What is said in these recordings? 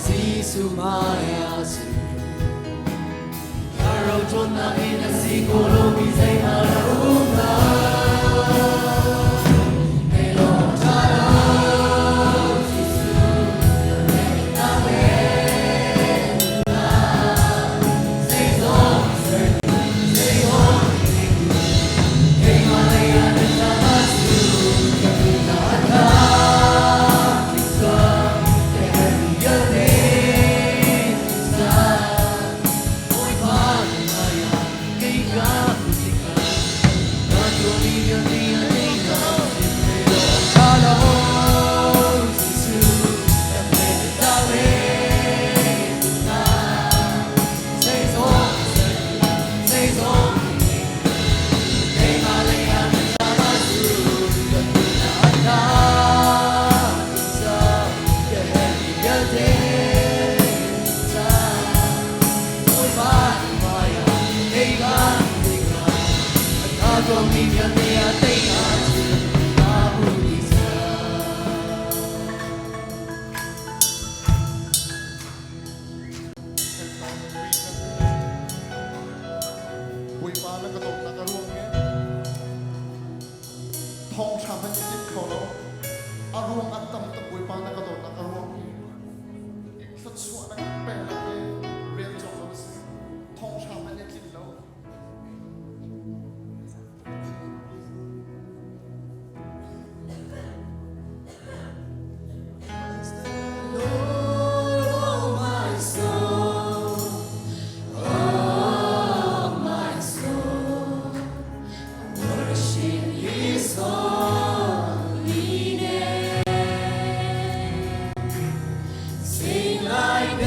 Jesuh hmai ah si. Ka rocawnnak in a si ko lomi zeihmanh a um lo. Kei lawng ṭha lo, Jesuh, na Zeizong sertu, zeizong ngeitu, keimah lei ah na ṭha cu ka duhnak a tlamtling cang. Ka herhmi vialte cang. Bawipa na hmai ah kei ka hmuh tikah na tuahmi vialte a teinak sin ṭha lo Jesuh, ka hme na Zeizong zeizong keimah lei ah na ṭha cu ka duhnak a tlamtling cang. Ka herhmi vialte cang. Bawipa na hmai ah kei ka tikah a tuahmi vialte a teinak cu kaa hmu dih cang. Bawipa na ka dawtnak a ruang hi thawngṭha hmanh i timh kho lo. A ruang an tam tuk. Bawipa na ka dawtnak a ruang hi thluachuah na kan peknak hi rel cawk lo a si. Thawngṭha hmanh i tlin lo. Lord, oh my soul, oh my soul, worship His holy name. Sing like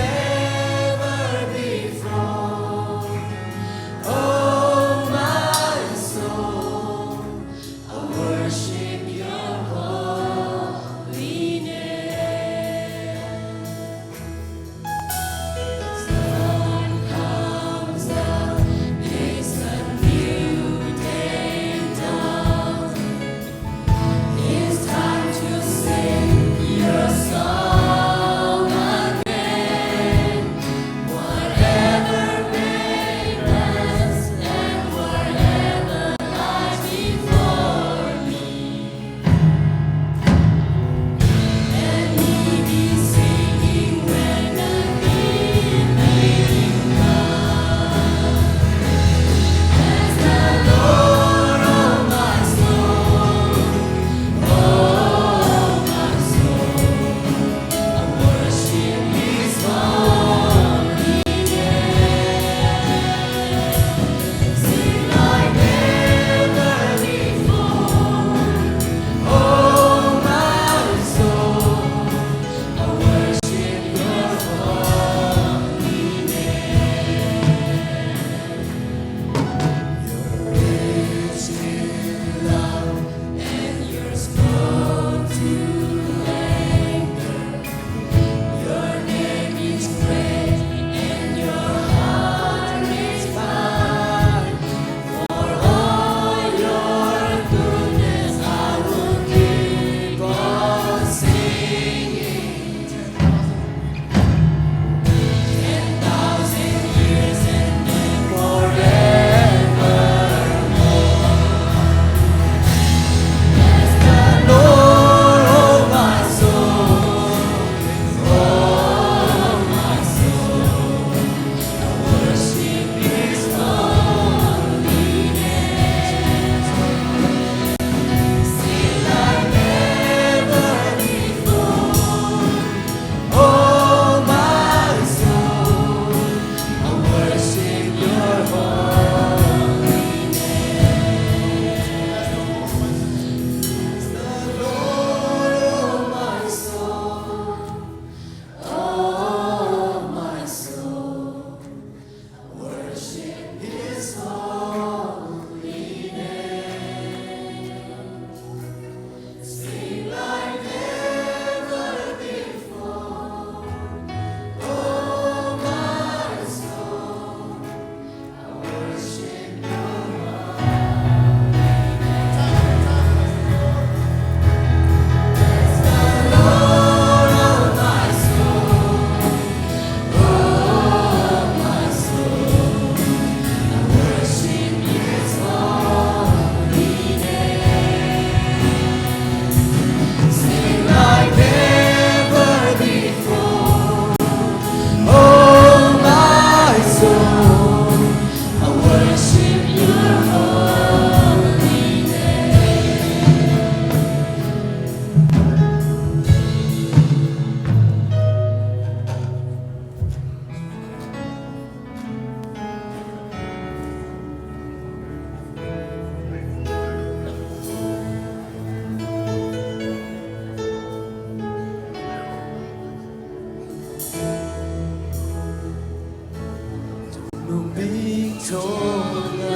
Ṭhawnnak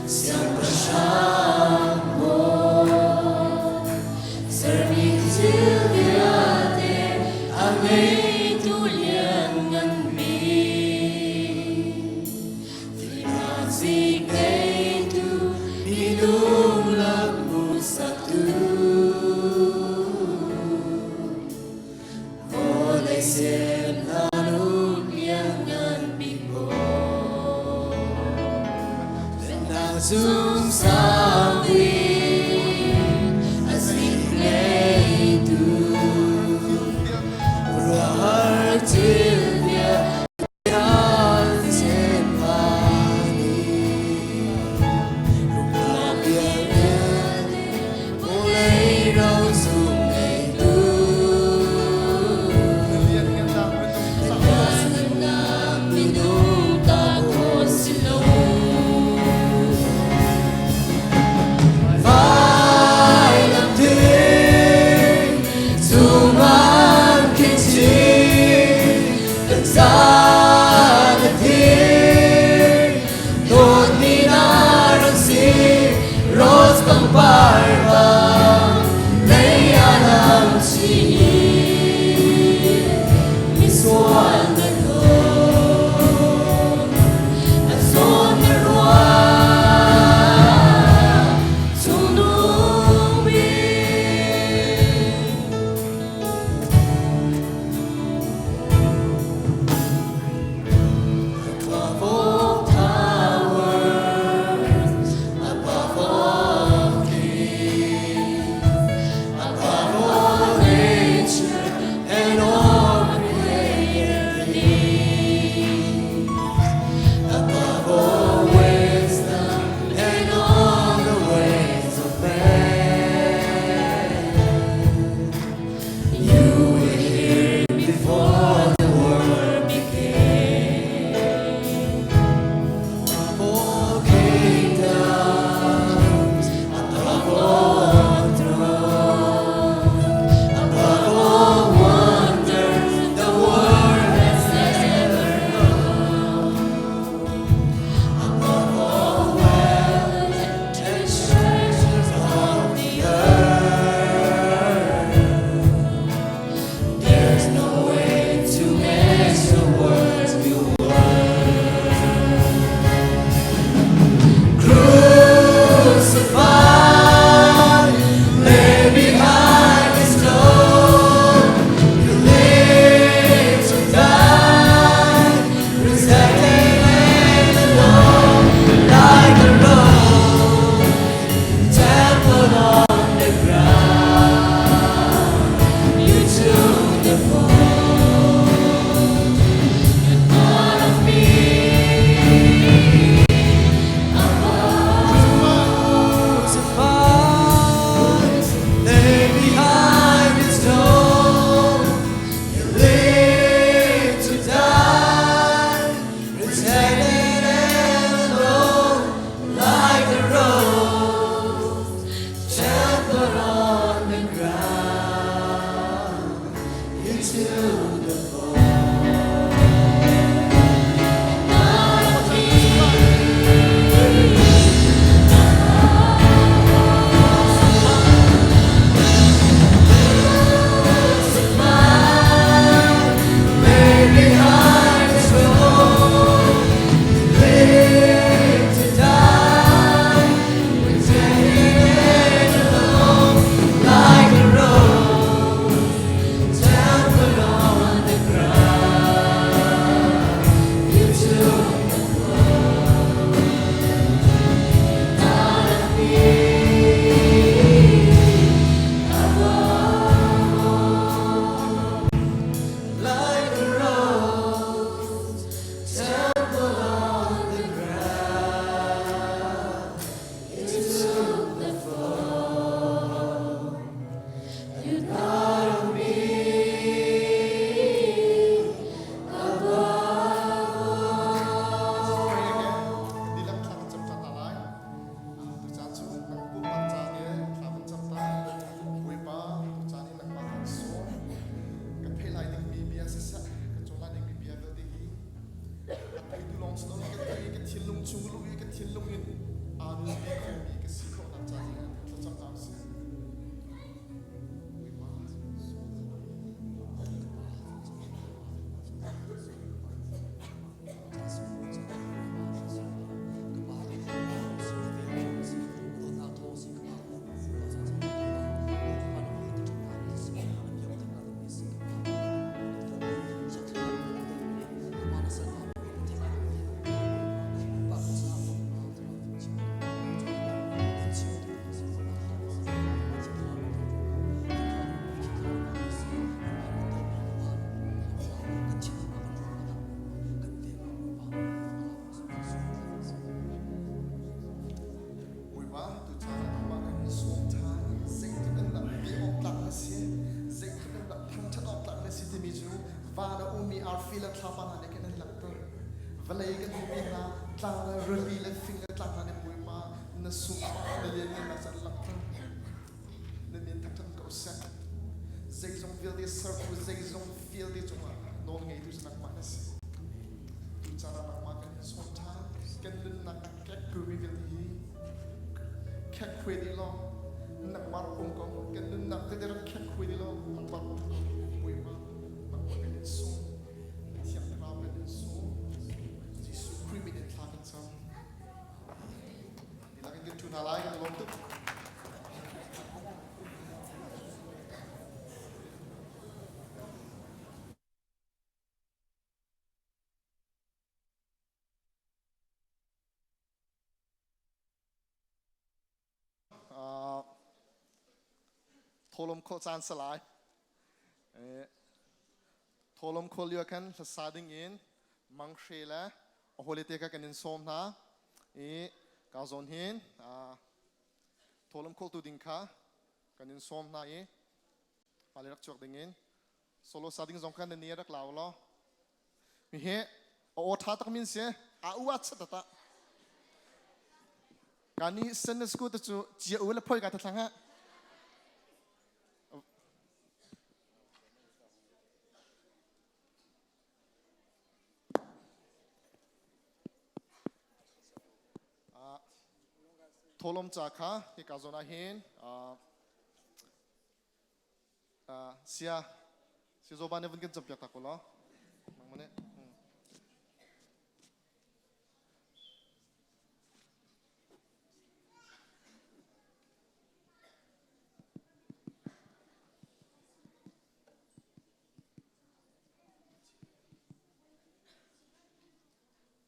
siangpahrang maw, sermi thil vialte a ngeitu lianngan bik, fimnak zik ngeitu minung lak hmuhsaktu. Vawlei sem hlan um lianngan bik maw, Pennak cung sang bik a zik ngeitu, Ruahar thil vialte an semhani, Rumnak vialte vawlei ro cung ngeitu, Lianngannak minung ta khawh si lo. Vailam ding cungah khin chin kan zan a thing dawtmi na rak si rose pangpar bang lei ah lam chih misual na dawt a zawn na ruah cungnung bik. Above all powers, above all kings, above all nature and all created things, above all wisdom and all the ways of man. You were here before the world began. Above all kingdoms, above all thrones, above all wonders the world has ever known, above all wealth and treasures of the earth, there's no way to measure words you worth. Crucified, lay behind the stone. You live to die, rejected and alone, like a rose trampled on the ground. You took the fall. You thought of me crucified, lay behind the stone. You live to die, rejected and alone, like a rose trampled on the ground. You took the fall. Not of me. Crucified, lay behind the stone. Live to die, rejected and alone, like a rose trampled on the ground. chung lu i ka thinlung in aa nunpi khomi ka si khawhnak ca ding ah thlacam hna usih. Bawipa, tuchan ah nangmah kan in sawm ṭhan. Zeitluk in dah bia awk tlak na si, zeitluk in dah thangṭhat awk tlak na si timi cu van a ummi arfi le thlapa hna nih khin an langhter. Vawlei kan hmuhmi hna tlang le rili le fing le tlang hna nih Bawipa na sunparnak na lianngannak cu an langhter. Na min thangṭhat ko seh. Zeizong vialte sertu, zeizong vialte cungah nawl ngeitu cu nangmah na si. Tucaan ah nangmah kan in sawm ṭhan. Kan nunnak a kekkuimi vialte hi khekkhuai dih law nangmah rak um ko. Kan nunnak tete rak khekkhuai dih law nangmah rak um ko. Bawipa, nangmah kan in sawm. Thiang Thlarau kan in sawm. Jesuh Khrih min in thla kan cam. Dihlak in kan ṭhu hna lai, kan lawm tuk. Tholom khawh caan salai. Tholom khawh lio khan hlasa ding in manghre le a hawile te kha kan in sawm hna. I ka zawn hin tholom khawhtu ding kha kan in sawm hna i hmailei rak chuak ding in solo sa ding zong kha na ni rak lau law mi hi a aw ṭha tak min si a u a chat ta ka ni Sunday school te cu cia u le phoi ka thlang ha Tholom ca kha hika zawn ah hin sia sizoba nih vun kan campiak ta ko law nangmah nih.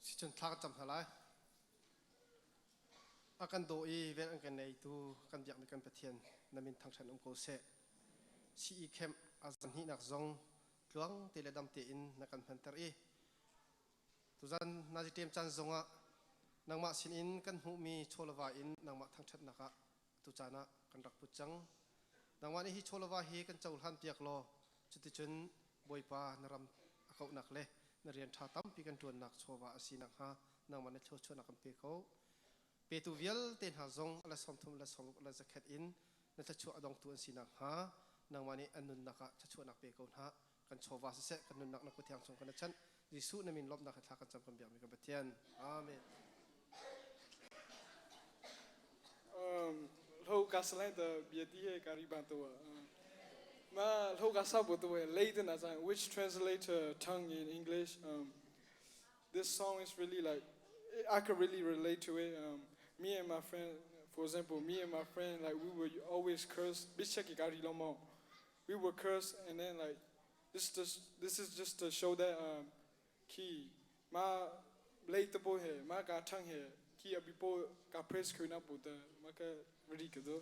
Sicun thla kan cam hna lai. A kan daw i vel an kan eitu kan biakmi kan Pathian na min thangṭhat um ko seh. CE camp a zanhnihnak zong tluang te le dam tein na kan hmanter i tuzan nazi ṭem caan zongah nangmah sinin kan hmuhmi chawleva in nangmah thangṭhatnak ah tucaan ah kan rak put cang. Nangmah nih hi chawleva hi kan cohlan piak law cuticun Bawipa na ram a kauhnak le na rian ṭha tampi kan ṭuannak chawva a si nakhnga nangmah na thluachuahnak kan pe ko. Petu vialte hna zong a la 30 la 60 la zakhat in na thluachuah a dongtu an si nakhnga nangmah nih an nunnak ah thluachuahnak pe ko hna. Kan chawva siseh kan nunnak na kut thiang chung kan chanh. Jesuh na min lawmhnak he thla kan cam kan biakmi kan Pathian. Amen. Hlo ka salai ta bia ti he ka ri ban to ma hlo ka sa bo to late na zang which translator tongue in English. This song is really like I could really relate to it. Me and my friend, for example, me and my friend, like we were always cursed. We were cursed, and then like this is just to show that khi ma lei te po he ma ka thang he khi abi po ka press khoi na po ta ma ka ready ka do.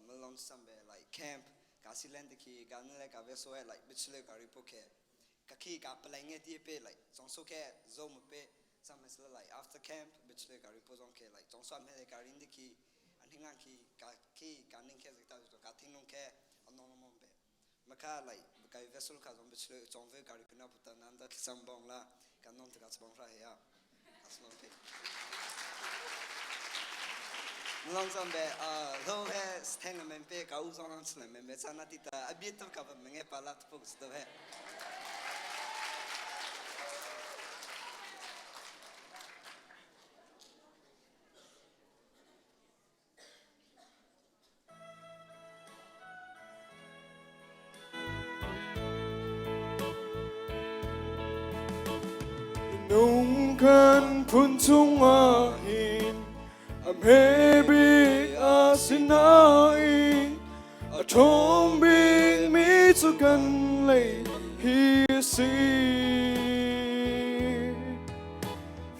Malong sambe like camp ka silen te khi ka nle ka ve so like bichle ka ripo ke ka khi ka palai nge ti pe like chong so ke zo mu pe sam sla like after camp bichle ka ripo zong ke like chong so am he ka rin de khi an hingang khi ka khi ka ning ke ta ka thing nong ke anong mom pe maka like kai vessel ka zong bichle chong ve ka ripina puta nan da thisam bong la kan non tika bong ra he ya asnon pe long zam be a lo he steng men pe ka u zong ang chlen men be chana ti ta abi to ka ba menge pa la puk sto he. Minung kan phun chungah hin a hme bik a si nain a ṭhawng bikmi cu kan lei hi a si.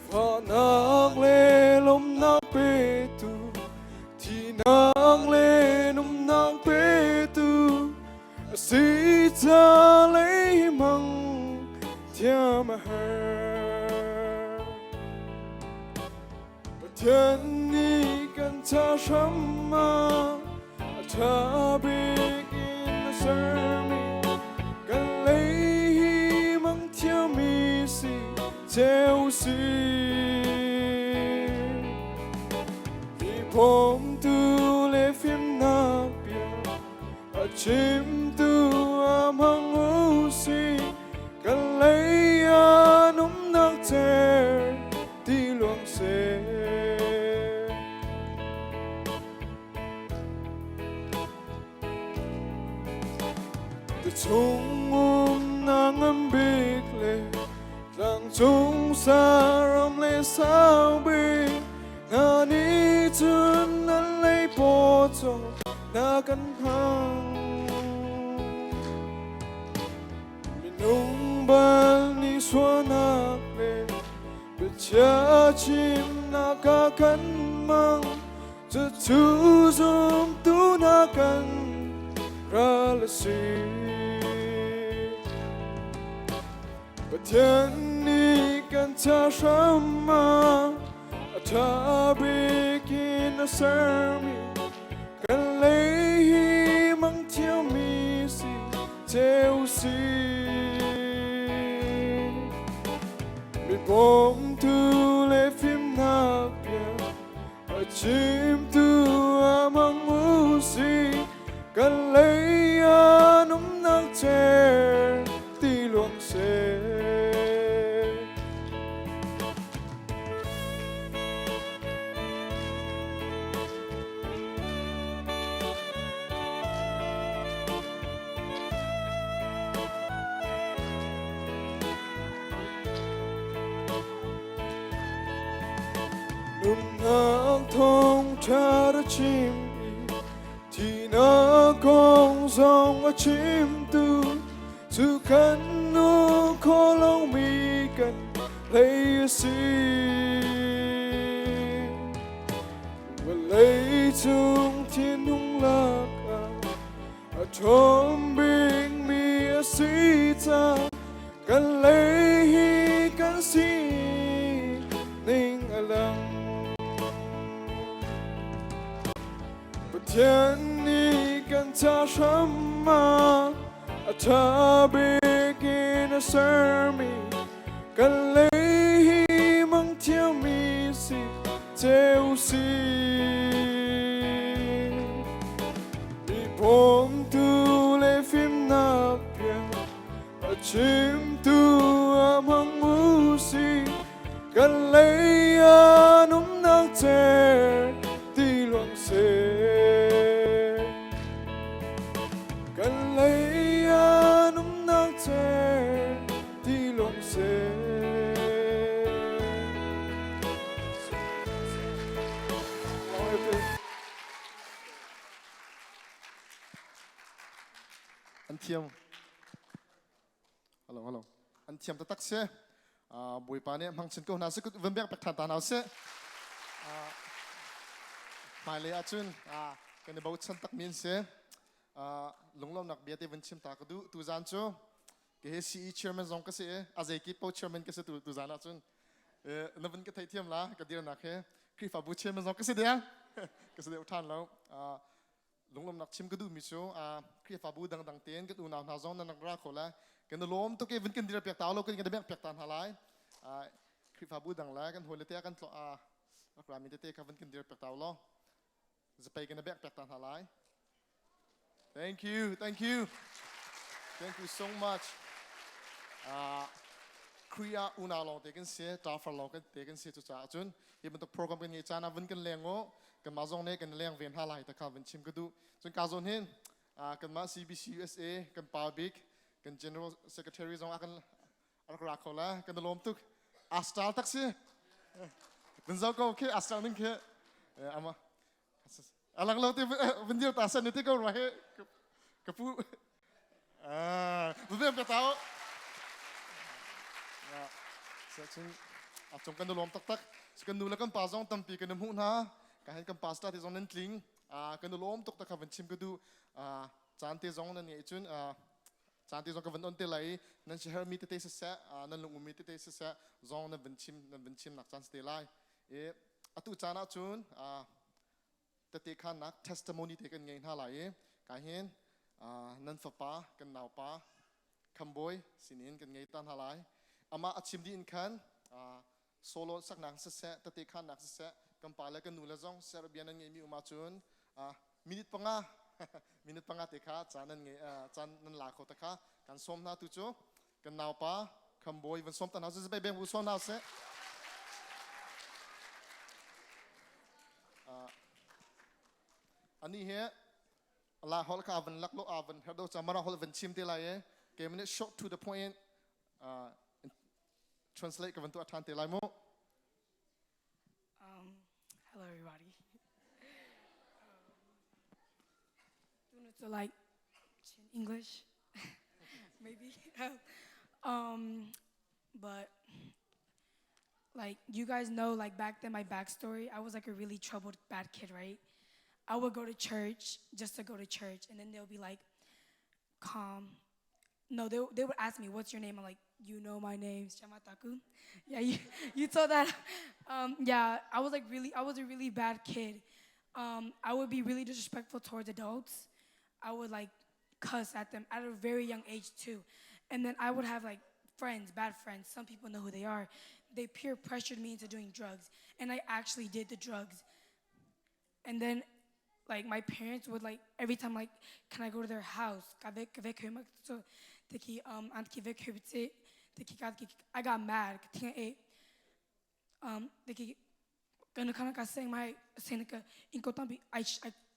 Fahnak le lawmhnak petu, thihnak le nunnak petu, a si ca lei mang thiam a har. Pathian nih kan ca hram ah a ṭha bik in a sermi kan lei hi mang thiammi si ceu si. Mi bawmtu le fimnak bia a chimtu a hmang u si kan lei ah numnak cer ti luang seh. Chung um na ngan bik le tlang cung saram le sang bik na nih cun nan lei paw cung na kan hang. Minung bal nih sualnak le biachia chimnak a kan mang cucu zumtu na kan ral a si. Pathian nih kan ca hram ah a ṭha bik in a sermi kan lei hi mang thiammi si ceu si. Mi bawmtu le fimnak bia a chimtu a mang u si kan lei ah numnak cer ti luang seh. Nunnak thawngṭha ra chim i thihnak kong zong a chimtu cu kan nu kho lomi kan hlei a si. Vawlei cung thinlung lakah a ṭhawng bikmi a si ca kan lei hi kan si ning a lang. Pathian nih kan ca hram ah a ṭha bik in a sermi kan lei hi mang thiammi si ceu si. Mi bawmtu le fimnak bia a chimtu a hmang u si kan lei ah numnak cer ti luang seh. Kan lei ah numnak cer ti luang seh. An thiam. Hello, hello. An thiam taktak si. Bawipa nih hmang chin ko hna seh, van bek pek ṭhan ta hna usih. Hmailei ahcun kan i bochan takmi an si. Lunglawmnak bia te van chim ta ka duh. Tuzaan cu ke hi CE chairman zong ka si i a zeikip po chairman ka si tu tuzaan ahcun na van ka theithiam la ka dirnak hi Khrihfabu chairman zong ka si deng ka si deuh ṭhan lo. Lunglawmnak chim ka duhmi cu Khrihfabu dangdang tein kan unau hna zong nan rak ra kho lai. Kan i lawm tuk i vun kan dir piak ta lo kan kan bek piak ta hna lai. Khrihfabu dang le kan hawile te kan rak rami tete kha vun kan dir piak ta law zapei kan bek piak ta hna lai. Thank you, thank you. Thank you so much. Kriya unau lawng te kan si, ṭafar lawng te kan si cucaah cun hi bantuk program kan ngeih caan ah vun kan leng u kanmah zong nih kan leng ve hna lai ta kha vun chim ka duh. Cun ka zawn hin kanmah CBC USA kan pa bik kan general secretary zong a kan rak ra kho la kan lawm tuk. Astal tak si. Vun zo ko khi astal ning khi. Ama alang lo ti vun dir ta san ti ko rua he ka pu. Ah, vun ka tao. Sa chung a chung kan lom tak tak. Kan nu le kan pa zong tampi kan hmuh hna. Ka hen kan pastor ti zong nan tling. Kan lom tuk tak kha van chim ka du. Caan te zong nan ngeih cun caan te zong ka van on te lai i nan siaherhmi tete siseh nan lungummi tete siseh zong nan van chim nan van chim nak caan si te lai i atu caan ah cun tete khannak testimony te kan ngei hna lai i ka hin nan fapa kan naupa khambawi sinin kan ngei ta hna lai amah a chim dih in khan solo saknak siseh tete khannak siseh kan pa le kan nu le zong Serbia nan ngeimi um ahcun minute panga minute panga te kha caan nan ngei caan nan la kho te kha kan sawm hna tu cu kan naupa khambawi van sawm ta hna su bai beng bu sawm hna seh ani he la hol kha van lak lo a van her do cha mara hol van chim te lai e ke minute short to the point translate ka van tuah ṭhan te lai mu. Hello everybody. Um, like English, maybe. But like you guys know, like back then my backstory, I was like a really troubled bad kid, right? I would go to church just to go to church, and then they'll be like, calm. No, they, they would ask me, what's your name? I'm like, you know my name, Shamataku. Yeah, you, you told that. Yeah, I was like really, I was a really bad kid. I would be really disrespectful towards adults. I would like cuss at them at a very young age too. And then I would have like friends, bad friends. Some people know who they are. They peer pressured me into doing drugs. And I actually did the drugs. And then like my parents would like every time like can I go to their house? I got mad.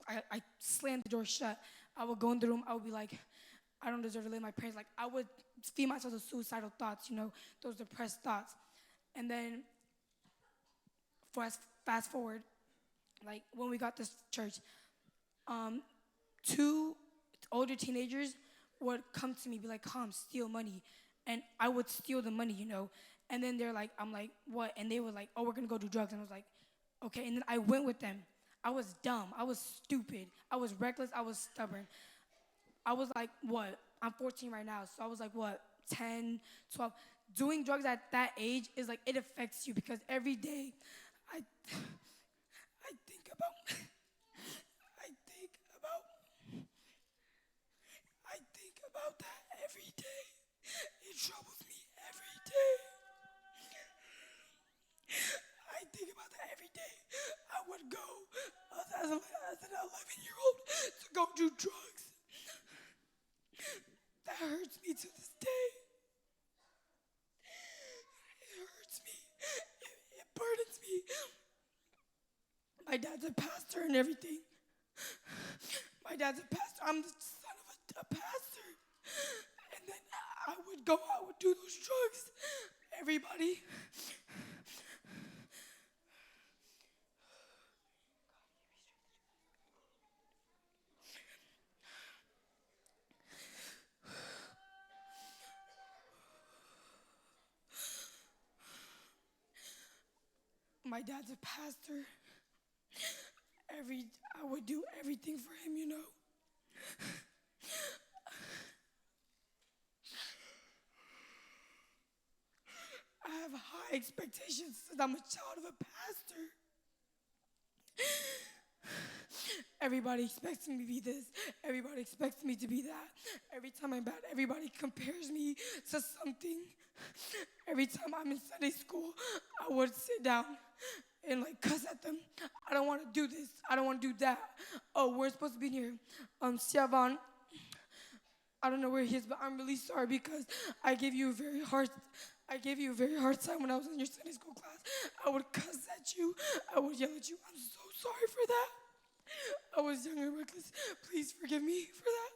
I, I slammed the door shut. I would go in the room, I would be like, I don't deserve to live. My parents, like, I would feed myself those suicidal thoughts, you know, those depressed thoughts. And then fast, fast forward, like when we got this church, 2 older teenagers would come to me, be like, come, steal money. And I would steal the money, you know. And then they're like, I'm like, what? And they were like, oh, we're gonna go do drugs. And I was like, okay. And then I went with them. I was dumb. I was stupid. I was reckless. I was stubborn. I was like, what? I'm 14 right now. So I was like, what, 10, 12. Doing drugs at that age is like, it affects you because every day I, I think about, I think about, I think about that every day. It troubles me every day. I think about that every day. I would go as, a, as an 11 year old to go do drugs. That hurts me to this day. It hurts me. It, it burdens me. My dad's a pastor and everything. My dad's a pastor. I'm the son of a, a pastor. And then I would go, I would do those drugs. Everybody. My dad's a pastor. Every I would do everything for him, you know. I have high expectations since I'm a child of a pastor. Everybody expects me to be this. Everybody expects me to be that. Every time I'm bad, everybody compares me to something. Every time I'm in Sunday school, I would sit down and like cuss at them. I don't want to do this. I don't want to do that. Oh, we're supposed to be here. Siavan, I don't know where he is, but I'm really sorry because I gave you a very hard, I gave you a very hard time when I was in your Sunday school class. I would cuss at you. I would yell at you. I'm so sorry for that. I was young and reckless. Please forgive me for that.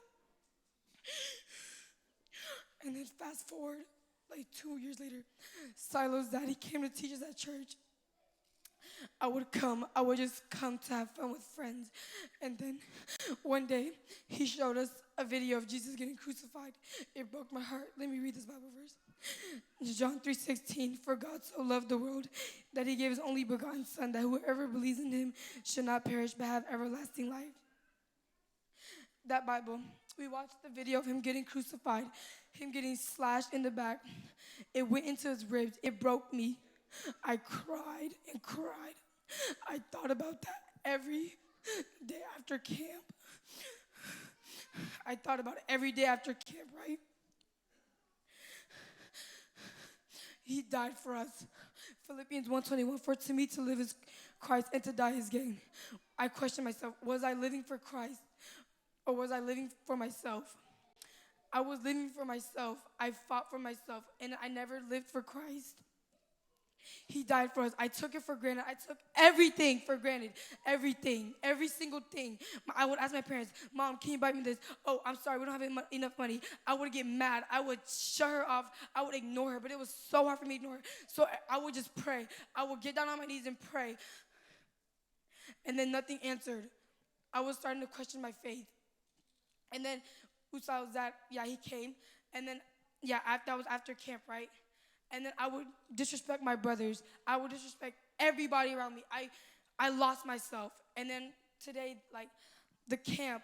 And then fast forward. Like 2 years later, Silo's daddy came to teach us at church. I would come, I would just come to have fun with friends. And then one day, he showed us a video of Jesus getting crucified. It broke my heart. Let me read this Bible verse. John 3:16 For God so loved the world that he gave his only begotten son that whoever believes in him should not perish but have everlasting life. That Bible, we watched the video of him getting crucified, him getting slashed in the back. It went into his ribs. It broke me. I cried and cried. I thought about that every day after camp. I thought about it every day after camp, right? He died for us. Philippians 1:21 For to me to live is Christ and to die is gain. I question myself, was I living for Christ or was I living for myself? I was living for myself. I fought for myself and I never lived for Christ. He died for us. I took it for granted. I took everything for granted. Everything. Every single thing. I would ask my parents, Mom, can you buy me this? Oh, I'm sorry, we don't have enough money. I would get mad. I would shut her off. I would ignore her, but it was so hard for me to ignore her. So I would just pray. I would get down on my knees and pray. And then nothing answered. I was starting to question my faith. And then Usai was at, yeah, he came. And then, yeah, that was after camp, right? And then I would disrespect my brothers. I would disrespect everybody around me. I lost myself. And then today, the camp,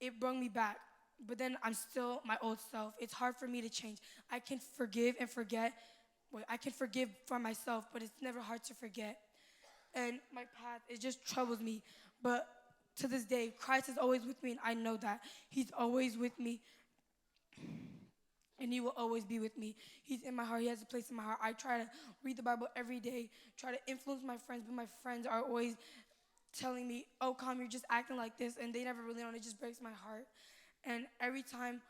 it brought me back. But then I'm still my old self. It's hard for me to change. I can forgive and forget. Well, I can forgive for myself, but it's never hard to forget. And my path, it just troubles me. But to this day, Christ is always with me, and I know that. He's always with me, and he will always be with me. He's in my heart. He has a place in my heart. I try to read the Bible every day, try to influence my friends, but my friends are always telling me, oh, Calm, you're just acting like this, and they never really know, and it just breaks my heart. And every time,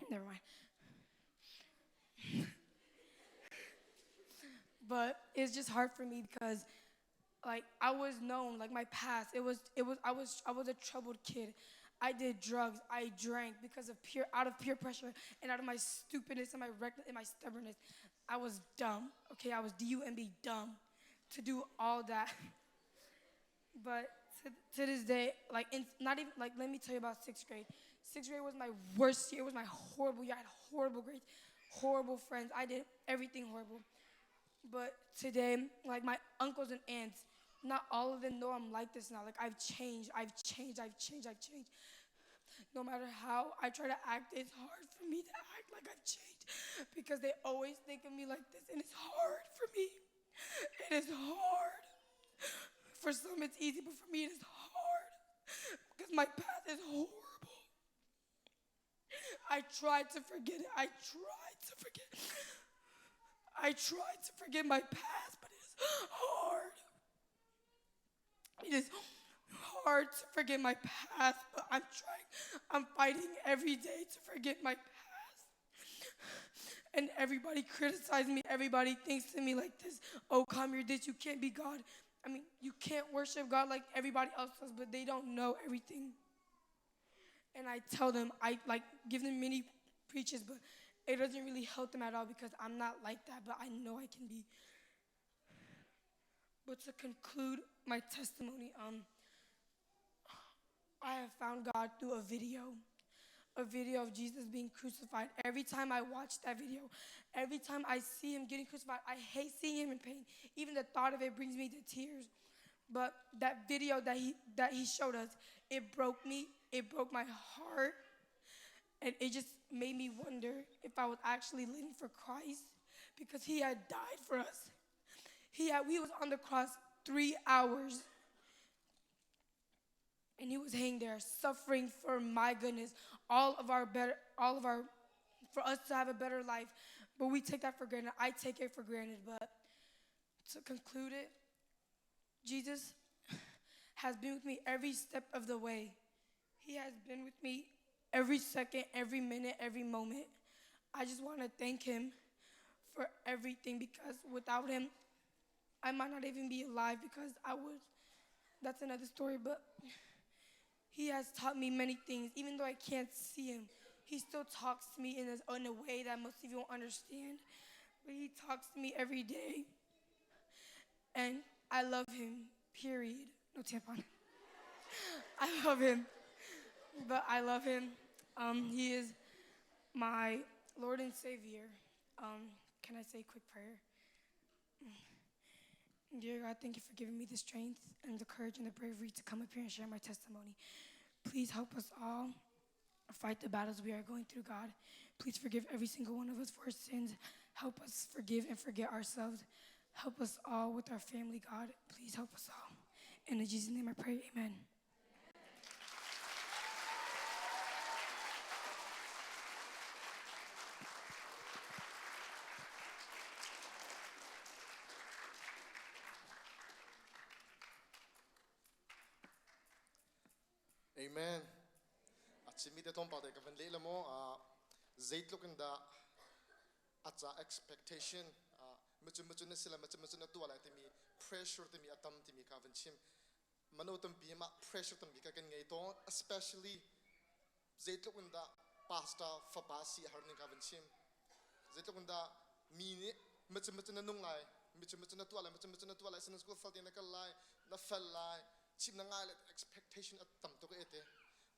never mind. But it's just hard for me because, I was known, my past, I was a troubled kid. I did drugs, I drank because of pure, out of peer pressure and out of my stupidness and my recklessness and my stubbornness. I was dumb, okay? I was D-U-M-B, dumb, to do all that. But to this day, like, in, not even, like, let me tell you about 6th grade. 6th grade was my worst year. It was my horrible year. I had horrible grades, horrible friends. I did everything horrible. But today, my uncles and aunts, not all of them know I'm like this now. I've changed, I've changed, I've changed, I've changed. No matter how I try to act, it's hard for me to act like I've changed because they always think of me like this, and it's hard for me. It is hard. For some, it's easy, but for me, it is hard because my path is horrible. I tried to forget it. I tried to forget. I tried to forget my past, but it is hard. It is hard to forget my past, but I'm trying. I'm fighting every day to forget my past. And everybody criticizes me. Everybody thinks to me like this, oh, come here, this, you can't be God. I mean, you can't worship God like everybody else does, but they don't know everything. And I tell them, I give them many preaches, but it doesn't really help them at all because I'm not like that, but I know I can be. But to conclude my testimony, I have found God through a video of Jesus being crucified. Every time I watch that video, every time I see him getting crucified, I hate seeing him in pain. Even the thought of it brings me to tears. But that video that he showed us, it broke me. It broke my heart. And it just made me wonder if I was actually living for Christ, because he had died for us. He was on the cross 3 hours. And he was hanging there, suffering for my goodness, all of our better, all of our, for us to have a better life. But we take that for granted. I take it for granted. But to conclude it, Jesus has been with me every step of the way. He has been with me every second, every minute, every moment. I just want to thank him for everything, because without him, I might not even be alive, because I would, that's another story, but he has taught me many things. Even though I can't see him, He still talks to me in a, in a way that most of you won't understand, but he talks to me every day. And I love him, period. No tampon. I love him. But I love him. Um, he is my Lord and Savior. Um, can I say a quick prayer? Dear God, thank you for giving me the strength and the courage and the bravery to come up here and share my testimony. Please help us all fight the battles we are going through, God. Please forgive every single one of us for our sins. Help us forgive and forget ourselves. Help us all with our family, God. Please help us all. In Jesus' name I pray, amen. Amen. A chimmi te tlawmpal te ka van leh la maw zeitluk in dah a ca expectation macun macun na si la macun macun na tuah lai timi pressure timi a tam timi kha van chim. Mano tampi mah pressure tampi kha kan ngei tawn especially zeitluk in dah pastor fapa si a har ning kha van chim. Zeitluk in dah mi nih macun macun na nung lai macun macun na tuah lai macun macun na tuah lai Sunday school falte na kal lai na fel lai chim na ngai le expectation a tam tuk e te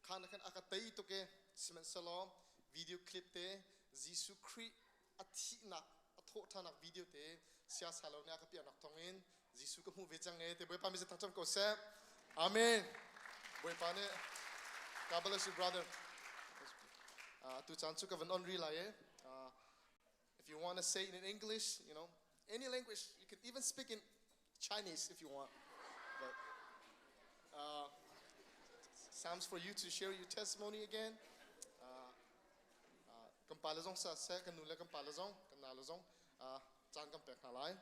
kha na khan a ka tei tuk e sihmanhsehlaw video clip te Jesuh Khrih a thihnak a thawhṭhanak video te siasa lo nih a ka piahnak thawngin Jesuh ka hmuh ve cang e te Bawipa mi thangṭhat ko seh Amen Bawipa nih God bless you brother tu caan cu ka van on ri lai e if you want to say it in English you know any language you can even speak in Chinese if you want. But uh, time's for you to share your testimony again. Kan pa le zong sa seh, kan nu le kan pa le zong, kan na le zong caan kan pek hna lai.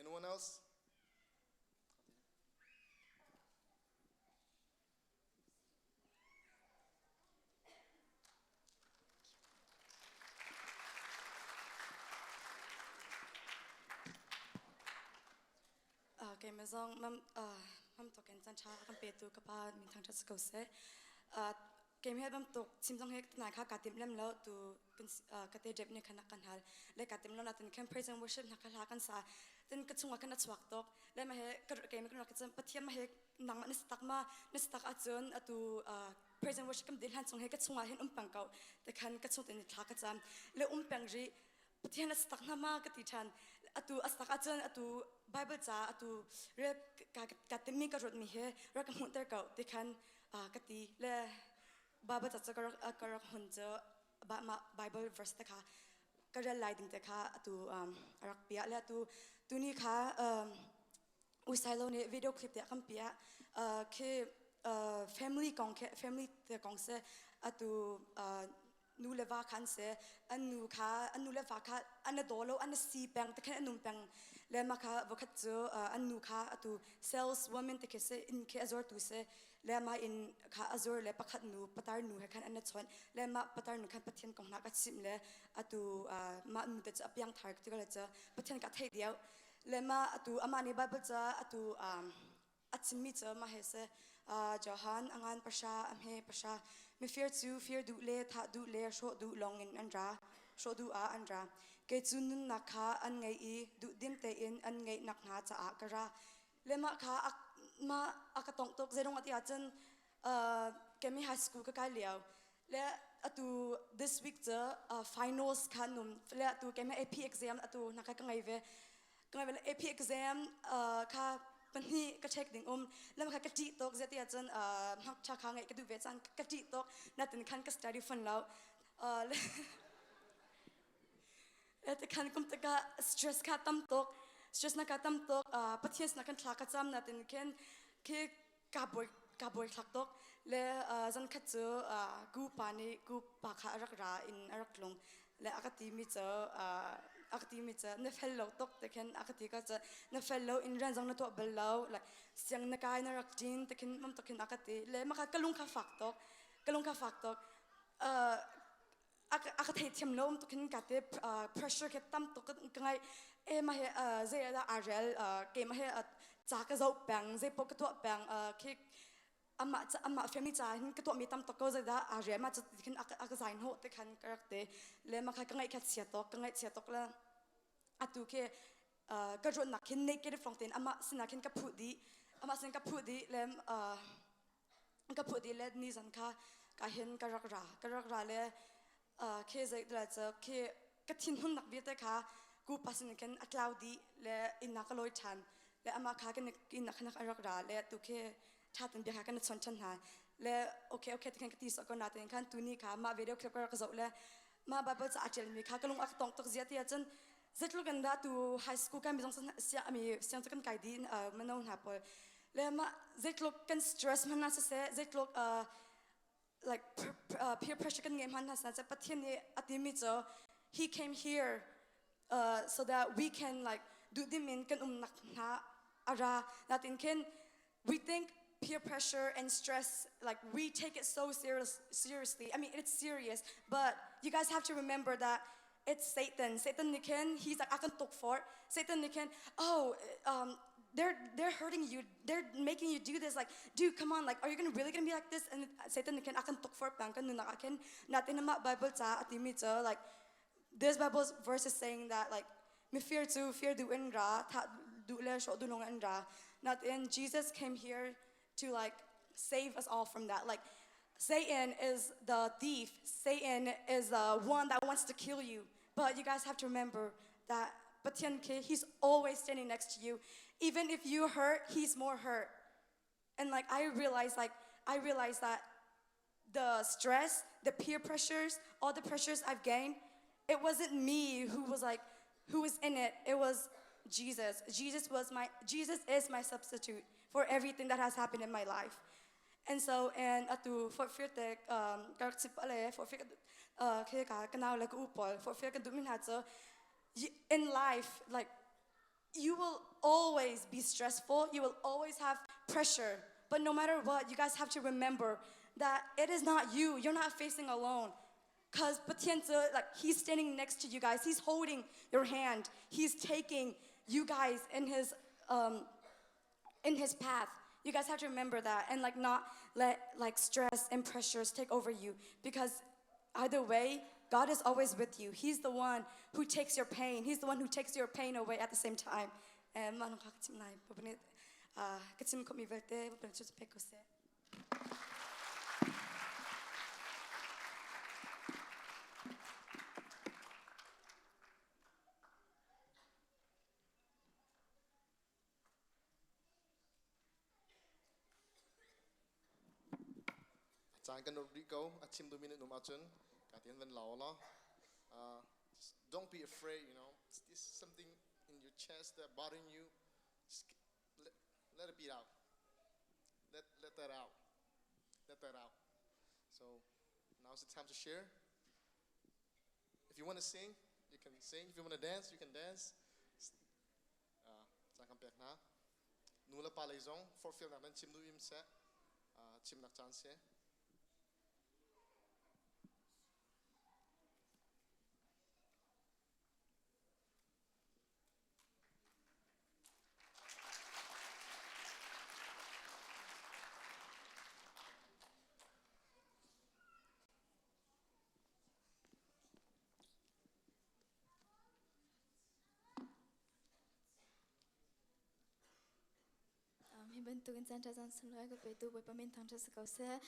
Anyone else? Keimah zong mam mam tuk in caan ṭha a kan petu ka pa min thangṭhat si ko seh. Keimah he bantuk chim zong hi nai kha kaa timh lem lo tu ka te dep nih khan a kan hal le kaa timh lo natin khan praise and worship hna kha hla kan sa tin ka chungah khan a chuak tuk le mah he keimah kan rak cun Pathian mah he nangmah na si tak ma na si tak ahcun atu praise and worship kan dil hlan chung he ka chungah hin um peng ko te khan ka chung tin thla ka cam le um peng rih Pathian a si tak hnga ma ka ti ṭhan atu a si tak ahcun atu Bible ca atu rel ka timmi ka ruatmi he rak ka hmuhter ko ti khan ka ti le Bible ca cu ka rak hun cu mah Bible verse te kha ka rel lai ding te kha atu a rak piah le atu tuni kha Usailo nih video clip te a kan piah khi family kong khi family te kong se atu nu le va kha an si an nu kha an nu le va kha an daw lo an si peng te khan an um peng le mah kha voikhat cu an nu kha atu sales woman te khi si inn khi a zuartu si le mah inn kha a zuar le pakhat nu patar nu he khan an chawnh le mah patar nu khan Pathian kong hna ka chimh le atu mah nu te cu a piangthar ti le cu Pathian ka theih deuh le mah atu amah nih Bible ca atu a chimmi cu mah hi si Johan a ngan pasha a hme pasha mifir cu fir duh le thah duh le hrawh duh lawng in an ra hrawh duh ah an ra kei cu nunnak kha an ngei i duhdim tein an ngeih nakhnga caah ka ra le mah kha mah a ka tongh tuk zeirung a ti ahcun kemi high school ka kai lio le atu this week cu finals kha num le atu kemi AP exam atu na ka ka ngei ve ka ngei ve le AP exam kha pahnih ka check ding um lam kha ka ṭih tuk zeiti ahcun hmak ṭha kha ngeih ka duh ve caan ka ṭih tuk natin khan ka study fun lo le khan kum tikah stress kha tam tuk stress na ka tam tuk Pathian sin kan thla ka cam natin khin khi ka boi ka boi thlak tuk le zan khat cu ku pa nih ku pa kha a rak ra in a rak tlung le a ka ti mi cu a ka ti mi cu na fel lo tuk te khin a ka ti ka cu na fel lo in rian zong na tuah bal lo like siang na kai na rak ṭin te khin mam tuk khin a ka ti le maka ka lung kha fak tuk ka lung kha fak tuk. A ka theithiam lo tuk hin ka te pressure ke tam tuk ka ngai e ma he zei da a rel ke ma he ca ka zoh peng zei po ka tuah peng khi amah amah family ca hin ka tuah mi tam tuk ko zei dah a rel ma cu khin a ka zain ho te khan ka rak te le ma kha ka ngaih kha chia tok ka ngaih chia tok le atu khi ka ruahnak khin negative long tein amah sinah khin ka phuh dih amah sin ka phuh dih le ka phuh dih le ni zan kha ka hin ka rak ra ka rak ra le khi zei la cu khi ka thinhunnak vialte kha ku pa sin khin a tlau dih le inn ah ka lawi ṭhan le amah kha kan inn ah khan a rak ra le tu khi ṭha ten bia kha kan i chawn ṭhan hna le okay okay ti khan ka ti sawh ko nain khan tuni kha mah video clip ka rak zoh le mah Bible ca a ṭialmi kha ka lung a ka tong tuk zia ti ahcun zeitluk in dah tu high school kan mi zong sia ami siang cu kan kai dih mino hna pawl le mah zeitluk kan stress hmanh ah siseh zeitluk like peer pressure kan ngeih hmanh hna seh Pathian nih a timi cu he came here so that we can like duhdim in kan umnak hna a ra natin khin we think peer pressure and stress like we take it so serious seriously I mean it's serious but you guys have to remember that it's Satan. Satan nih khin he's like akan tuk for Satan nih khin oh they're they're hurting you they're making you do this like dude come on like are you gonna really gonna be like this and Satan nih khin akan tuk for pang kan nunak akin natin mah Bible ca ati mi cu like this Bible verse is saying that like mifir cu fir du in ra tha du le sho du long in ra natin Jesus came here to like save us all from that like Satan is the thief. Satan is the one that wants to kill you. But you guys have to remember that Pathian ke, he's always standing next to you. Even if you hurt, he's more hurt. And like I realized, like I realized that the stress, the peer pressures, all the pressures I've gained, it wasn't me who was like who was in it. It was Jesus. Jesus was my Jesus is my substitute for everything that has happened in my life. And so and atu for fear te ka rak chip ale for fear khi ka ka nau le ka u pawl for fear ka duh mi hna cu in life like you will always be stressful you will always have pressure but no matter what you guys have to remember that it is not you you're not facing alone because Pathian cu like he's standing next to you guys he's holding your hand he's taking you guys in his in his path. You guys have to remember that and like not let like stress and pressures take over you because either way, God is always with you. He's the one who takes your pain. He's the one who takes your pain away at the same time. And manong ka kachim lai papanit kachim ko mi velte papanit chu pe ko se. Caan kan rak rih ko. A chim duhmi nan um ahcun ka tin van lau law. Just don't be afraid. Is something in your chest that bothering you? Just let, let it be out. Let, let that out. Let that out. So now's the time to share. If you want to sing, you can sing. If you want to dance, you can dance. Caan kan pek hna. Nu le pa lei zong forhfialnak nan chim duh im seh, chimnak caan si. Hi bantukin caan ṭha caan sunglawi ka petu Bawipa min thangṭhat si ko seh.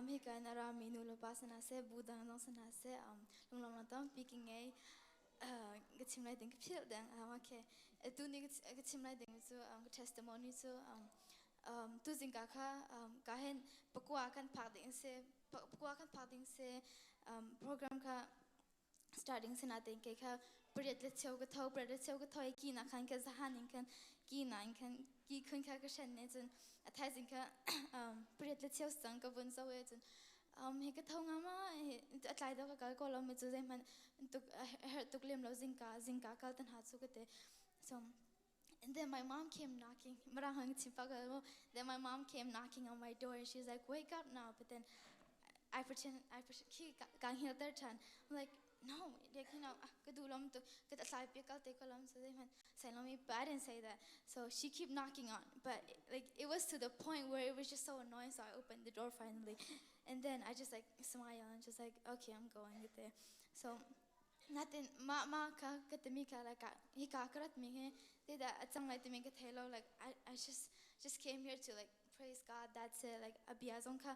Hika in a rami nu le pa si hna seh, bu dang zong si hna seh, lunglawmhnak tampi ka ngei. Ka chim lai ding ka philh deng. Okay. Atu ni ka chim lai ding cu ka testimony cu tuzing ka kha ka hin pakua kan phak ding si pakua kan phak ding si program kha starting sana te ke kha pariat le cheu ka tho pariat le cheu ka thoi ki na khan ka zahan in khan ki na in khan ki khun kha ka shen ne chun a thaizing kha pariat le cheu sang ka vun zo e chun he ka tho nga ma a tlai do ka kal ko lo me chu zai man tuk her tuk lem lo zingka zingka kal tan ha chu ka te so And then my mom came knocking. Then my mom came knocking on my door and she's like, wake up now. But then I pretend I pretend khi ka hngilter ṭhan. I'm like, no, like ka duh lom tu ka tlai pi kal te ko lom so man sai lo mi, but I didn't say that. So she keep knocking on, but like it was to the point where it was just so annoying. So I opened the door finally, and then I just like smile and just like, okay, I'm going there. So natin ma ma ka ka timi ka like hi ka karat mi he te da achang lai timi ka thelo, like I just came here to like praise God, that's it. Like abia zong kha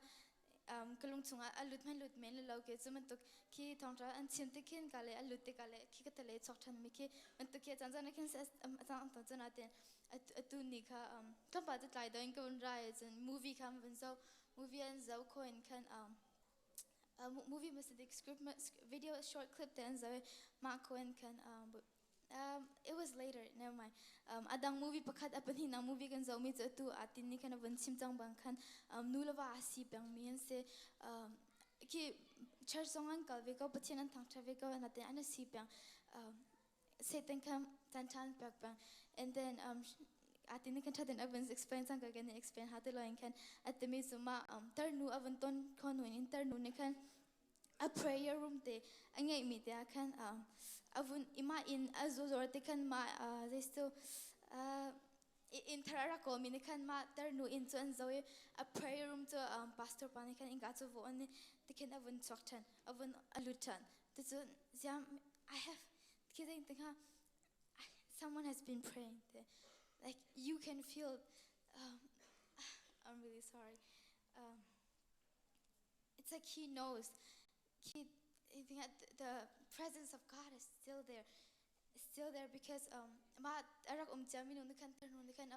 kalung chunga alut man lut men lo ke chu man tuk khi thong tra an chim te khin ka le alut te ka le khi ka tale chok than mi khi man tuk khi chan chan khin sa chang ton chana ten atu ni kha kam pa chu tlai doin ka un rai chun movie kha man zo movie an zo khoin khan movie mas dik script video short clip te an zo ma khoin khan it was later, never mind. Adang movie pakhat apani na movie kan zo mi chu tu atin ni khan van chim chang bang khan nu lawa asi pang mi an se ki church song an kal ve ko Pathian an thang tha ve ko na te an si pang Satan kham chan chan pak pang. And then atin ni khan thatin avan explain chang ka kan explain ha te lo khan atimi chu ma tar nu avan ton khon in tar nu ni khan a prayer room te angai mi te khan avun ima in azu zor te khan ma they still in thara ko mi ni khan ma tar nu in chu an zoe a prayer room chu pastor pa ni khan inga chu vo ani te khan avun chok than avun alut than te chu ziam I have kidding te kha someone has been praying there, like you can feel I'm really sorry, it's like he knows he the presence of God is still there, still there, because ma arak cham nu khan tar nu khan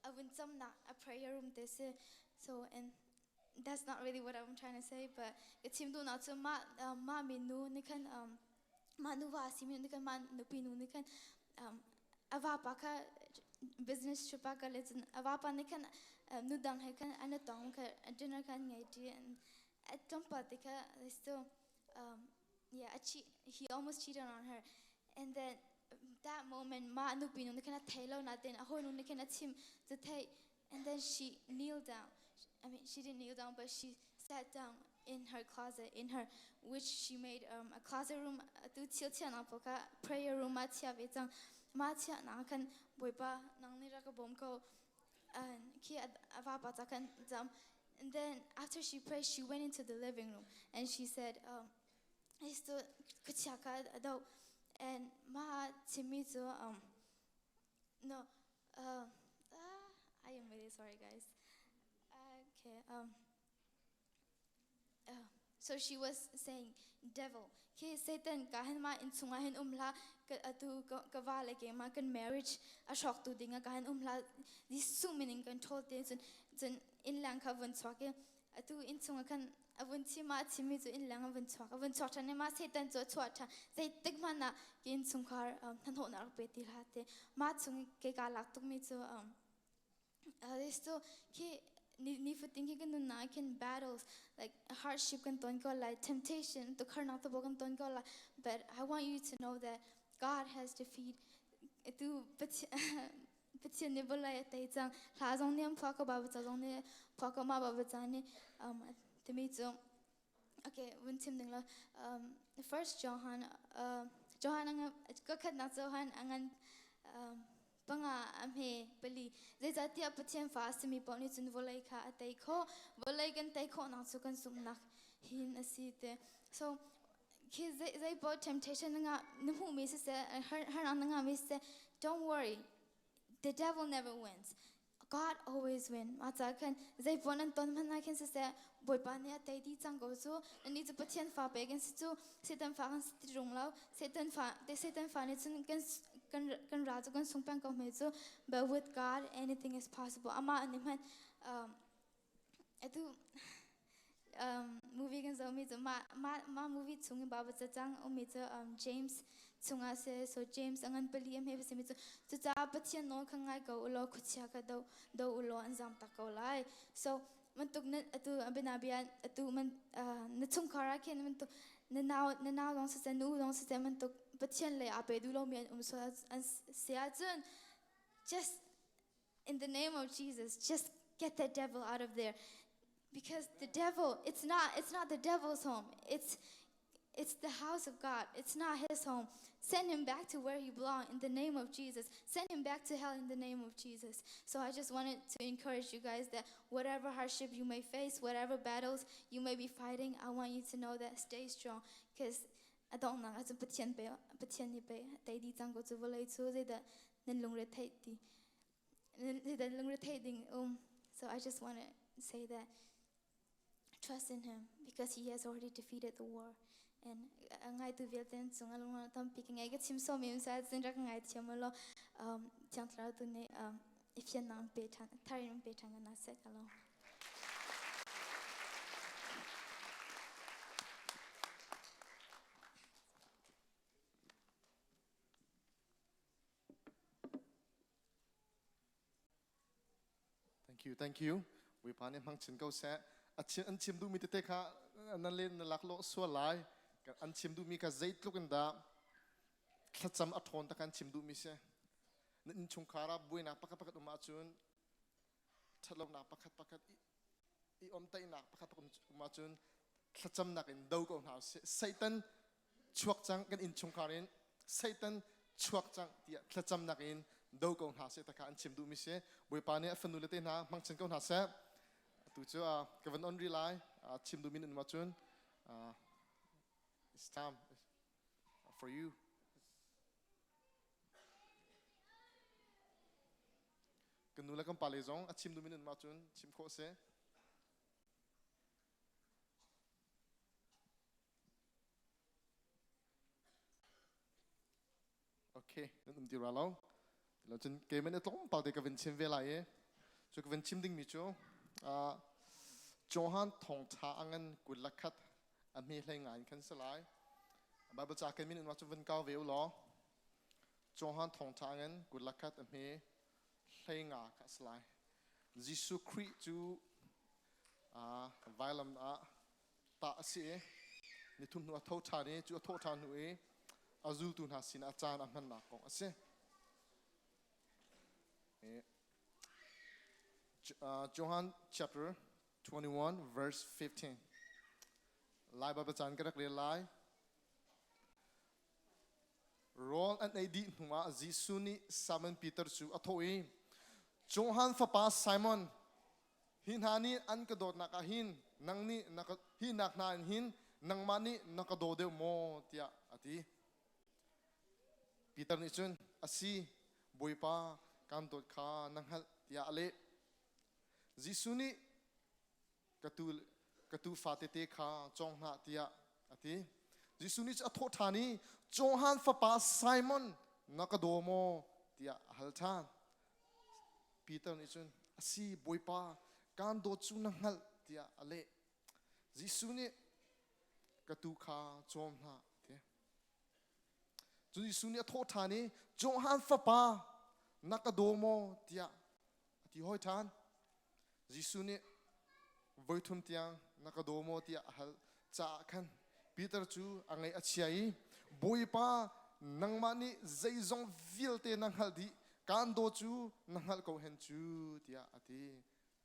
avun cham na a prayer room te se. So and that's not really what I'm trying to say, but it seemed to not so ma ma mi nu ni khan ma nu wa si mi nu khan ma nu pi nu ni khan awa pa kha business chupa ka le chun awa pa ni khan nu dang he khan ana tong kha dinner khan ngai ti and at tlawmpal te kha still yeah, he almost cheated on her. And then that moment ma nu pi nu ni khan thailo na ten a hoi nu ni khan chim chu thai. And then she kneeled down. I mean, she didn't kneel down, but she sat down in her closet, in her, which she made a closet room tu chil chia na poka prayer room ma chia ve chang ma chia na khan boipa nang ni ra ka bom ko ki awa pa cha khan jam. And then after she prayed, she went into the living room and she said, "Isto kuchia ka do," and ma chimi chu no, I am really sorry, guys. Okay, so she was saying, devil, ki Satan ka hen ma in chunga hen umla ka atu ka wa le ke ma kan marriage a shock tu dinga ka hen umla this su meaning control te chun chun in lang kha vun chwa ke atu in chunga khan avun chi ma chi mi chu in lang avun chwa avun chwa than ma Satan chu chwa tha zai tik ma na ki in chung khar than ho na pe ti la te ma chung ke ka lak tuk mi chu there's still ki ni fu thinking kan na can battles like hardship kan ton ko like temptation to khar na to bo kan ton ko la, but I want you to know that God has defeated tu Pathian ni bolai tai chang hla zong niam phwa ko ba ba zong ni phwa ko ma ba ba cha ni te mi chu okay wun chim ding la First Johan Johan ang ka khat na Johan angan panga amhe pali zeizatia Pathian fa simi pau ni chun volai kha atai kho volai kan tai kho na chu kan sum nak hin asi te. So khi zai zai po temptation nga nu mi se har har nga mi se, don't worry, the devil never wins, God always win. Ma cha khan zai pon an ton man na khan se se boi pa ne tai di chang go chu ani chu Pathian fa pe kan se chu Satan fa kan ti rung lo Satan fa te Satan fa ni chun kan kan kan ra chu kan sung pang ko me chu, but with God anything is possible. Ama ani man atu movie kan zo mi chu ma ma ma movie chung ba ba cha chang o mi chu James chunga se. So James angan pali am he se mi chu chu cha Pathian no kha ngai ko ulo khuchia ka do do ulo an jam ta ko lai. So man tuk na atu abina bian atu man na chung khara khen man tu na naw na naw long se nu long se man tuk Pathian le ape du lo mi an um so an se a chun just in the name of Jesus, just get that devil out of there. Because the devil, it's not, it's not the devil's home. It's, it's the house of God. It's not his home. Send him back to where he belongs in the name of Jesus. Send him back to hell in the name of Jesus. So I just wanted to encourage you guys that whatever hardship you may face, whatever battles you may be fighting, I want you to know that stay strong because a donghnak ahcun Pathian pe Pathian nih pei tei dih cang ko cu vawlei cu zeidah nan lungre theih ti zeidah lungre theih ding um. So I just want to say that trust in him because he has already defeated the war. And ngai tu vialte cung a lung tampi ka ngai ka chim so mi sa cun rak ngai thiam lo thiang thlarau tu nih i fiannak pe than thar in pe than na se ka lo. Thank you, thank you. Bawipa nih hmang chin ko seh. An chim duhmi tete kha nan len na lak lawh sual lai. An chim duhmi kha zeitluk in dah thlacam a ṭhawn tak an chim duhmi si. Na innchungkhar ah buainak pakhat pakhat um ahcun ṭhatlonak pakhat pakhat i omtaihnak pakhat pakhat um ahcun thlacamnak in do ko hna usih. Satan chuak cang kan innchungkhar in Satan chuak cang tiah thlacamnak in do ko hna seh takha an chim duhmi si. Bawipa nih a fanu le te hna hmangchin ko hna seh. Atu cu ka van on rih lai. Chim duhmi nan um ahcun it's time for you. Kan nu le kan pa le zong a chim duhmi nan um ahcun chim khawh a si. Okay, nan um ti ra lo. Lo cun keimah nih tlawmpal te ka vin chim ve lai i cu ka vin chim dingmi cu Johan thawngṭha a ngan 21 a hme hlei ngai in khan si lai. Bible ca kan min in cu vun kau ve u law Johan thawngṭha a ngan 21 a hme 15 kha a si lai. Jesuh Khrih cu vailam ah tah a si i nithum hnu a tho ṭhan i cu a thawh ṭhan hnu i a zultu hna sinah caan a hmannak kong a si. Johan chapter 21 verse 15. Lai Bible caan ka rak rel lai. Rawl an ei dih hnuah Jesuh nih Simon Peter cu a thawh i, Johan fapa Simon, hi hna nih an ka dawtnak ah hin nang nih na ka, hi nak hna in hin nangmah nih na ka daw deuh maw? tiah a ti. Peter nih cun, A si, Bawipa, kan dawt kha na hngalh, tiah a leh. Jesuh nih, Ka tuufa tete kha cawng hlah tiah a ti. Jesuh nih a thawh ṭhan i Johan fapa Simon na ka daw maw tiah a hal ṭhan. Peter nih cun a si Bawipa kaan dawt cu na hngalh tiah a leh. Jesuh nih ka tuu kha cawm hlah a ti. Cun Jesuh nih a thawh ṭhan i Johan fapa na ka daw maw tiah a ti hoi ṭhan. Jesuh nih voithum tiang na ka daw maw tiah a hal caah khan Peter cu a ngaih a chia i Bawipa nangmah nih zeizong vialte na hngalh dih kaan daw cu na hngalh ko hen cu tiah a ti.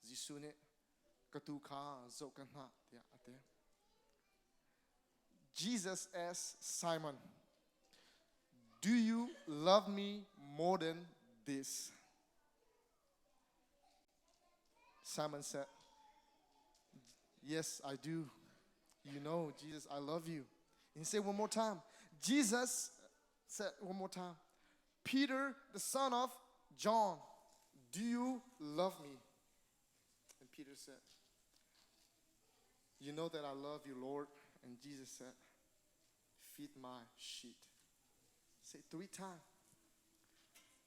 Jesuh nih ka tuu kha zoh ka hna tiah a ti. Jesus asked Simon, Do you love me more than this? Simon said, Yes, I do. You know, Jesus, I love you. And he said one more time, Jesus said one more time, Peter, the son of John, do you love me? And Peter said, You know that I love you, Lord. And Jesus said, Feed my sheep. Say three times.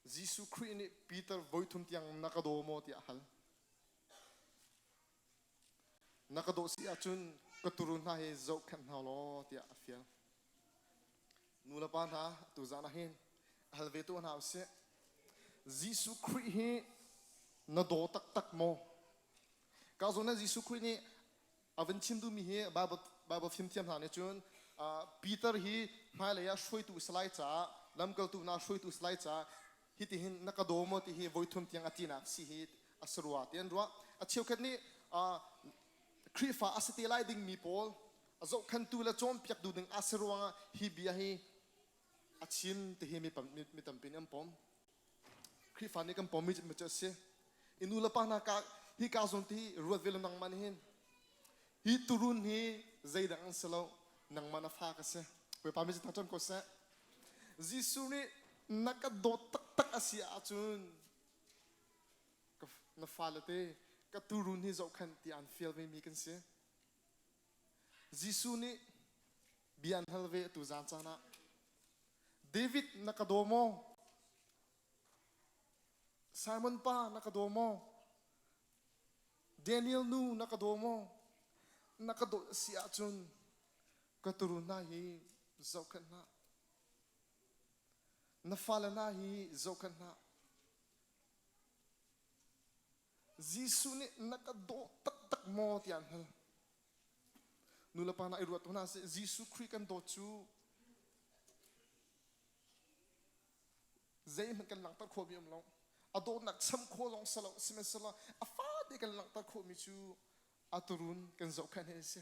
Jesuh Khrih nih Peter voithum tiang na ka daw maw tiah a hal. Na ka dawh si ahcun ka turun hna hi zohkhenh hna law tiah a fial. Nu le pa hna tuzaan ah hin hal ve tuah hna usih. Jesuh Khrih hi na daw taktak maw? Ka zawn ah Jesuh Khrih nih a van chim duhmi hi Bible, Bible fimthiam hna nih cun Peter hi hmailei ah hruaitu salai caah lamkaltu hna hruaitu salai caah hitihin na ka daw maw ti hi voithum tiang a tinak si hi a si rua ti an ruah. A cheukhat nih. Khrihfa a si te lai dingmi pawl a zohkhantu le cawnpiak duh ding a si ruangah hi bia hi a chim ti hi mi tampi nih an pom. Khrihfa nih kan pommi cu a si. I nu le pa hna ka hi ka zawn ti ruat ve lo nangmah nih hin hi turun hi zeidang an si lo nangmah na fa ka si. Bawipa mi cu thangṭhat ko seh. Jesuh nih na ka dawt taktak a si ahcun na fale te ka turun hi zohkhenh ti an fial vemi kan si. Jesuh nih bia an hal ve atu zan caan ah David na ka daw maw? Simon pa na ka daw maw? Daniel nu na ka daw maw? Na ka dawt a si ahcun ka turun hna hi zohkhenh hna. Na fale hna hi zohkhenh hna. Jesuh nih na ka dawh taktak maw tiah an hal. Nulepa hna i ruat hna sih Jesuh Khrih kan dawt cu zeihmanh kan langhter khawhmi um lo. A dawtnak cham khawh zong si lo sihmanhsehlaw a fate kan langhter khawhmi cu a turun kan zohkhenh hi a si.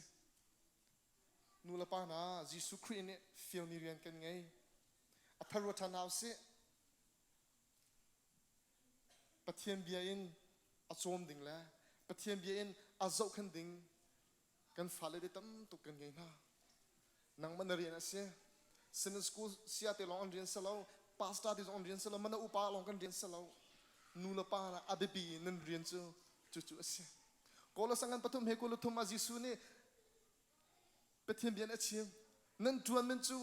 Nulepa hna Jesuh Khrih nih fialmi rian kan ngei. A thar ruat ṭhan hna usih. Pathian bia in a cawm ding le Pathian bia in a zohkhenh ding kan fale te tam tuk kan ngei hna. Nangmah na rian a si. Sunday school sia te lawng an rian si lo, pastor te zong an rian si lo, mana upa lawng kan rian si lo. Nu le pa na a biapi nan rian cu cucu a si. Kolosan ngan pathum he kul thum ah Jesuh nih Pathian bia a chim. Nan ṭuan man cu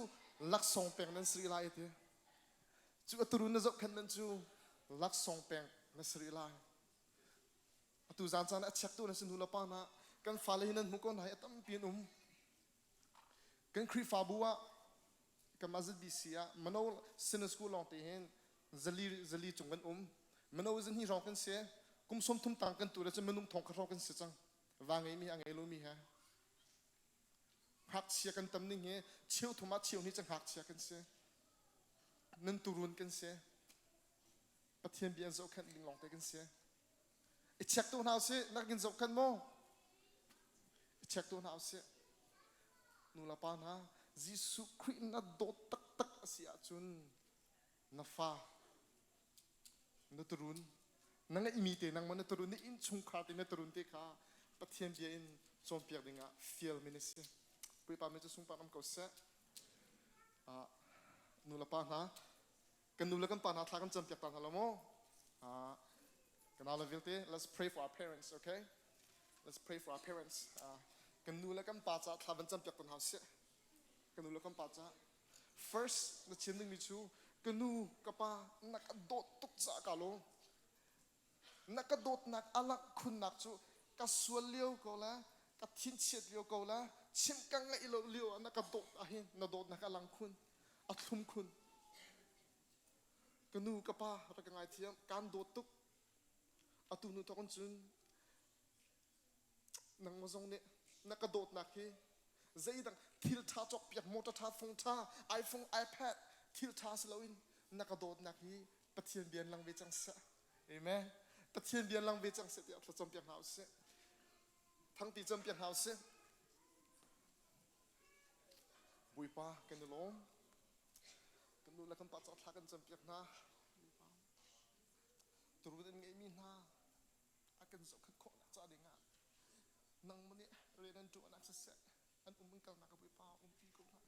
laksawng pek nan si rih lai a ti. Cu a turun na zohkhenh man cu laksawng pek na si rih lai. Atu zan caan a chiaktu na si nu le pa hna kan fale hi nan hmuh ko hna hi a tampi an um. Kan Khrihfabu ah kanmah ZBC ah mano Sunday school lawng te hin zali zali cung kan um. Mano zahnih hrawng kan si. Kum 30 tang kan tu le cu minung thong kha hrawng kan si cang. Va ngeimi a ngei lomi he. Ngakchia kan tam ning hi cheu thum ah cheu hnih cu ngakchia kan si. Nan turun kan si. Pathian bia an zohkhenh ding lawngte kan si. I check tu hna usih, nak in zohkhenh maw? I check tu hna usih. Nu le pa hna, Jesuh Khrih na dawt taktak a si ahcun na fa na turun na ngeihmi te nangmah na turun na innchungkhar te na turun te kha Pathian bia in cawnpiak dingah fialmi na si. Puipa mi cu sungpar um ko seh. Nu le pa hna, kan nu le kan pa hna thla kan campiak ta hna lo maw? Kan le vialte, let's pray for our parents, okay? Let's pray for our parents. Kan nu le kan pa caah thla van campiak ta hna sih. Kan nu le kan pa caah First na chim dingmi cu ka nu ka pa na ka dawt tuk caah ka lawm. Na ka dawtnak a langh khunnak cu ka sual lio ko la ka thinchiat lio ko la chimh ka ngaih lo lio ah na ka dawt ahhin na dawtnak a lang khun a thlum khun. Ka nu ka pa rak ka ngaithiam kaan dawt tuk. Atu nu thawk in cun nangmah zong nih na ka dawtnak hi zeidang thil ṭha cawkpiak motor ṭha phone ṭha iPhone iPad thil ṭha si loin na ka dawtnak hi Pathian bia in lang ve cang seh amen Pathian bia in lang ve cang seh tiah thlacam piak hna usih thangpi cam piak hna usih Bawipa kan i lawm kan nu le kan pa ca thla kan cam piak hna turun an ngeihmi hna a kan zohkhenh khawhnak ca dingah nangmah nih rian an ṭuannak siseh an um an kalnak a Bawipa umpi ko hna.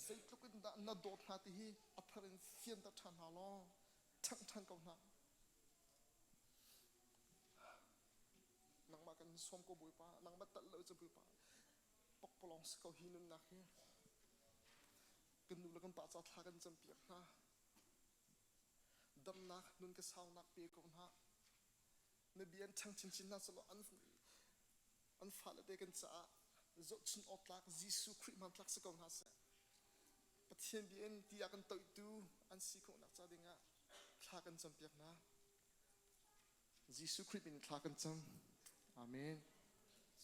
Zeitluk in dah na dawt hna ti hi a thar in fianter ṭhan hna law ṭhangh ṭhan ko hna. Nangmah kan sawm ko Bawipa, nangmah talh lo cu Bawipa pokpalawng si ko hi nunnak hi. Kan nu le kan pa ca thla kan campiak hna. Damnak nun ka saunak pe ko hna. Na bia an ṭhang chinchin hna selaw an an fale te kan caah zohchun awk tlak Jesuh Khrih hmantlak si ko hna seh. Pathian bia in ti ah kan toihtu an si khawhnak ca dingah thla kan campiak hna. Jesuh Khrih min thla kan cam. Amen.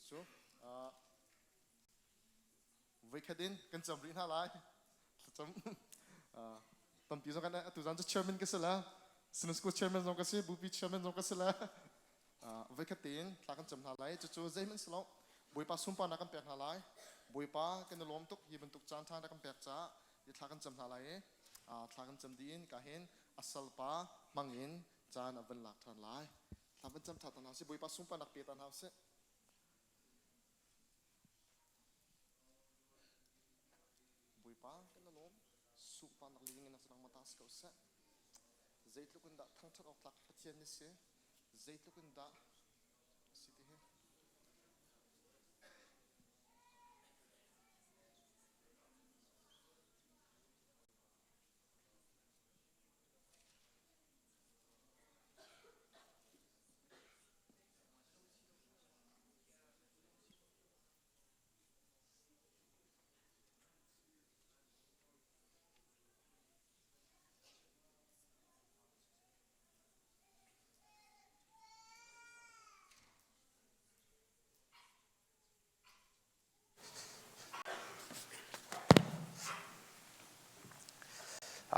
So, voikhat in kan cam rih hna lai. Thlacam. Tampi zong kan atu zan cu chairman ka si la. Sinus school chairman zong ka si, bupi chairman zong ka si la. Voikhat tein thla kan cam hna lai. Cucu zeihmanh si lo. Bawipa sunparnak kan pek hna lai. Bawipa kan i lawm tuk hi bantuk caan ṭha na kan pek caah hi thla kan cam hna lai i thla kan cam dih in ka hin a salpa hmang in caan a van lak ṭhan lai. Thla van cam ṭha ta hna sih. Bawipa sunparnak pe ta hna usih. Bawipa kan i lawm. Sunparnak liling in na mata si ko seh. Zeitluk in dah thangṭhat awk tlak Pathian na si. Zeitluk in dah si ti hi.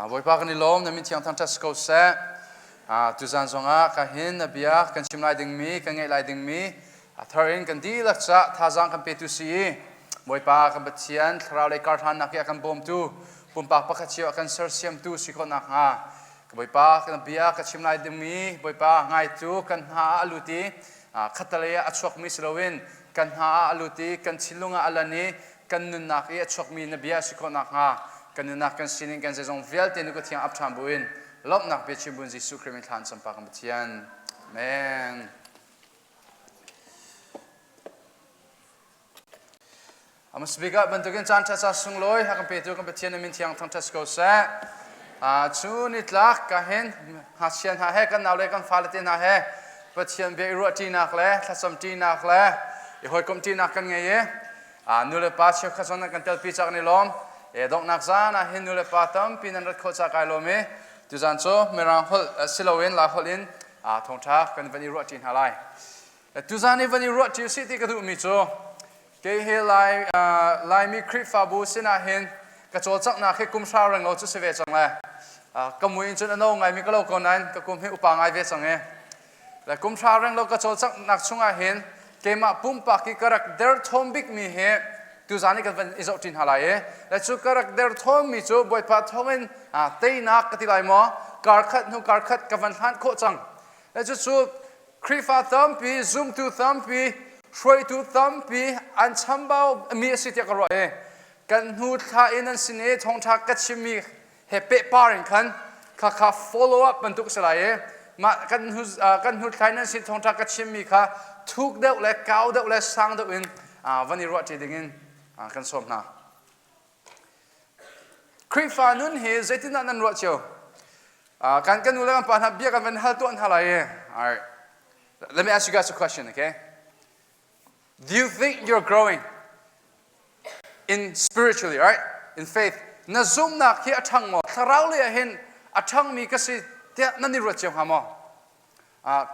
Bawipa kan i lawm na min thiang thangṭhat si ko seh. Tuzan zongah ka hin na bia kan chim lai dingmi kan ngaih lai dingmi a thar in kan dihlak cah thazaang kan petu si i Bawipa kan Pathian thlarau lei karhlannak i a kan bawmtu pumpak pakhat cio a kan sersiamtu si khawh nakhnga ka Bawipa kan bia ka chim lai dingmi Bawipa ngaitu kan hna ah a lut i khattalei ah a chuakmi si loin kan hna ah a lut i kan thinlung ah a lan i kan nunnak i a chuakmi na bia si khawh nakhnga kan nunnak kan sining kan zeizong vialte nu ka thiang ap ṭhan buin lawmhnak biachim buin Jesuh Khrih min thla in campa kan Pathian. Amen. Amasbik ah bantukin caan ṭha ca sunglawi ha kan petu kan Pathian min thiang thangṭhat ko seh. Cu nitlak ka hin ngakchia hna he kan nau le kan fale te hna he Pathian bia i ruah ṭinak le thlacam ṭinak le i hawikomh ṭinak kan ngei i nu le pa cheukhat zong nan kan telpi cak ni lawm. E donghnak zan ah hin nu le pa tampi nan rat khawh ca kai lawm i tuzan cu Mirang holh siloin Lai holh in thawngṭha kan van i ruah ṭi hna lai. Tuzan i van i ruah ṭi usih ti ka duhmi cu kei hi Lai, Laimi Khrihfabu sinah hin ka cawlcanghnak hi kum hra reng lo cu si ve cang le ka mui in cun a no ngaimi ka lo ko nain ka kum hi upa ngai ve cang i le kum hra reng lo ka cawlcanghnak chungah hin keimah pumpak i ka rak derthawm bikmi hi tuzan i kan van i zoh ṭi hna lai i le cu ka rak derthawmmi cu Bawipa thawngin teinak ka ti lai maw kar khat hnu kar khat ka van hlan khawh cang le cucu Khrihfa tampi, zumtu tampi, hruaitu tampi an chambau mi a si tiah ka ruah i kan hnu thla in an sin i thawngṭha ka chimmi he pehpar in khan kha kha follow up bantuk si lai i mah kan hnu kan hnu thla in an sin thawngṭha ka chimmi kha thuk deuh le kau deuh le sang deuh in van i ruah ṭi dingin kan sawm hna. Khrihfa nun hi zeitindah nan ruah cio? Kan kan nu le kan pa hna bia kan van hal tuah hna lai i. All right. Let me ask you guys a question, okay? Do you think you're growing in spiritually, right? In faith. Na zumnak hi a ṭhang maw? Thlarau lei ah hin a ṭhangmi ka si tiah nan i ruat cio hnga maw?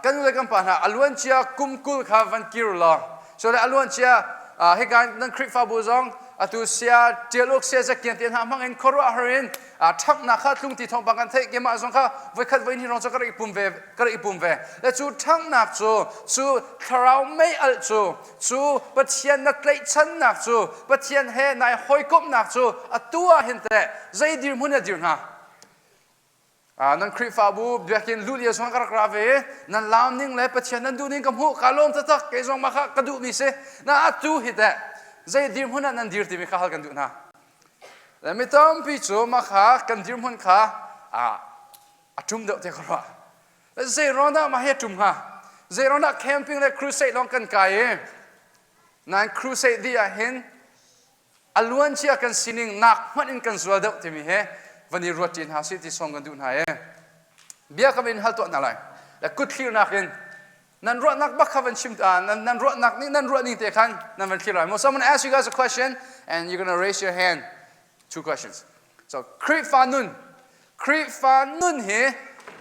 Kan nu le kan pa hna a luancia kum 20 kha van kir law so le a luancia hika nan Khrihfabu zong atu sia tial uk sia zakian te hna hmang in khuaruahhar in ṭhangnak kha tlung ti thawngpang kan theih keimah zong kha voikhat voi hnih rong cu ka rak i pum ve ka rak i pum ve le cu ṭhangnak cu cu thlarau mei alh cu cu Pathian na tlaihchannak cu Pathian he nai hawikomhnak cu atu ah hin teh zei dirhmun na dir hnga? Nan Khrihfabu biakinn luh lio zong ka rak ra ve nan laam ning le Pathian nan duh ning ka hmuh ka lawm taktak kei zong mah kha ka duhmi si na atu hi teh zei dirhmun ah nan dir timi kha hal kan duh hna le mi tampi cu mah kha kan dirhmun kha a ṭum deuh te ka ruah zei ruang dah mah hi a ṭum hnga zei ruang dah camping le crusade lawng kan kai i nan crusade dih ah hin a luancia kan sining nak hmanh in kan zual deuh timi he van i ruat ṭi hna sih ti sawm kan duh hna i bia ka in hal tuah hna lai le kut thlirnak in nan ruahnak bak kha van chim nan, nan ruahnak nih nan ruah ning te khan nan van thlir lai so I'm gonna ask you guys a question and you're gonna raise your hand two questions so Khrihfa nun Khrihfa nun hi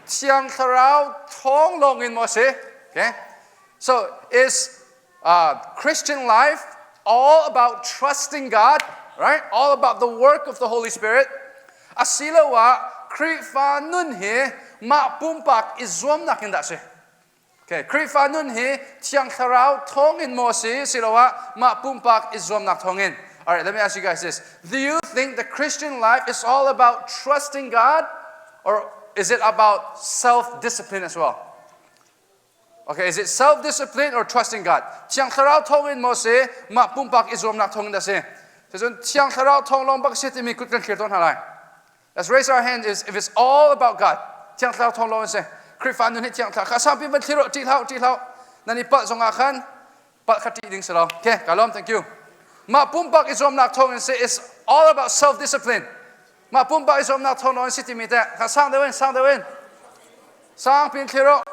Thiang Thlarau thawng lawng in maw si okay so is Christian life all about trusting God, right? All about the work of the Holy Spirit. Asiloah Khrihfa nun hi mah pumpak i zuamnak in dah si. Okay, Khrihfa nun hi Thiang Thlarau thawngin maw si siloah mah pumpak i zuamnak thawngin? All right, let me ask you guys this. Do you think the Christian life is all about trusting God or is it about self-discipline as well? Okay, is it self-discipline or trusting God? Thiang Thlarau thawngin maw si mah pumpak i zuamnak thawngin dah si? Cun Thiang Thlarau thawng lawng bak si timi kut kan thlir tawn hna lai. Let's raise our hand if it's all about God. Thiang Thlarau thawng lawng si. Khrihfa nun hi Thiang Thlarau kha sangpi van thlir ṭih hlah ṭih hlah. Nan i palh zongah khan palh kha ṭih ding si lo. Okay, ka lawm, thank you. Mah pumpak i zuamnak thawng in si is all about self discipline. Mah pumpak i zuamnak thawng lawng in si timi te kha sang deuh in sang deuh in sang pin thlir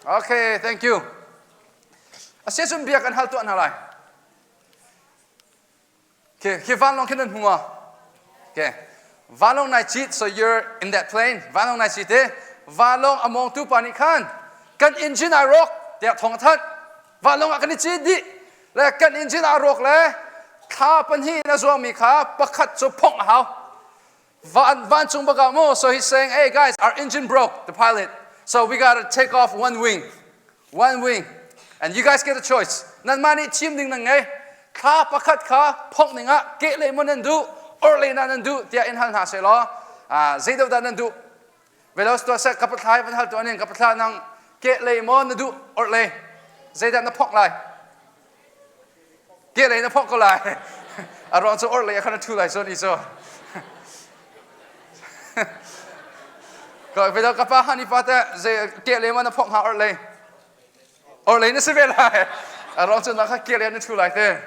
Okay, thank you. Asiacun bia kan hal tuah hna lai. Okay, khi vanlawng khin nan hmu ma? Okay. Vanlawng nai cit, so you're in that plane. Vanlawng nai cit e. Vanlawng a mawngtu pa nih khan kan engine ai rawk tiah thawng a thanh. Vanlawng ah kan i cit dih. Le kan engine aa rawk le thla pahnih in a zuangmi kha pakhat cu phongh a hau. Van vancung bak ah mu. So he's saying, hey guys, our engine broke, the pilot. So we gotta take off one wing. One wing. And you guys get a choice. Nanmah nih thim ding nan ngei. Thla pakhat kha phongh ning ah kehlei maw nan duh, orhlei na nan duh tiah in hal hna seh law zei dah nan duh. Velos tuah seh ka pathlai van hal tuah ning ka pathla nang kehlei maw na duh orhlei zeidah na phongh lai kehlei na phongh ko lai a ruang cu orhlei ah khan a ṭhu lai zawn i cu ka velo ka pa hani pa te zei kehlei maw na phongh hnga orhlei orhlei na si ve lai a ruang cu na kha kehlei na ṭhu lai te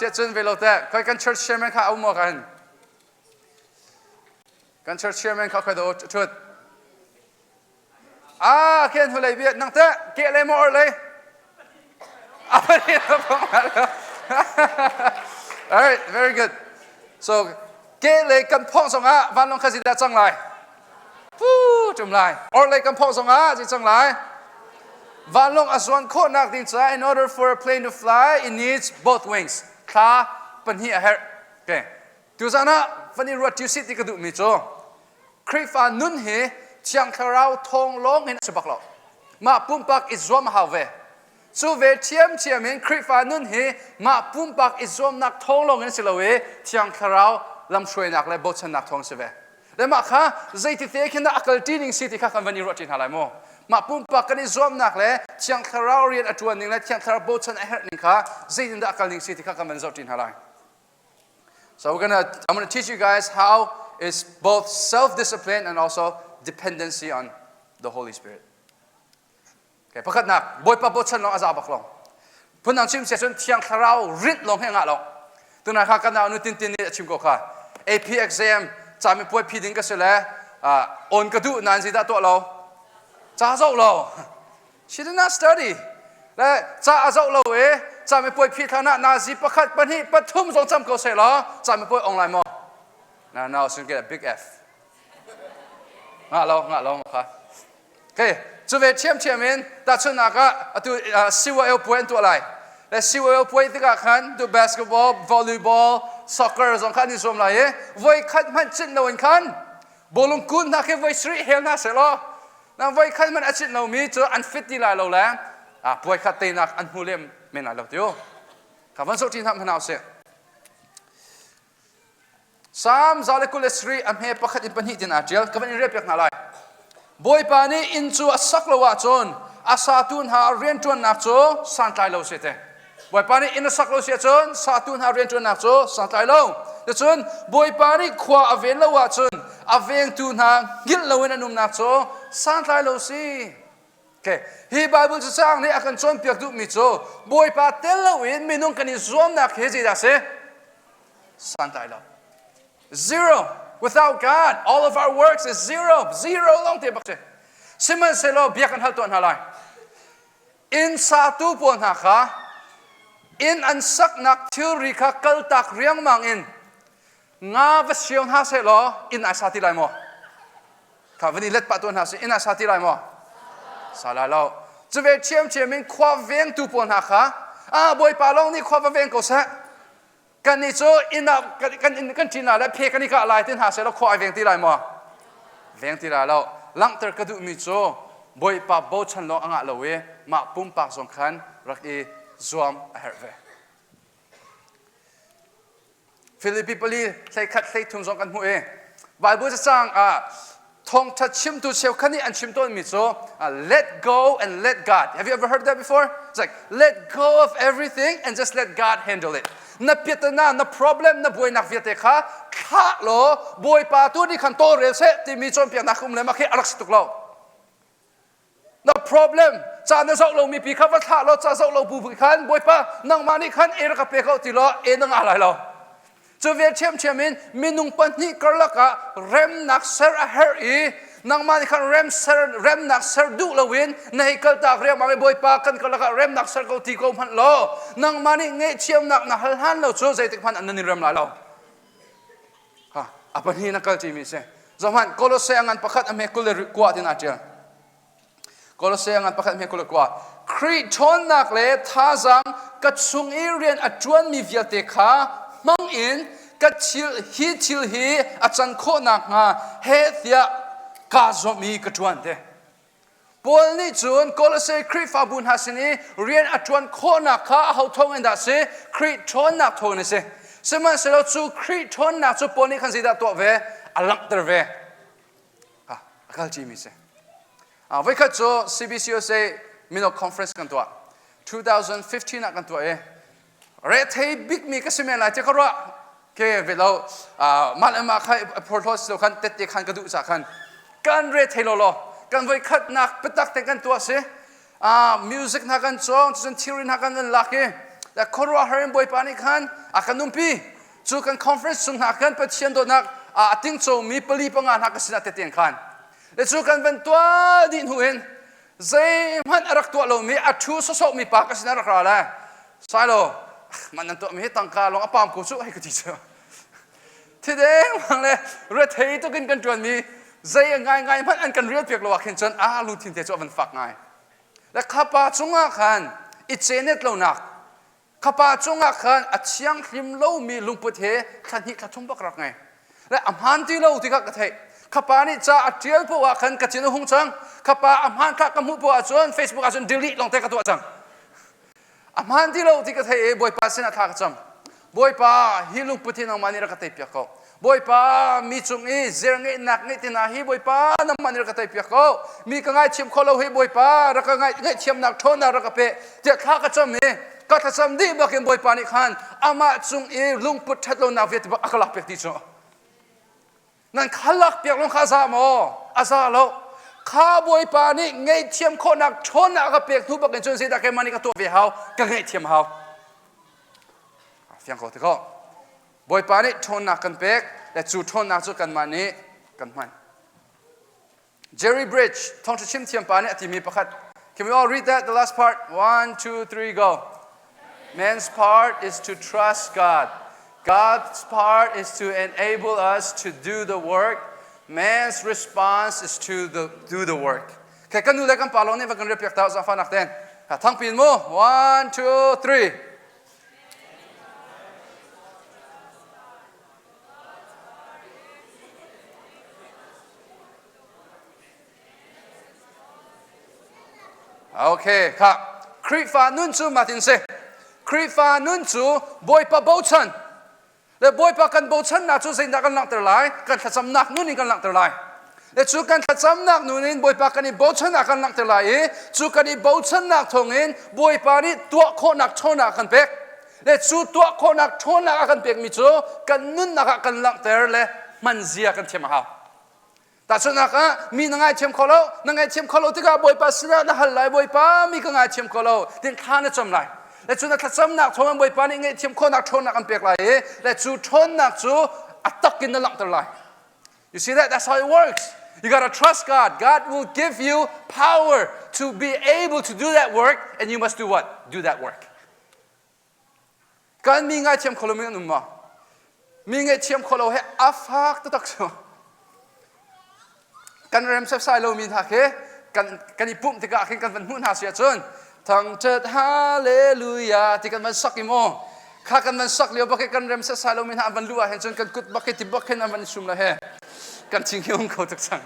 siah cun velo te khoi kan church chairman kha a um maw kan Kan church chairman kha khoi do ṭhut. Ah, khen hulei biat nang te ke le mo or le. All right, very good. So ke le kan phong song ah vanlong kha zida cang lai. Fu tum lai. Or le kan phong song ah zi cang lai. Vanlong a zuan khawhnak ding caah in order for a plane to fly, it needs both wings. Thla pahnih a herh. Okay. Tuzan ah van i ruat usih ti ka duhmi cu Khrihfa nun hi Thiang Thlarau thawng lawng in a si bak lo. Mah pumpak i zuam a hau ve. Cu ve ṭhiamṭhiam in Khrihfa nun hi mah pumpak i zuamnak thawng lawng in si lo i Thiang Thlarau lamhruainak le bochannak thawng si ve. Le mah kha zeiti te khin dah a kal ṭi ning si ti kha kan van i ruah ṭi hna lai mu. Mah pumpak kan i zuamnak le Thiang Thlarau rian a ṭuan ning le Thiang Thlarau bochan a herh ning kha zeitindah a kal ning si ti kha kan van zoh ṭi hna lai. So we're gonna, I'm gonna teach you guys how is both self-discipline and also dependency on the Holy Spirit. Okay, pakhatnak Bawipa bochan long aza bak long. Phundang chim sia cun Thiang Thlarau rinh long he ngah lo. Tunai kha kan nu tin tin nih a chim ko kha. AP exam cami puai phi ding ka si le on ka duh nan zi dah tuah lo. Ca zoh lo. She did not study. Le ca a zoh lo i camipuai phih thlan ah nazi pakhat pahnih pathum zong cam ko seh law camipuai ong lai maw? No, no, she'll get a big F. Ngah lo, ngah lo kha. Okay, cu ve ṭhiamṭhiam in tahchunhnak ah atu CYO puai an tuah lai. Le CYO puai tikah khan tu basketball, volleyball, soccer zong kha an i zuam lai i voi khat hmanh cinh loin khan bawlung kun hna khi voi sarih hel hna seh law Nang voi khat hmanh a chinh lomi cu an fit ti lai lo le puai khat teinak an hmu lem men lai lo tiu. Ka van zoh ṭi hna hmanh usih. Psalm 123 a hme pakhat in pahnih tin aa ṭial. Ka van in rel piak hna lai. Bawipa nih inn cu a sak lo ahcun a satu hna rianṭuannak cu santlai lo si te. Bawipa nih inn a sak lo si ahcun satu hna rianṭuannak cu santlai lo. Cun Bawipa nih khua a ven lo ahcun a vengtu hna hngilh loin an umnak cu santlai lo si. Okay. Hi Bible cacang nih a kan cawnpiak duhmi cu Bawipa tel loin minung kan i zuamnak hi zeidah si? Santlai lo. Zero. Without God, all of our works is zero. Zero lawng te bak si. Sihmanhsehlaw bia kan hal tuah hna lai. Inn satu pawl hna kha inn an saknak thilri kha kaltak riangmang in nga va sio hna seh law inn ai sa ti lai maw? Kha van i let pah tuah hna sih inn ai sa ti lai maw? Sa lai lo. Cu ve ṭhiamṭhiam in khua vengtu pawl hna kha ah Bawipa lawng nih khua va veng ko seh. Kannih cu inn ah kan inn kan ṭin ah le phe kan i kah lai ti hna seh law khua ai veng ti lai maw? Veng ti lai lo. Langhter ka duhmi cu. Bawipa bochan lawng a ngah lo i mah pumpak zong khan rak i zuam a herh ve. Filipi pali 11 13 zong kan hmuh i Bible cacang ah thawngtha chimtu cheukhat nih an chim tawnmi cu let go and let God. Have you ever heard that before? It's like let go of everything and just let God handle it. Na piatana, na problem, na buainak vialte kha thlah law Bawipa tu nih khan tawlrel seh timi cawnpiaknak um le mah khi a rak si tuk lo. Na problem ca na zoh lomi pi kha va thlah law ca zoh lo bu khan Bawipa nangmah nih khan e rak ka pe ko ti law e na ngah lai lo. Cu ve ṭhiamṭhiam in minung pahnih karlak ah remnak ser a herh i nangmah nih khan rem ser remnak ser duh loin na hei kaltak riangmang i Bawipa kan karlak ah remnak ser ko ti ko hmanh law nangmah nih ngaihthiamnak na hal hlan lo cu zeitik hmanh an nan i rem lai lo. Ha, a pahnih na kal ṭimi si. Zohhmanh, Kolose a ngan pakhat a hme 20 le kua tin aa ṭial. Kolose ngan pakhat hme 22. Khrih ṭhawnnak le thazaang ka chung i rian a ṭuanmi vialte kha hmang in ka thil hi thil hi a can khawh nakhnga he tiah kaa zuam i ka ṭuan te. Paul nih cun Kolose Khrihfabu hna sin i rian a ṭuan khawhnak kha aho thawng in dah si? Khrih ṭhawnnak thawng in a si. Sihmanhsehlaw cu Khrih ṭhawnnak cu Paul nih khan zeidah tuah ve? A langhter ve. A kal cimi si. Voikhat cu CBCUSA Mino Conference kan tuah. 2015 ah kan tuah i rethei bikmi ka si men lai tiah ka ruah. Ke ve lo mah le mah kha phorhlawt si lo khan tette khan ka duh ca khan kan rethei lo law kan voikhatnak biatak te kan tuah si music hna kan cawng cun thilri hna kan van lak i khuaruahhar in Bawipa nih khan a kan umpi Cu kan conference chung hna khan Pathian dawtnak a tingcomi pali panga hna ka sinah tete khan. Le cu kan van tuah dih hnu in zeihmanh a rak tuah lomi a ṭhu sawsawhmi pa ka sinah rak ra le Silo man nan tuahmi hi tangka lawng a pam ko cu hei ka ti cu. Thideng mang le rethei tukin kan ṭuanmi zei ngaingai hmanh an kan rial piak lo ah khin cun a lungthin te cu a van fak ngai. Le kha pa cungah khan i cenet lonak Kha pa cungah khan a thianghlim lomi lungput he thla hnih thla thum bak rak ngei. Le a hmaan ti lo ti kha ka theih. Kha pa nih ca a ṭial poah ah khan ka thin a hung cang. Kha pa a hmanthlak ka hmuh poah ahcun Facebook ahcun delete lawngte ka tuah cang. A hmaan ti lo ti ka theih i Bawipa sinah thla ka cam. Bawipa, hi lungput hi nangmah nih rak ka teipiak ko. Bawipa, mi cung i zer ngeihnak ngeih tina hi Bawipa nangmah nih rak ka teipiak ko. Mi ka ngaithiam kho lo hi Bawipa rak ka ngaihthiamnak ṭhawnnak rak ka pe tiah thla ka cam i ka thlacam dih bakin Bawipa nih khan amah cung i lungput ṭhat lonak vialte bak a ka lakpiak ti cu. Nan kha lakpiak lawng kha a za maw? A za lo. Kha Bawipa nih ngaihthiam khawhnak ṭhawnnak a ka pek hnu bakin cun zeidah keimah nih ka tuah ve hau? Ka ngaihthiam hau. Fiang ko ti ko. Bawipa nih ṭhawnnak kan pek le cu ṭhawnnak cu kanmah nih kan hman. Jerry Bridge, thawngṭha chim thiam pa nih a timi pakhat. Can we all read that, the last part? One, two, three, go. Man's part is to trust God. God's part is to enable us to do the work. Man's response is to the, do the work. Okay, kan nu le kan pa lawng nih va kan riapiak ta zaangfahnak ten. Thangpin mu. One, two, three. Okay, kha Khrihfa nun cu matin si. Khrihfa nun cu Bawipa bochan. Le Bawipa kan bochannak cu zeidah kan langhter lai? Kan thlacamnak nun in kan langhter lai. Le cu kan thlacamnak nun in Bawipa kan i bochannak kan langhter lai i cu kan i bochannak thawngin Bawipa nih tuah khawhnak ṭhawnnak kan pek. Le cu tuah khawhnak ṭhawnnak a kan pekmi cu kan nunnak ah kan langhter le hman zia kan thiam a hau. Tahchunhnak ah mi na ngaithiam kho lo, na ngaithiam kho lo tikah Bawipa sinah na hal lai, Bawipa mi ka ngaithiam kho lo, tin thla na cam lai. Le cu na thlacamnak thawngin Bawipa nih ngaihthiam khawhnak ṭhawnnak an pek lai i le cu ṭhawnnak cu a tak in na langhter lai. You see that? That's how it works. You gotta trust God. God will give you power to be able to do that work, and you must do what? Do that work. Kan mi ngaithiam kho lomi an um maw? Mi ngaihthiam kho lo he a fak taktak cu. Kan rem setsai lomi hna khi kan kan i pumh tikah khin kan van hmuh hna si ahcun thangṭhat hallelujah ti kan van sak i maw kha kan van sak lio bak i kan rem setsai lomi hna an van luh ah hin cun kan kut bak hi ti bak hin an van sum la he kan thing hi um kho tuk cang.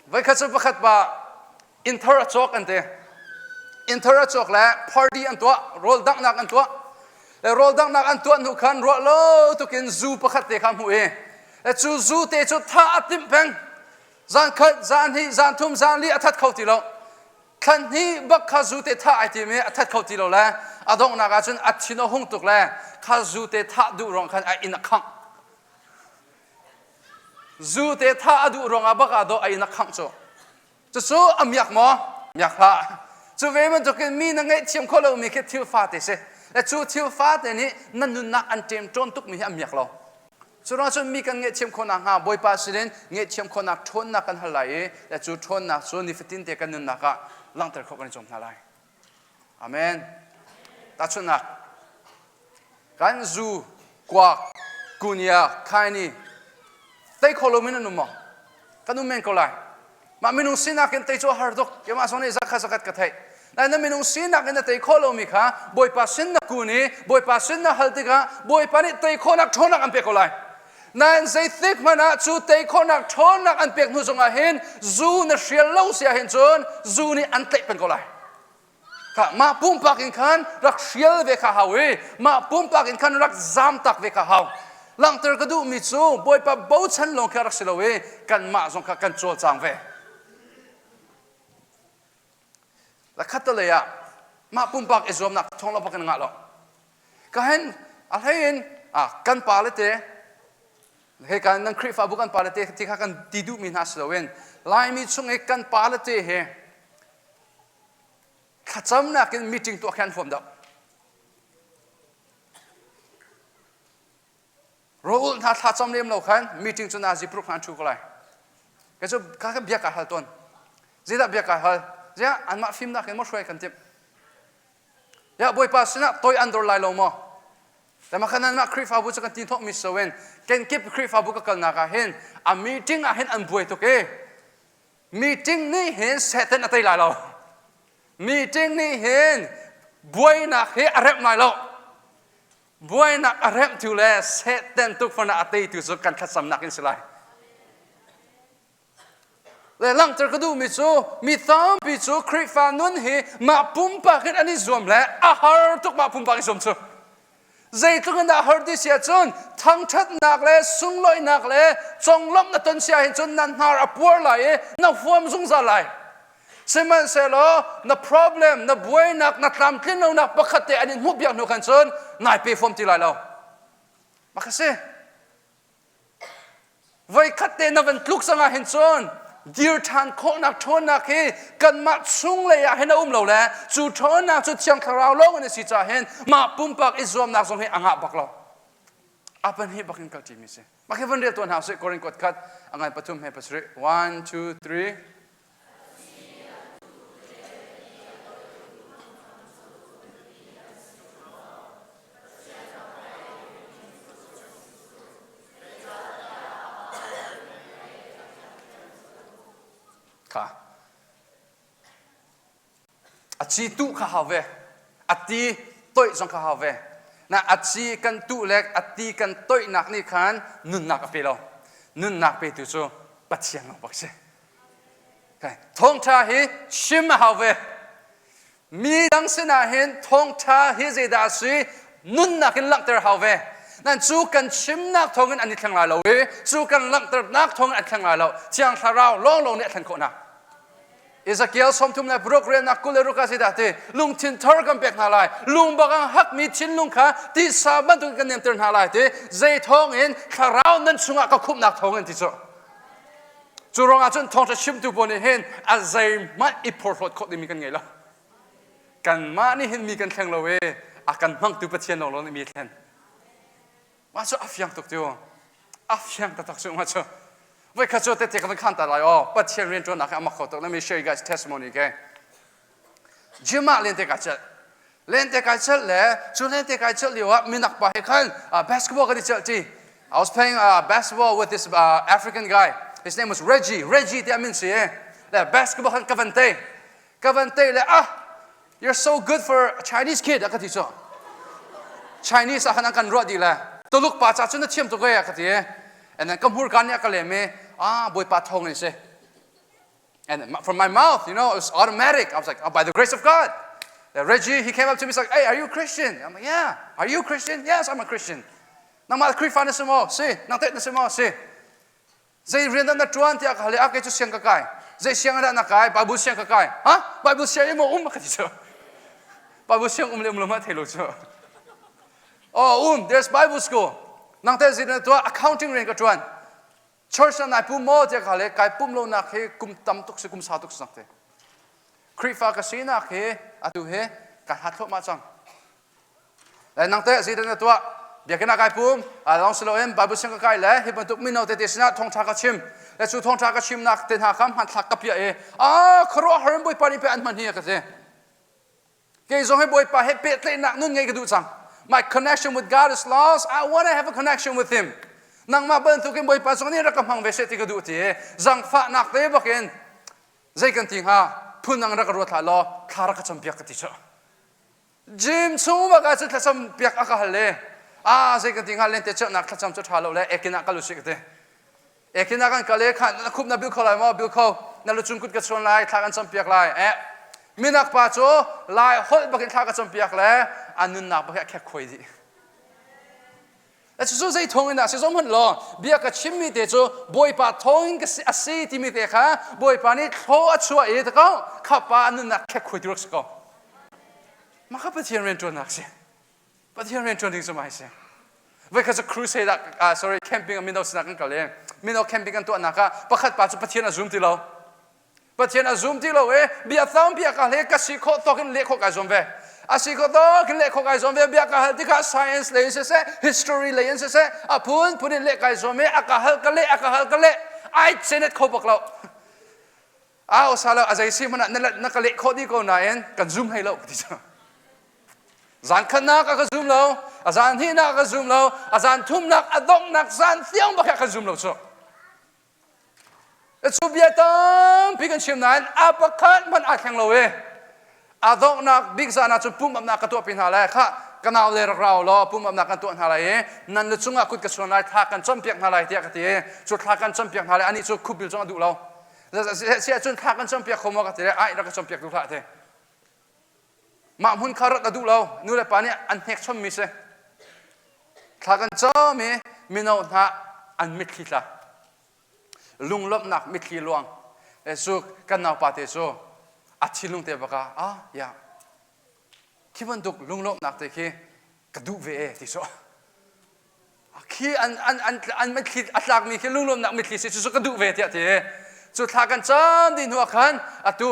Voikhat cu pakhat pa. Inn thar a cawk an ti. Inn thar a cawk le party an tuah, rawl danghnak an tuah. Le rawl danghnak an tuah hnu khan ruah lo tukin zu pakhat te kha hmuh i le cu zu te cu tha a timh peng. Zan khat, zan hnih, zan thum, zan li a that kho ti lo. Thlan hnih bak kha zu te thah ai tim i a that kho ti lo le a donghnak ah cun a thin a hung tuk le kha zu te thah duh ruang khan a inn a khangh. Zu te thah a duh ruangah bak ah dawh a inn a khangh cu. Cucu a miak maw? Miak hlah. Cu ve bantukin mi na ngaihthiam khawh lomi khi thil fate si. Le cu thil fate nih na nunnak an ṭemṭawn tukmi hi a miak lo. Cu ruangah cun mi kan ngaihthiam khawh nakhnga Bawipa sinin ngaihthiam khawhnak ṭhawnnak kan hal lai i le cu ṭhawnnak cu nifatin te kan nunnak ah langhter khawh kan i zuam hna lai. Amen. Tahchunhnak kan zu, kuak, kunya, khaini tei kho lomi nan um maw? Kan um men ko lai. Mah minung sinak in tei cu a har tuk. Keimah zong nih zakhat zakhat ka theih. Nain na minung sinak in na tei khawh lomi kha Bawipa sin na kun i Bawipa sin na hal tikah Bawipa nih tei khawhnak ṭhawnnak an pek ko lai. Nain zeitik hmanh ah cu tei khawhnak ṭhawnnak an pek hnu zongah hin zu na hrial lo si ahhin cun zu nih an tlaih peng ko lai. Kha mah pumpak in khan rak hrial ve kha hau i mah pumpak in khan rak zamtak ve kha hau. Langhter ka duhmi cu Bawipa bochan lawng khi a rak si lo i kanmah zong kha kan cawlcang ve. La khattelei ah mah pumpak i zuamnak thawng lo bak in ngah lo. Ka hen a hlei in kan pa le te he kan nan Khrihfabu kan pa le te ti kha kan ti duhmi hna si loin Laimi chung i kan pa le te he thlacamnak in meeting tuah khi an huam deuh. Rawl hna thlacam lem lo khan meeting cu nazi pruk hna an ṭhu ko lai. Kei cu ka kan bia ka hal tawn. Zeidah bia ka hal? Ziah anmah fimnak in maw hruai kan timh? Ya Bawipa sinah toi an dor lai lo maw? Le mah khan nanmah Khrihfabu cu kan ti hnawhmi so in kenkip Khrihfabu ka kalnak ah hin a meeting ah hin an buai tuk i meeting nih hin Satan a tei lai lo. Meeting nih hin buainak hi a remh lai lo. Buainak a remhtu le Satan tukforhnak a teitu cu kan thlacamnak in si lai. Le langhter ka duhmi cu mi tampi cu Khrihfa nun hi mah pumpak in an i zuam le a har tuk mah pumpak i zuam cu. Zeitluk in dah har ti si ahcun thangṭhatnak le sunglawihnak le conglawmh na ton si ahhin cun na hnar a puar lai i na huam zungzal lai. Sihmanhsehlaw na problem, na buainak, na tlamtlin lonak pakhat te an in hmuhpiak hnu khan cun nai pe fom ti lai lo. Mah kha si. Voikhat te na van tluk cang ah hin cun dir ṭhan khawhnak ṭhawnnak hi kanmah chunglei ah hin a um lo le cu ṭhawnnak cu Thiang Thlarau lawng in a si caah hin mah pumpak i zuamnak zong hi a ngah bak lo. A pahnih bak in kal ṭimi si. Mah khi van rel tuah hna usih Korin kuat khat a ngan pathum he pasarih. One, two, three. Kha. A ci tuh kha hau ve. A ti toih zong kha hau ve. Na a ci kan tuh le a ti kan toihnak nih khan nunnak a pe lo. Nunnak petu cu Pathian lawng bak si. Thawngṭha hi chim a hau ve. Mi dang sinah hin thawngṭha hi zeidah a si nunnak in langhter hau ve. Nan cu kan chimnak thawngin an i thleng lai lo i cu kan langhternak thawngin an thleng lai lo. Thiang Thlarau lawnglawng nih a thlen khawh hna. Ezekiel 36 relnak 26 ah zeidah ti lungthin thar kan pek hna lai lung bak ang hakmi thinlung kha tisa bantuk kan nemter hna lai ti zei thawngin thlarau nan chungah ka khumhnak thawngin ti cu cu ruangah cun thawngṭha chimtu pawl nih hin a zeihmanh i phorhlawt khawh dingmi kan ngei lo kanmah nih hin mi kan thleng lo i a kan hmangtu Pathian lawnglawng nih mi a thlen mah cu a fiang tuk tiu a fiang taktak cu mah cu voi khat cu tete ka van khan ta lai aw Pathian rianṭuannak hi a mak kho tuk let me share you guys testimony okay gym ah lente kai celh lente kai celh le cu lente kai celh lio ah minak pa he khan basketball kan i celh ti I was playing basketball with this African guy his name was Reggie Reggie ti a min si le basketball khan ka van tei ka van tei le ah You're so good for a Chinese kid a ka ti cu. Chinese ah khan an kan ruah dih le Tuluk pa ca cun na thiam tuk e a ka ti. And then ka hmurka nih a ka lem i ah Bawipa thawng in si. And from my mouth, you know, it was automatic. I was like, oh, by the grace of God. Then Reggie, he came up to me, he's like, hey, are you a Christian? I'm like, yeah. Are you a Christian? Yes, I'm a Christian. Nangmah Khrihfa na si maw? Si. Nang teh na si maw? Si. Zei rian dah na ṭuan tiah ka hal i, ah, kei cu siang ka kai. Zei siang dah na kai? Bible siang ka kai. Ha? Bible siang i maw um? Ka ti cu. Bible siang um le um lo ma thei lo cu. Oh, um, there's Bible school. Nang teh zei na tuah? Accounting rian ka ṭuan. Church na nai pum maw tiah ka hal i kai pum lonak hi kum tam tuk si kum sau tuk si cang te. Khrihfa ka sinak hi atu hi ka hlat thluahmah cang. Le nang teh zeidah na tuah? Biakinn ah kai pum, lawng si loin Bible siang ka kai le hi bantuk mino tete sinah thawngṭha ka chim. Le cu thawngṭha ka chimnak te hna kha hmanthlak ka piah i ah khuaruahhar in Bawipa nih pei an hman hi ka ti. Kei zong hi Bawipa he pehtlaihnak nun ngei ka duh cang. My connection with God is lost. I want to have a connection with Him. Nangmah bantukin Bawipa zong nih rak ka hmang ve seh ti ka duh ti zangfahnak te bakin zei kan ti hnga phun dang rak ka ruat hlah law thla rak ka campiak ka ti cu. Gym chung bak ah cun thlacam piak a ka hal le a zei kan ti hnga lente cerhnak thlacam cu ṭha lo le ekin ah kal usih ka ti. Ekin ah kan kal i khan na khup na bil kho lai maw bil kho na lucung kut ka chuan lai thla kan cam piak lai eh minak pa cu lai holh bakin thla ka cam piak le a nunnak bak hi a khek khuai dih. Cucu zei thawng in dah si zong hmanh law bia ka chimmi te cu Bawipa thawng in ka si a si timi te kha Bawipa nih thlaw a chuah i ta ko kha pa a nunnak khek khuai tu rak si ko. Mah kha Pathian rianṭuannak si. Pathian rianṭuan ding cu mai si. Voi khat cu crusade ah sorry camping ah mino sinah kan kal i mino camping kan tuahnak ah pakhat pa cu Pathian a zum ti lo. Pathian a zum ti lo i bia tampi a ka hle ka si khawh tawk in leh khawh kai zuam ve. A si khawh tawk in leh khawh kai zuam ve bia ka hal tikah science lei in siseh history lei in siseh a phunphun in leh kai zuam i a ka hal ka leh a ka hal ka leh ai cenet kho bak lo. A osa lo a zei si hmanh ah na, na ka leh khawh dih ko nain kan zum hlei lo ka ti cang. Zan khatnak a ka zum lo, a zan hnihnak a ka zum lo, a zan thumnak a donghnak zan tiang bak ah kan zum lo cu. Cu bia tampi kan chim nain a pakhat hmanh aa thleng lo i a donghnak bik zan ah cun pumhnak ka tuahpi hna lai khah ka nau le rak rau law pumhnak kan tuah hna lai i nan lu cungah kut ka chuan lai thla kan campiak hna lai tiah ka ti i cu thla kan campiak hna lai anih cu khupbil zong a duh lo si ahcun thla kan campiak kho maw ka ti le ai rak ka campiak duh hlah ti mah hmun kha rat a duh lo nu le pa nih an hnek chommi si thla kan cam i mino hna an mitthli tla lunglawmhnak mitthli luang cu kan naupa te cu a thinlung te bak ah ah ya khi bantuk lunglawmhnak te khi ka duh ve e ti so khi an an an an mitthli a tlakmi khi lunglawmhnak mitthli si cu ka duh ve tiah ti cu thla kan cam dih hnu ah khan atu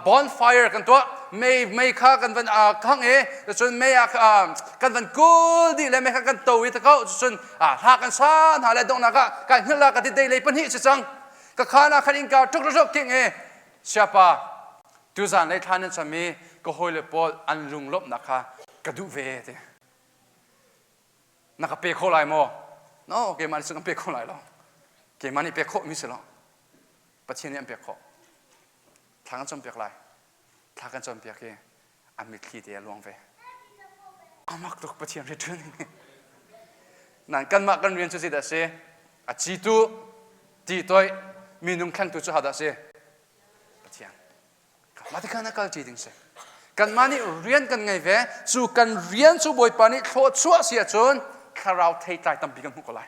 bonfire kan tuah mei mei kha kan van khang i cun mei ah kan van kul dih le mei kha kan to i ta ko cun hla kan sa hna le donghnak ah kai hngilh la ka ti dei lei pahnih si cang ka khan ah khan innka tuk tuk king i siapa tuzan lei thla nan cam i ka hawile pawl an lunglawmhnak kha ka duh ve ti na ka pe kho lai maw no keimah nih cun kan pe kho lai lo keimah nih pek khawh mi si lo Pathian nih an pek khawh thla kan cawnpiak lai thla kan cawnpiak i a mitthli te a luang ve amak tuk Pathian rian nan kanmah kan rian cu zeidah si a ci tu ti toih minung thlengtu cu hodah si Pathian Mah tikhan a kal ṭi ding si. Kanmah nih rian kan ngei ve. Cu kan rian cu Bawipa nih thluachuah si ahcun thlarau theitlai tampi kan hmuh ko lai.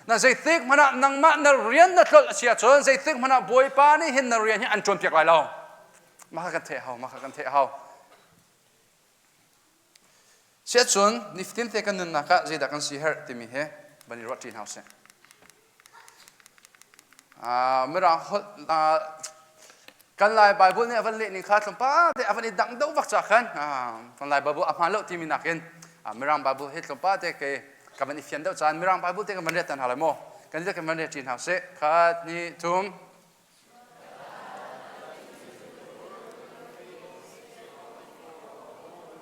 Na zeitik hmanh ah nangmah na rian na tlolh a si ahcun zeitik hmanh ah Bawipa nih hin na rian hi an ṭuanpiak lai lo. Mah kha kan theih hau, mah kha kan theih hau. Siahcun nifatin te kan nunnak ah zeidah kan si herh timi hi van i ruah ṭi hna usih. Mirang holh kan Lai Bible nih a van leh ning kha tlawmpal te a van i dang deuh vak ca khan kan Lai Bible a hmaan lo timi nakin Mirang Bible hi tlawmpal te ke ka van i fian deuh caan Mirang Bible te kan van riat hna lai maw kan kan van riat ṭi hna usih khat hnih thum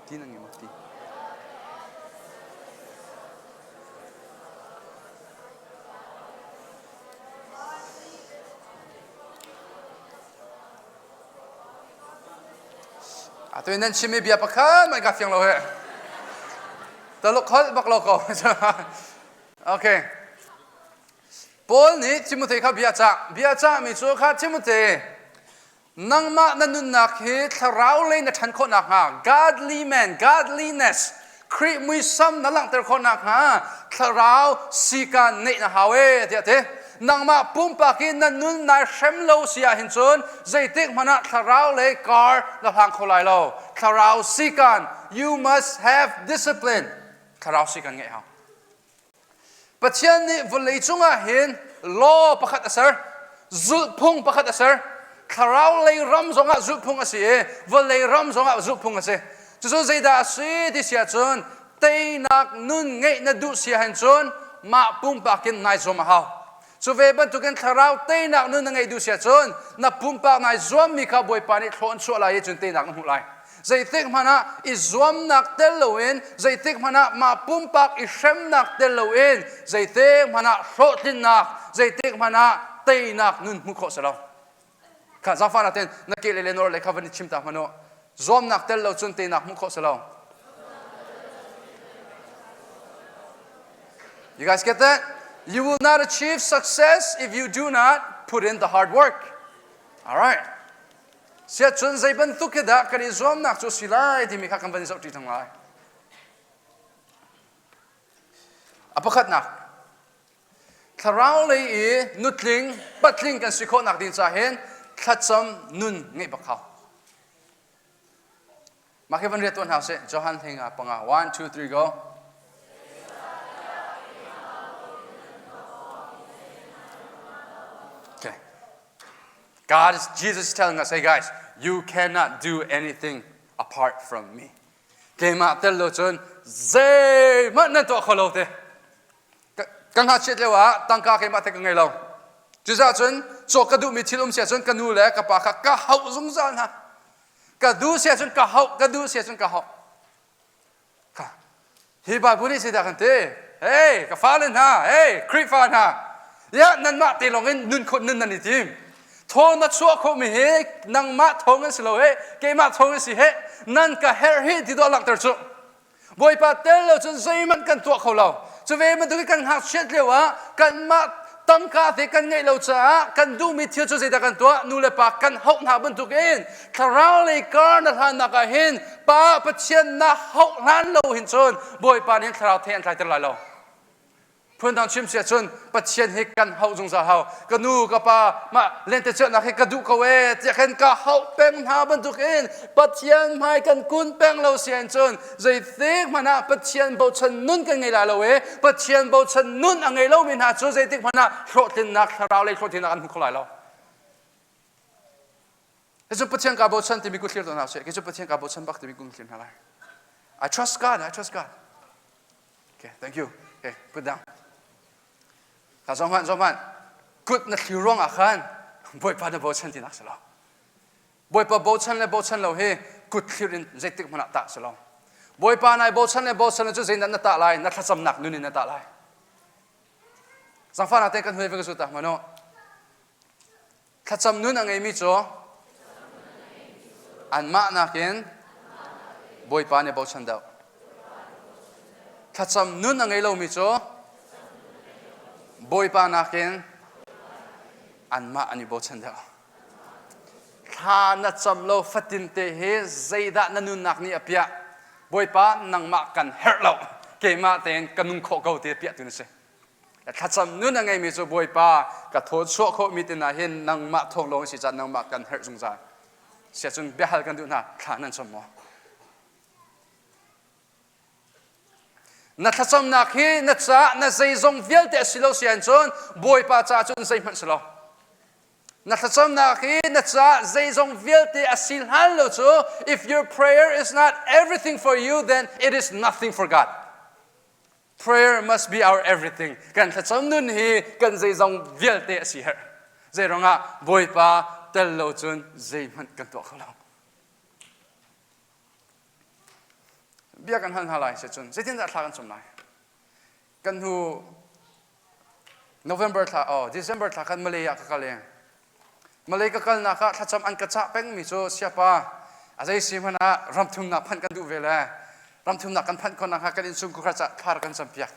Ti na ngei maw ti? Atu in nan chimmi bia pakhat hmanh ka fiang lo he. Taluk holh bak lo ko. Okay. Paul nih Timote kha bia cah. Bia cahmi cu kha Timote. Nangmah na nunnak hi thlarau lei na ṭhan khawh nakhnga godly man, godliness, Khrih muisam na langhter khawh nakhnga thlarau sikan ngeih na hau ee tiah ti. Nangmah pumpak i na nun nai hrem lo si ahhin cun zeitik hmanh ah thlarau lei kar na hlang kho lai lo. Thlarau sikan, you must have discipline. Thlarau sikan ngeih hau. Pathian nih vawlei cungah hin law pakhat a ser, zulhphung pakhat a ser. Thlarau lei ram zongah zulhphung a si i vawlei ram zongah zulhphung a si. Cucu zeidah a si ti si ahcun teinak nun ngeih na duh si ahhin cun mah pumpak in nai zuam a hau. Cu ve bantukin thlarau teinak nun na ngeih duh si ahcun na pumpak nai zuammi kha Bawipa nih thlaw an chuah lai i cun teinak na hmuh lai. Zeitik hmanh ah i zuamnak tel loin, zeitik hmanh ah mah pumpak i hremnak tel loin, zeitik hmanh ah hlawhtlinnak, zeitik hmanh ah teinak nun hmuh khawh si lo. Kha zaangfahnak tein na ke le le nor le kha van i chim ta hmanh u. Zuamnak tel lo cun teinak hmuh khawh si lo. You guys get that? You will not achieve success if you do not put in the hard work. All right. Siah cun zei bantuk hi dah kan i zuamnak cu si lai timi kha kan van i zohṭi thang lai. A pakhatnak, thlarau lei i nutling, patling kan si khawhnak ding ca hin thlacam nun ngeih bak hau. Mah khi van riat tuan hau sih. Johan hlinga panga. 1, 2, 3, go. Okay. God is, Jesus is telling us, hey guys, you cannot do anything apart from me. Keimah tel lo cun zeihmanh nan tuah kho lo te. Ka ngakchiat lio ah tangka keimah te ka ngei lo. Cucaah cun cawk ka duhmi thil um sia cun ka nu le ka pa kha ka hauh zungzal hna. Ka duh sia cun ka hauh, ka duh sia cun ka hauh. Hi Bible nih zeidah kan ti? Hey, ka fale hna, hey, Khrihfa hna, ya nanmah te lawng in nun khawh nun nan i tim. Thaw na chuah khawhmi hi nangmah thawng an si lo he, keimah thawng an si he, nan ka herh hi ti dawh langhter cu. Bawipa tel lo cun zeihmanh kan tuah kho lo. Cu ve bantuk kan ngakchiat lio ah kanmah tangka te kan ngeih lo caah kan duhmi thil cu zeidah kan tuah nu le pa kan hauh hna bantukin thlarau lei kar na hlannak ah hin Pa Pathian na hauh hlan lo hin cun Bawipa nih thlarau thei an tlaiter lai lo. Phundang chim si ahcun Pathian hi kan hauh zungzal hau. Ka nu ka pa mah lentecelhnak hi ka duh ko ee tiah khan ka hauh peng hna bantukin Pathian hmai kan kun peng lo si ahcun zeitik hmanh ah Pathian bochan nun kan ngei lai lo i Pathian bochan nun a ngei lomi hna cu zeitik hmanh ah hlawhtlinnak thlarau lei hlawhtlinnak an hmu kho lai lo. Cu Pathian ka bochan timi ku thlir to hna seh. Kei cu Pathian ka bochan bak timi ku thlir hna lai. I trust God, I trust God. Okay, thank you. Okay, put down. Ka zong hmanh, zong hmanh. Kut na thlir ruang ah khan Bawipa na bochan ti nak si lo. Bawipa bochan le bochan lo hi kut thlir in zeitik hmanh ah tah si lo. Bawipa nai bochan le bochan lo cu zeidah na tah lai? Na thlacamnak nun in na tah lai. Zangfahnak te kan huai ve ka zu ta hmanh u. Thlacam nun a ngeimi cu anmah nakin Bawipa nih bochan deuh. Thlacam nun a ngei lomi cu Bawipa nakin anmah an i bochan deuh. Thla na cam lo fatin te hi zeidah na nunnak nih a piah? Bawipa nangmah kan herh lo. Keimah tein ka nung khawh ko ti a piah tu na si. Thlacam nun a ngeimi cu Bawipa ka thaw chuah khawhmi te hna hin nangmah thawng lawng si caah nangmah kan herh zungzal. Siacun biahal kan duh hna thla nan cam maw? Na thlacamnak hi na caah na zeizong vialte a si lo si ahcun Bawipa caah cun zeihmanh si lo. Na thlacamnak hi na caah zeizong vialte a si hlan lo cu if your prayer is not everything for you then it is nothing for God. Prayer must be our everything. Kan thlacam nun hi kan zeizong vialte a si herh. Zeiruangah Bawipa tel lo cun zeihmanh kan tuah kho lo. Bia kan hal hna lai si cun zeitindah thla kan cam lai? Kan hnu November thla oh December thla khan Malay ah ka kal i Malay ka kalnak ah thlacam an ka cah pengmi cu siapa a zei si hmanh ah ramthumnak phanh kan duh ve le ramthumnak kan phanh khawh nakhnga kan innchungkhar caah thla kan campiak.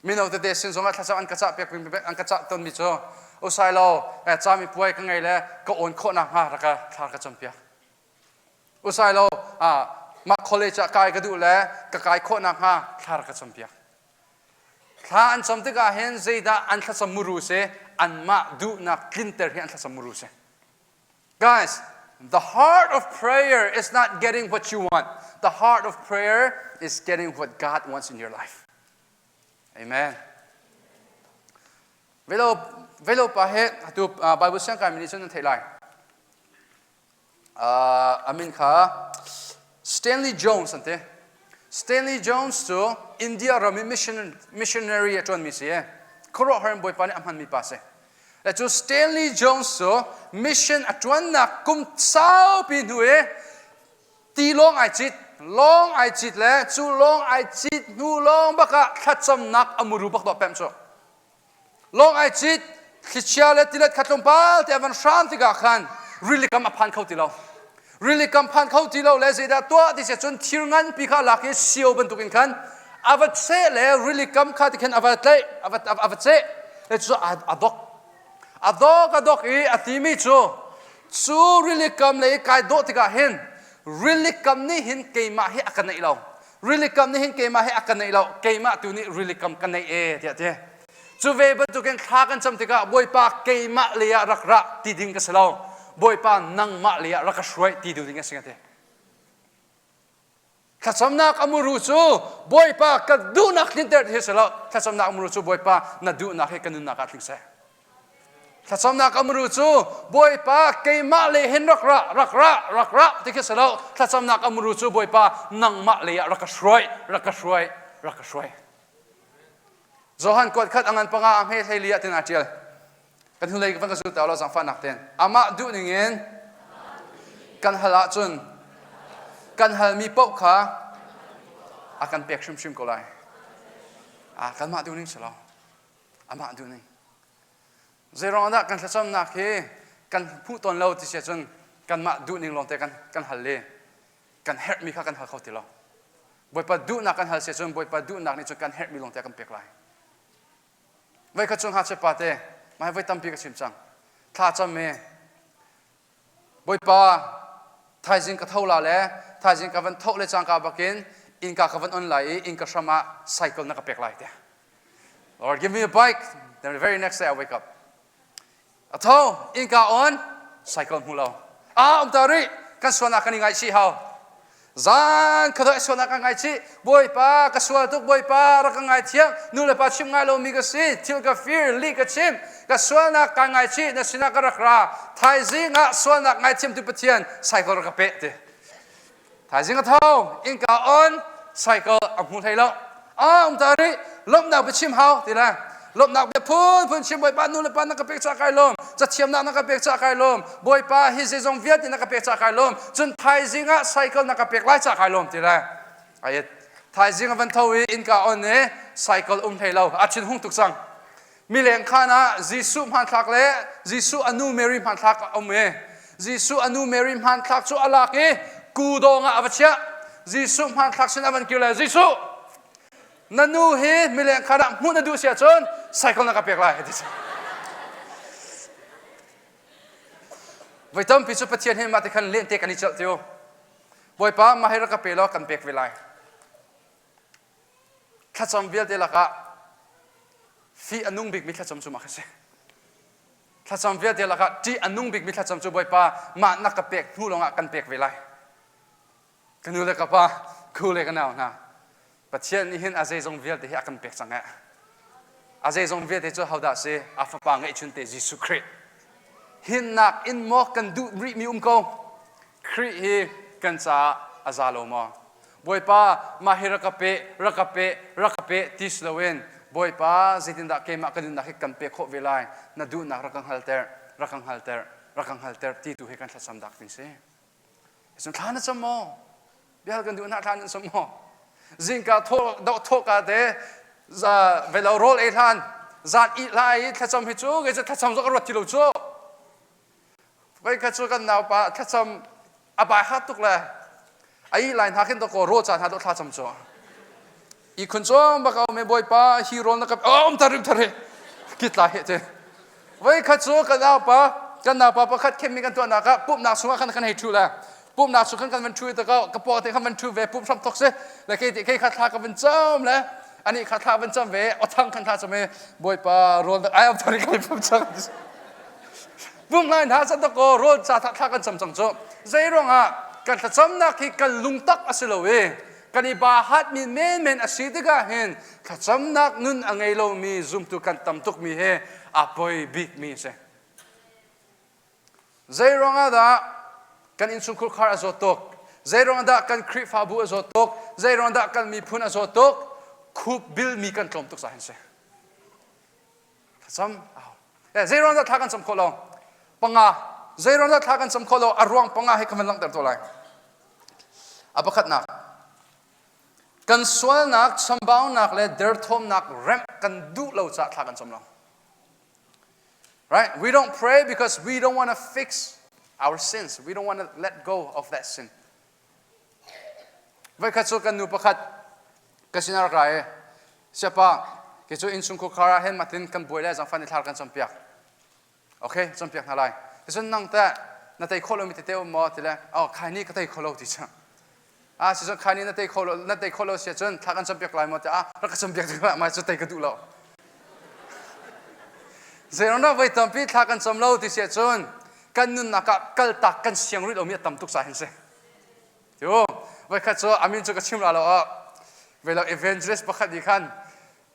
Mino tete sin zongah thlacam an ka cah piak an ka cah tawnmi cu usai lo cami puai ka ngei le ka awn khawh nakhnga rak ka thla ka campiak. Usai lo mah college ah kai ka duh le ka kai khawh nakhnga thla rak ka campiak. Thla an cam tikah hin zeidah an thlacam muru si anmah duhnak tlinter hi an thlacam muru si. Guys, the heart of prayer is not getting what you want. The heart of prayer is getting what God wants in your life. Amen. Velo velo pa he atu Bible siang kai mi nih cun nan theih lai. Amin kha Stanley Jones an ti. Stanley Jones cu India ram i missionary a ṭuanmi si. Khuaruahhar in Bawipa nih a hmanmi pa si. Le cu Stanley Jones cu mission a ṭuannak kum saupi hnu i tilawng ai cit, lawng ai cit le cu lawng ai cit hnu lawng bak ah thlacamnak a muru bak dawh pemh cu. Lawng ai cit, thlichia le tilet kha tlawmpal te a van hram tikah khan rilikam a phan kho ti lo. Rilikam phan kho ti lo le zeidah tuah ti si cun thir nganpi kha lak i sio bantukin khan a va cheh le rilikam kha ti khan a va tlaih, a va, a va cheh le cu a dok. A dok a dok i a timi cu cu rilikam le i kai dawh tikah hin rilikam nih hin keimah hi a ka neih lo. Rilikam nih hin keimah hi a ka neih lo. Keimah tu nih rilikam ka neih e tiah ti. Cu ve bantukin thla kan cam tikah Bawipa keimah lei ah rak ra ti ding ka si lo. Bawipa nangmah lei ah rak ka hruai ti duh ding a si ka ti. Thlacamnak a muru cu Bawipa ka duhnak tlinter ti si lo. Thlacamnak a muru cu Bawipa na duhnak hi ka nunnak ah tling seh. Thlacamnak a muru cu Bawipa keimah lei hin rak ra, rak ra, rak ra ti khi si lo. Thlacamnak a muru cu Bawipa nangmah lei ah rak ka hruai, rak ka hruai, rak ka hruai. Johan kuat khat a ngan panga a hme hlei li ah tin aa ṭial. Kan hnulei van ka zul ta law zaangfahnak ten. Amah duh ning in kan hal ahcun kan halmi paoh kha a kan pek hrimhrim ko lai. Ah, kanmah duh ning si lo. Amah duh ning. Zeiruang dah kan thlacamnak hi kan hmuh tawn lo ti si ahcun kanmah duh ning lawngte kan kan hal i kan herhmi kha kan hal kho ti lo. Bawipa duhnak kan hal si cun Bawipa duhnak nih cun kan herhmi lawngte a kan pek lai. Voi khat cu ngakchia pa te mah voi tampi ka chim cang. Thla cam i Bawipa thaizing ka tho la le thaizing ka van tho le cangka bakin innka ka van on lai i innka hram ah cycle na ka pek lai te. Lord give me a bike. Then the very next day I wake up. A tho, innka on, cycle hmu lo. Ah, um ta rih, kan sualnak kan i ngaihchih hau. Zan kha sualnak kan ngaihchih. Bawipa, ka sual tuk, Bawipa, rak ka ngaithiam. Nu le pa chim ngai lomi ka si, thil ka fir, lih ka chim. Ka sualnak ka ngaihchih, na sinah ka rak ra. Thaizing ah sualnak ngaithiam tu Pathian, cycle rak ka peh ti. Thaizing a tho, innka on, cycle a hmu hlei lo. Ah, um ta rih, lawmhnak biachim hau ti le lawmhnak bia phunphun chim Bawipa nu le pa na ka pek cah kai lawm, cathiamnak na ka pek cah kai lawm, Bawipa hi zeizong vialte na ka pek cah kai lawm, cun thaizing ah cycle na ka pek lai cah kai lawm ti le ai thaizing a van tho i innka on i cycle um hlei lo, a thin hung tuk cang. Mileng khaan ah Jesuh hmanthlak le Jesuh a nu Mary hmanthlak a um i Jesuh a nu Mary hmanthlak cu a lak i kudawng ah a va chiah. Jesuh hmanthlak sin a van kir le Jesuh na nu hi mileng khaan ah hmuh na duh si ahcun cycle na ka pek lai ti Voi tampi cu Pathian hi mah ti khan lente kan i celh tiu. Bawipa mah hi rak ka pe law kan pek ve lai. Thlacam vialte lakah fih a nung bikmi thlacam cu mah khi si. Thlacam vialte lakah ṭih a nung bikmi thlacam cu Bawipa mah na ka pek hnu lawngah kan pek ve lai. Ka nu le ka pa, khu le ka nau hna, Pathian nih hin a zeizong vialte hi a kan pek cang eh. A zeizong vialte cu hodah si? A fapa ngeihchunte Jesuh Khrih. Hinnak in maw kan duh rihmi um ko? Khrih hi kan caah a za lo maw? Bawipa mah hi rak ka pe, rak ka pe, rak ka pe ti si loin Bawipa zeitindah keimah ka nunnak hi kan pek khawh ve lai? Na duhnak rak ka hngalter, rak ka hngalter, rak ka hngalter ti tu hi kan thlacam dak ding si. Cun thla na cam maw? Biahal kan duh hna thla nan cam maw? Zingka thawh doh thawhka te za velo rawl ei hlan zan ih lai i thlacam hi cu kei cu thlacam zong ka ruat ti lo cu. Voi khat cu kan naupa thlacam a bai hat tuk le a ih lai hna khin dawkaw rawl caan hna dawh thlacam cu. I khun cong bak a um bawipa hi rawl na ka um tar rim thar he kitla he te. Voi khat cu kan aupa kan naupa pakhat khem mi kan tuahnak ah pumhnak chungah khan kan hei ṭhu le pumhnak chung khan kan van ṭhu i ka ka paw te khan van ṭhu ve pumh hram thok si le kei kei kha thla ka van cam le ani kha thla van cam ve othang khan thla cam i bawipa rawl ai am thari kai pum cang pum ngai hna chan ko rawl ca thla kan cam cang cu zei ruangah kan thlacamnak hi kan lungtak a si lo i kan i ba hat mi menmen a si tikah hin thlacamnak nun a ngei lomi zumtu kan tam tuk mi hi a poi bik mi a si. Zei ruangah dah kan innchungkhur khar a zawt tuk? Zei ruangah dah kan Khrihfabu a zawt tuk? Zei ruangah dah kan miphun a zawt tuk? Khup bilmi kan tlawm tuk caah hin si. Thlacam au. Zei ruangah dah thla kan cam khawh lo? Panga. Zei ruangah dah thla kan cam khawh lo? A ruang panga hi ka van langhter tuah lai. A pakhatnak, kan sualnak, chambaunak le derthawmnak remh kan duh lo caah thla kan cam lo. Right? We don't pray because we don't want to fix our sins. We don't want to let go of that sin. Voikhat cu kan nu pakhat ka sin a rak ra i siapa kei cu innchungkhar khar ah hin matin kan buai le zangfan i thlar kan campiak. Okay, campiak hna lai. Cun nang teh na tei khawh lomi tete um maw ti le oh khai ni ka tei kho lo ti cu. Ah si cun khai ni na tei kho lo na tei khawh lo si cun thla kan campiak lai maw ti ah rak ka campiak ti mai cu tei ka duh lo. Zeiruangah voi tampi thla kan cam lo ti si ahcun kan nunnak ah kaltak kan siang rih lomi a tam tuk ca hin si. Tiu voikhat cu amin cu ka chim la lo ah velo evangelist pakhat nih khan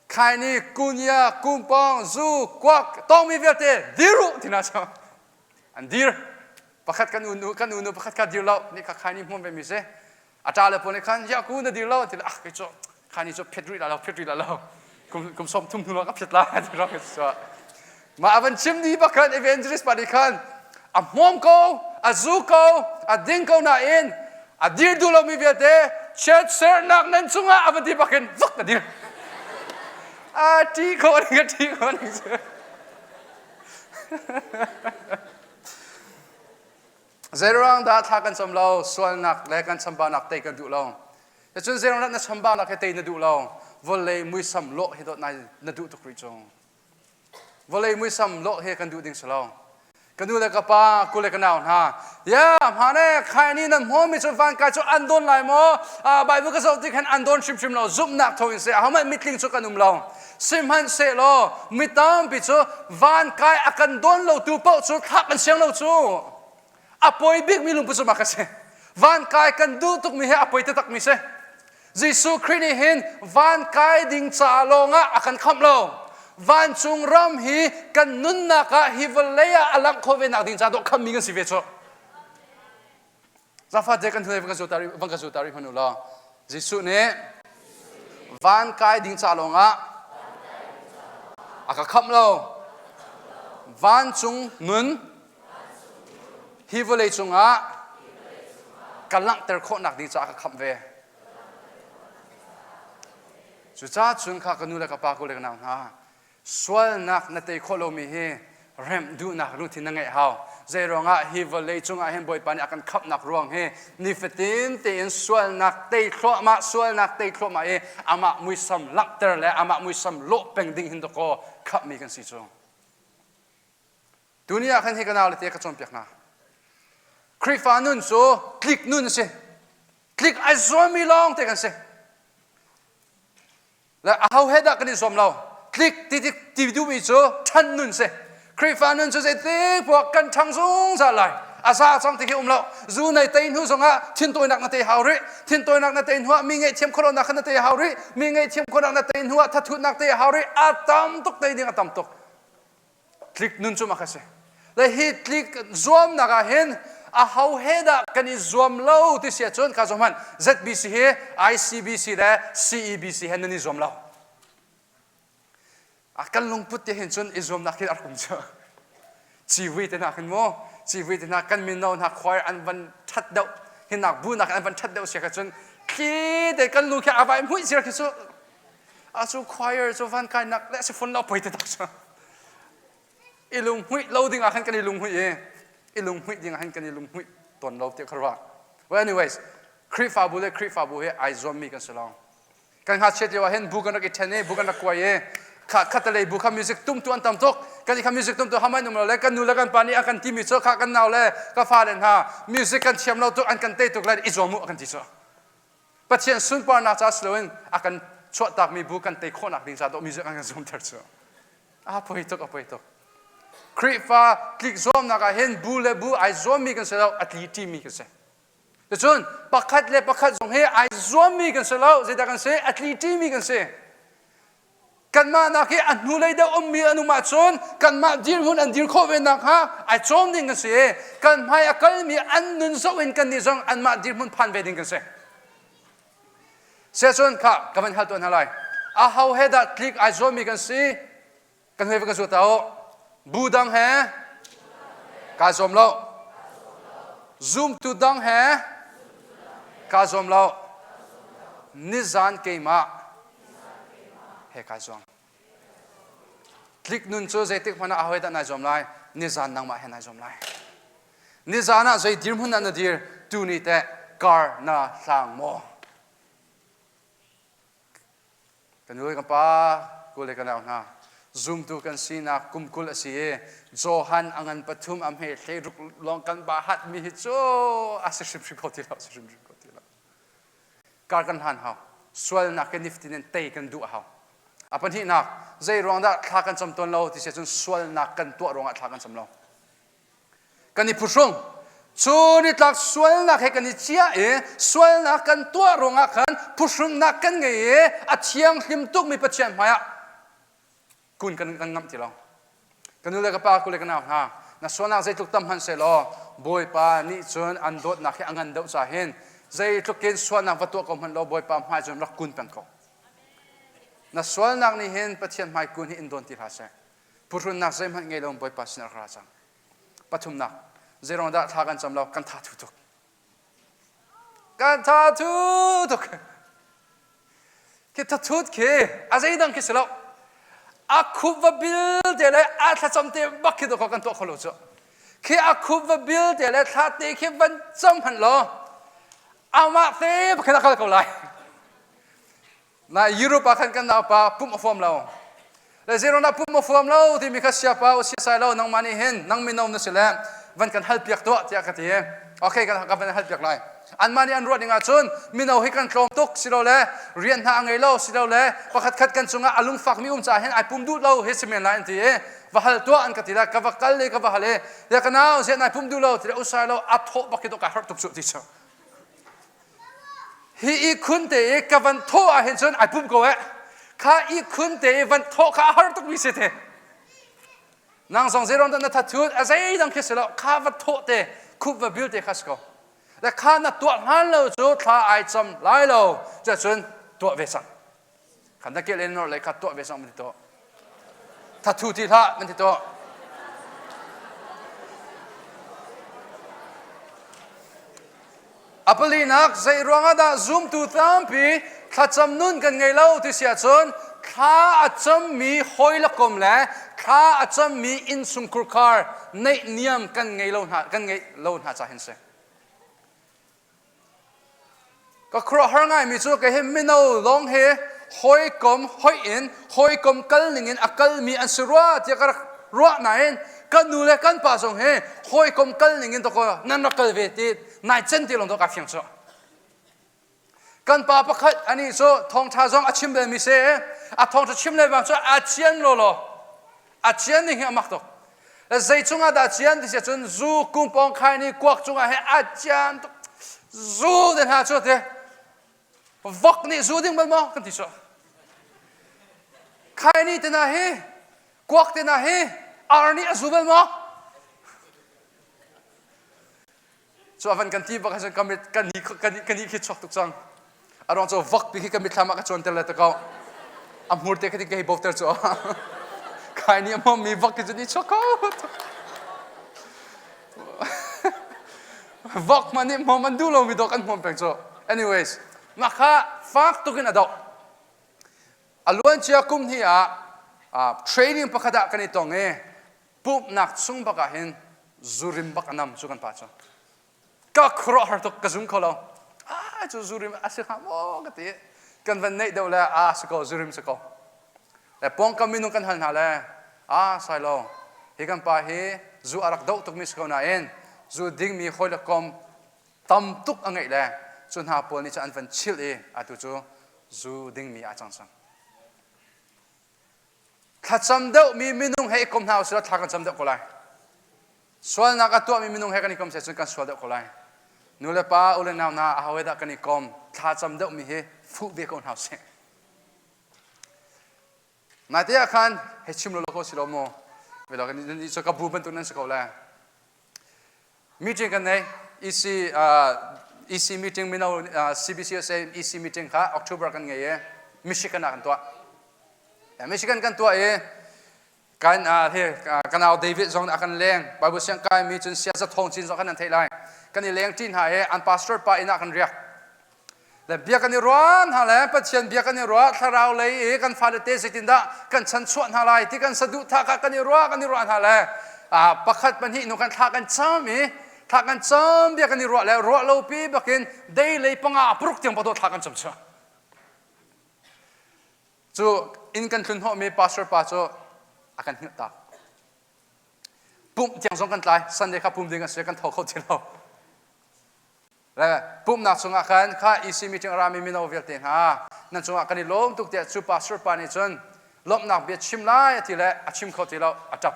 khaini kunya kumpong zu kuak tongmi vialte dir u tina cu an dir pakhat kan unu kan unu pakhat kha dir lo ni kha khaini hmuam ve mi si a ṭa le pawl nih khan ya ku na dir lo ti ah kei cu khaini cu phet rih la lo phet rih la lo kum kum som thum hnu ka phet la ti rak so ma avan chim ni bak khan evangelist pa nih khan a hmuam ko a zu ko a ding ko nain a dir duh lomi vialte chiatsernak nan cungah a va ti bakin vak a dir a ṭi ko ning a ṭi ko ning Zeiruang dah thla kan cam lo sualnak le kan chambaunak tei kan duh lo cun zeiruang dah na chambaunak hi tei na duh lo vawlei muisam lawh hi dawt na duh tuk rih cung Vawlei muisam lawh hi kan duh ding si lo. Ka nu le ka pa, ku le ka nau hna, ya hmane khai ni nan hmuami cu van kai cu an dawn lai maw? Bible ka zoh tik hin an dawn hrimhrim lo. Zumhnak thawng in seh, ahohmanh mitling cu kan um lo. Sihmanhsehlaw mi tampi cu van kai a kan dawn lo tu paoh cu thlak an siang lo cu. A poi bikmi lungput cu mah ka si. Van kai kan duh tukmi hi a poi taktakmi si. Jesuh Khrih nih hin van kai ding ca lawngah a kan khamh lo. Vancung ram hi kan nunnak ah hi vawlei ah a langh khawh ve nak ding ca dawh khammi kan si ve cu. Zafate kan hnulei van kan zul ta rih hmanh u law Jesuh nih van kai ding ca lawngah a ka khamh lo. Vancung nun hi vawlei cungah ka langhter khawhnak ding caah ka khamh ve. Cucaah cun kha ka nu le ka pa ku le ka nau hna sualnak na tei khawh lomi hi remh duhnak lungthin na ngeih hau. Zei ruangah hi vawlei cungah hin Bawipa nih a kan khamhnak ruang hi nifatin tein sualnak tei thluahmah sualnak tei thluahmah i amah muisam langhter le amah muisam lawh peng ding hin dakaw khamhmi kan si cu. Tuni ah khan hi ka naule te ka cawnpiak hna. Khrihfa nun cu tlik nun a si. Tlik ai zuammi lawng te kan si. Le aho he dah kan i zuam lo? Tlik ti ti duhmi cu ṭhan nun si. Khrihfa nun cu zeitik poah kan ṭhang zungzal lai. A za cang ti khi um lo. Zu nei tei hnu zongah thintawinak na tei hau rih. Thintawinak na tei hnuah mi ngaihthiam khawhlonak kha na tei hau rih. Mi ngaihthiam khawhnak na tei hnuah thathutnak tei hau rih. A tam tuk tei ding a tam tuk. Tlik nun cu mak a si. Le hi tlik zuamnak ah hin aho he dah kan i zuam lo ti si ahcun kha hmanh ZBC hi ICBC le CEBC he nan i zuam lo. A kan lungput te hin cun i zuamnak hi a rak um cu. Civui te hna khin mu, civui te hna kan mino hna choir an van ṭhat deuh, hinak bu nak an van ṭhat deuh sia kha cun thli te kan lu khi a vai muih sir khi cu a cu choir cu van kai nak le si fun lo poi te tak cu i lunghmuih lo ding ah khan kan i lunghmuih i i lunghmuih ding ah khan kan i lunghmuih tawn lo ti kha ruah well anyways Khrihfabu le Khrihfabu he ai zuammi kan si lo. Kan ngakchiat lio ah hin bu kan rak i ṭhen i bu kan rak kuai i kha khatalei bu kha music tumtu an tam tuk. Kan i kha music tumtu hamai um lo le kan nu le kan pa nih a kan timi cu kha kan nau le ka fale hna music kan thiam lo tuk an kan tei tuk le i zuam u a kan ti cu. Pathian sunparnak ca si loin a kan chuahtakmi bu kan tei khawhnak ding ca dawh music an kan zuamter cu. A poi tuk a poi tuk. Khrihfa tlik zuamnak ah hin bu le bu ai zuammi kan si lo a tli ṭimi kan si. Cun pakhat le pakhat zong hi ai zuammi kan si lo zeidah kan si a tli ṭimi kan si. Kanmah nak hi a hnulei deuh ummi an um ahcun kanmah dirhmun an dir khawh ve nakhnga ai cawm ding kan si i kan hmai a kalmi an nun zoh in kannih zong anmah dirhmun phan ve ding kan si. Siacun kha ka van hal tuan hna lai. Aho he dah tlik ai zuammi kan si? Kan hei va ka zuat u. Bu dang he kaa zuam lo. Zumtu dang he kaa zuam lo. Nizan keimah he kai zuam. Tlik nun cu zeitik hmanh ah aho he dah nai zuam lai? Nizan nangmah he nai zuam lai. Nizan ah zei dirhmun ah na dir? Tuni teh kar na hlang maw? Ka nu le ka pa, ku le ka nau hna, zumtu kan sinak kum 20 a si i Johan a ngan pathum a hme hlei ruk lawng kan ba hat mi hi cu a si hrimhrim kho ti lo, si hrimhrim kho ti lo. Kar kan hlan hau. Sualnak ke niftin in tei kan duh a hau. A pahnihnak, zei ruang dah thla kan cam tawn lo ti si cun sualnak kan tuah ruangah thla kan cam lo. Kan i phuhrung. Cu nitlak sualnak he kan i ciah i sualnak kan tuah ruangah khan phuhrunnak kan ngei i a thianghlim tukmi Pathian hmaiah kun kan, kan ngamh ti lo. Ka nu le ka pa, ku le ka nau hna, na sualnak zeitluk tam hmanh sehlaw Bawipa nih cun an dawtnak hi a ngan deuh ca hin zeitluk in sualnak va tuah ko hmanh law Bawipa hmai cun rak kun peng ko. Na sualnak nih hin Pathian hmai kun hi in dawn ti hlah seh. Phuhrunnak zeihmanh ngei lo Bawipa sin rak ra cang. Pathumnak, zeiruang dah thla kan cam lo? Kan tha thu tuk. Kan tha thu tuk. Khi thathut khi a zeidang khi si lo. A khup va bil te le a thlacam te bak khi dawkaw kan tuah kho lo cu. Khi a khup va bil te le thla te khi van cam hmanh law amah te pakhat a kal ko lai. Na Europe ah khan kan naupa pumh a huam lo. Le zeiruang dah pumh a huam lo timi kha siapa o siasai lo nangmah nih hin nang mino na si le van kan hal piak tuah tiah ka ti. Okay kan ka van hal piak lai. Anmah nih an ruah ning ahcun mino hi kan tlawm tuk silole rian hna a ngei lo silole pakhat khat kan cungah a lungfak mi um caah hin ai pum duh lo hi si men lai an ti i va hal tuah an ka ti la ka va kal le ka va hal i ya ka nau ziah nai pum duh lo ti le usai lo a thawh bak hi to ka harh tuk cu ti cu Hi ihkhun te i ka van thawh ahhin cun ai pum ko eh. Kha ihkhun te i van thawh kha a har tukmi si te. Nang zong zeiruang dah na thathut a zeidang khi si lo kha va thawh te khup va bil te kha si ko. Le kha na tuah hlan lo cu thla ai cam lai lo cun tuah ve cang. Khan na kel in nor le kha tuah ve cang man ti to. Thathu ti hlah man ti to. A palinak zei ruangah dah zumtu tampi thlacam nun kan ngei lo ti si ahcun thla a cammi hawi le kom le thla a cammi innchungkhur khar neihniam kan ngei lo hna kan ngeih lo hna ca hin si. Ka khuaruahhar ngaimi cu kei hi mino lawng he hawikom hoih in hawikom kal ning in a kalmi an si rua tiah ka rak ruah nain kan nu le kan pa zong hi hawikom kal ning in dawkaw nan rak kal ve ti nai cen ti lawng dawh kaa fiang cu. Kan pa pakhat anih cu thawngṭha zong a chim belmi si a thawngṭha chim le bang cu a cian lawlaw a cian ning hi a mak tuk zei cungah dah cian ti si cun zu kungpawng khai ni kuak cungah he a cian tuk zu te hna cu te vok nih zu ding bal maw kan ti cu khai ni te hna hi kuak te hna hi ar nih a zu bal maw Cu a van kan ti bak ahcun kan kan ni kan kan ni khi chuak tuk cang. A ruang cu vok pi khi kan mitthlam ah ka cuan ter le ta ko. A hmur te khi ka hei bok ter cu. Kai ni a hmom mi vok khi cu ni chuak ko. Vok ma nih hmom an duh lo mi dawk an hmom peng cu. Anyways, mah kha fak tuk in a doh. A luancia kum hnih ah training pakhat ah kan i tong i pumhnak chung bak ah hin zurim bak a nam cu kan pa cu ka khuaruahhar tuk ka zum kho lo ah cu zurim a si hnga maw ka ti. Kan van neih deuh le a si ko zurim si ko. Le pawngkam minung kan hal hna le a sai lo hi kan pa hi zu a rak doh tukmi si ko nain zu dingmi hawi le kom tam tuk a ngeih le cu hna pawl nih cun an van chilh i atu cu zu dingmi aa cang cang. Thlacam deuhmi minung he i kom hna usih law thla kan cam deuh ko lai. Sualnak a tuahmi minung he kan i kom seh cun kan sual deuh ko lai. Nu le pa, u le nau hna, aho he dah kan i kom? Thlacam deuhmi hi fuh ve ko hna usih. Nai ah khan hei chim lo ko si lo mu. Velo kan ni cu ka bu bantuk nan si ko le. Meeting kan nei EC EC meeting mino CBCUSA EC meeting kha October kan ngei i Michigan ah kan tuah. Michigan kan tuah i kan hi kanau David zong a kan leng Bible siang kai mi cun siasa thong cin zong kan nan theih lai. Kan i leng ṭi hna i an pastor pa inn ah kan riak. Le bia kan i ruah hna le Pathian bia kan i ruah thlarau lei i kan fale te zeitindah kan chanchuah hna lai ti kan saduhthah kha kan i ruah kan i ruah hna le pakhat pahnih nu kan thla kan cam i thla kan cam bia kan i ruah le ruah lo pi bakin dei lei panga paruk tiang pato thla kan cam chuah cu inn kan tlun hnawhmi pastor pa cu a kan hngilh tak pumh tiang zong kan tlai Sunday kha pum ding a si kan tho kho ti lo Le pumhnak chungah khan kha EC meeting a rami mino vialte hna nan cungah kan i lawm tuk tiah cu pastor pa nih cun lawmhnak bia chim lai a ti le a chim kho ti lo a ṭap.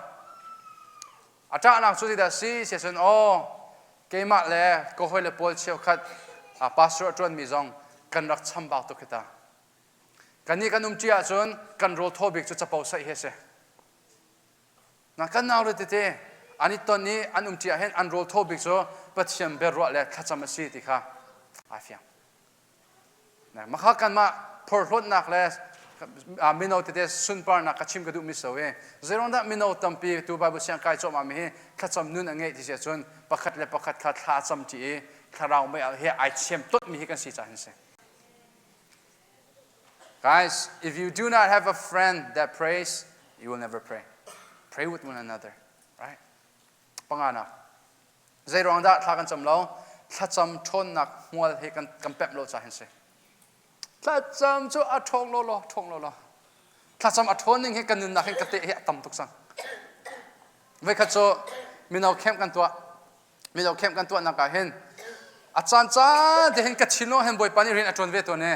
A ṭahnak cu zeidah si siah cun aw keimah le ka hawile pawl cheukhat pastor a ṭuanmi zong kan rak chambau tuk hi ta. Kannih kan umṭi ahcun kan rawl thaw bik cu capo saih hi a si. Na kan nau le tete an i ton i an umṭi ahhin an rawl thaw bik cu Pathian biaruah le thlacam a si ti kha aa fiang. Makha kanmah phorhlawtnak le mino tete sunparnak ka chim ka duhmi so i zeiruang dah mino tampi tu Bible siang kai cuahmah mi hi thlacam nun a ngeih ti si ahcun pakhat le pakhat kha thla a cam ṭi i thlarau mei he ai thiam totmi hi kan si caah hin si. Guys, if you do not have a friend that prays, you will never pray. Pray with one another, right? Pangana. Zeiruang dah thla kan cam lo? Thlacam ṭhawnnak hmual hi kan kan pemh lo ca hin si. Thlacam cu a ṭhawng lo law, ṭhawng lo law. Thlacam a ṭhawn ning hi kan nunnak hin ka teh hi a tam tuk cang. Voikhat cu mino camp kan tuah. Mino camp kan tuahnak ah hin a caan caan te hin ka thinlung hin Bawipa nih rian a ṭuan ve tawn i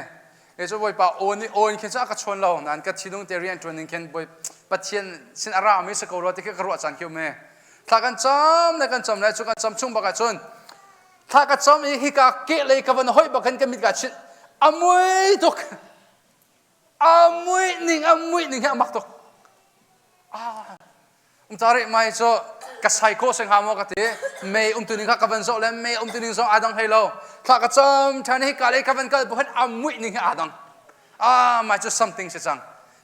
kei cu Bawipa aw nih aw in khin cu a ka chawn lo nain ka thinlung te rian ṭuan ning khin Bawi Pathian sin a rami si ko rua ti khi ka ruah caan khi um i thla kan cam le kan cam le cu kan cam chung bak ah cun thla ka cam i hika kehlei ka van hoih bak hin ka mit ka chinh a mui tuk a mui ning a mui ning hi a mak tuk ah Umtari mai cu ka sai ko sing ha maw ka ti mei um tu ning kha ka van zoh le mei um tu ning zong aa dang hlei lo thla ka cam ṭhan hi ka lei ka van kal bu hin a muih ning hi aa dang ah mai cu something si cang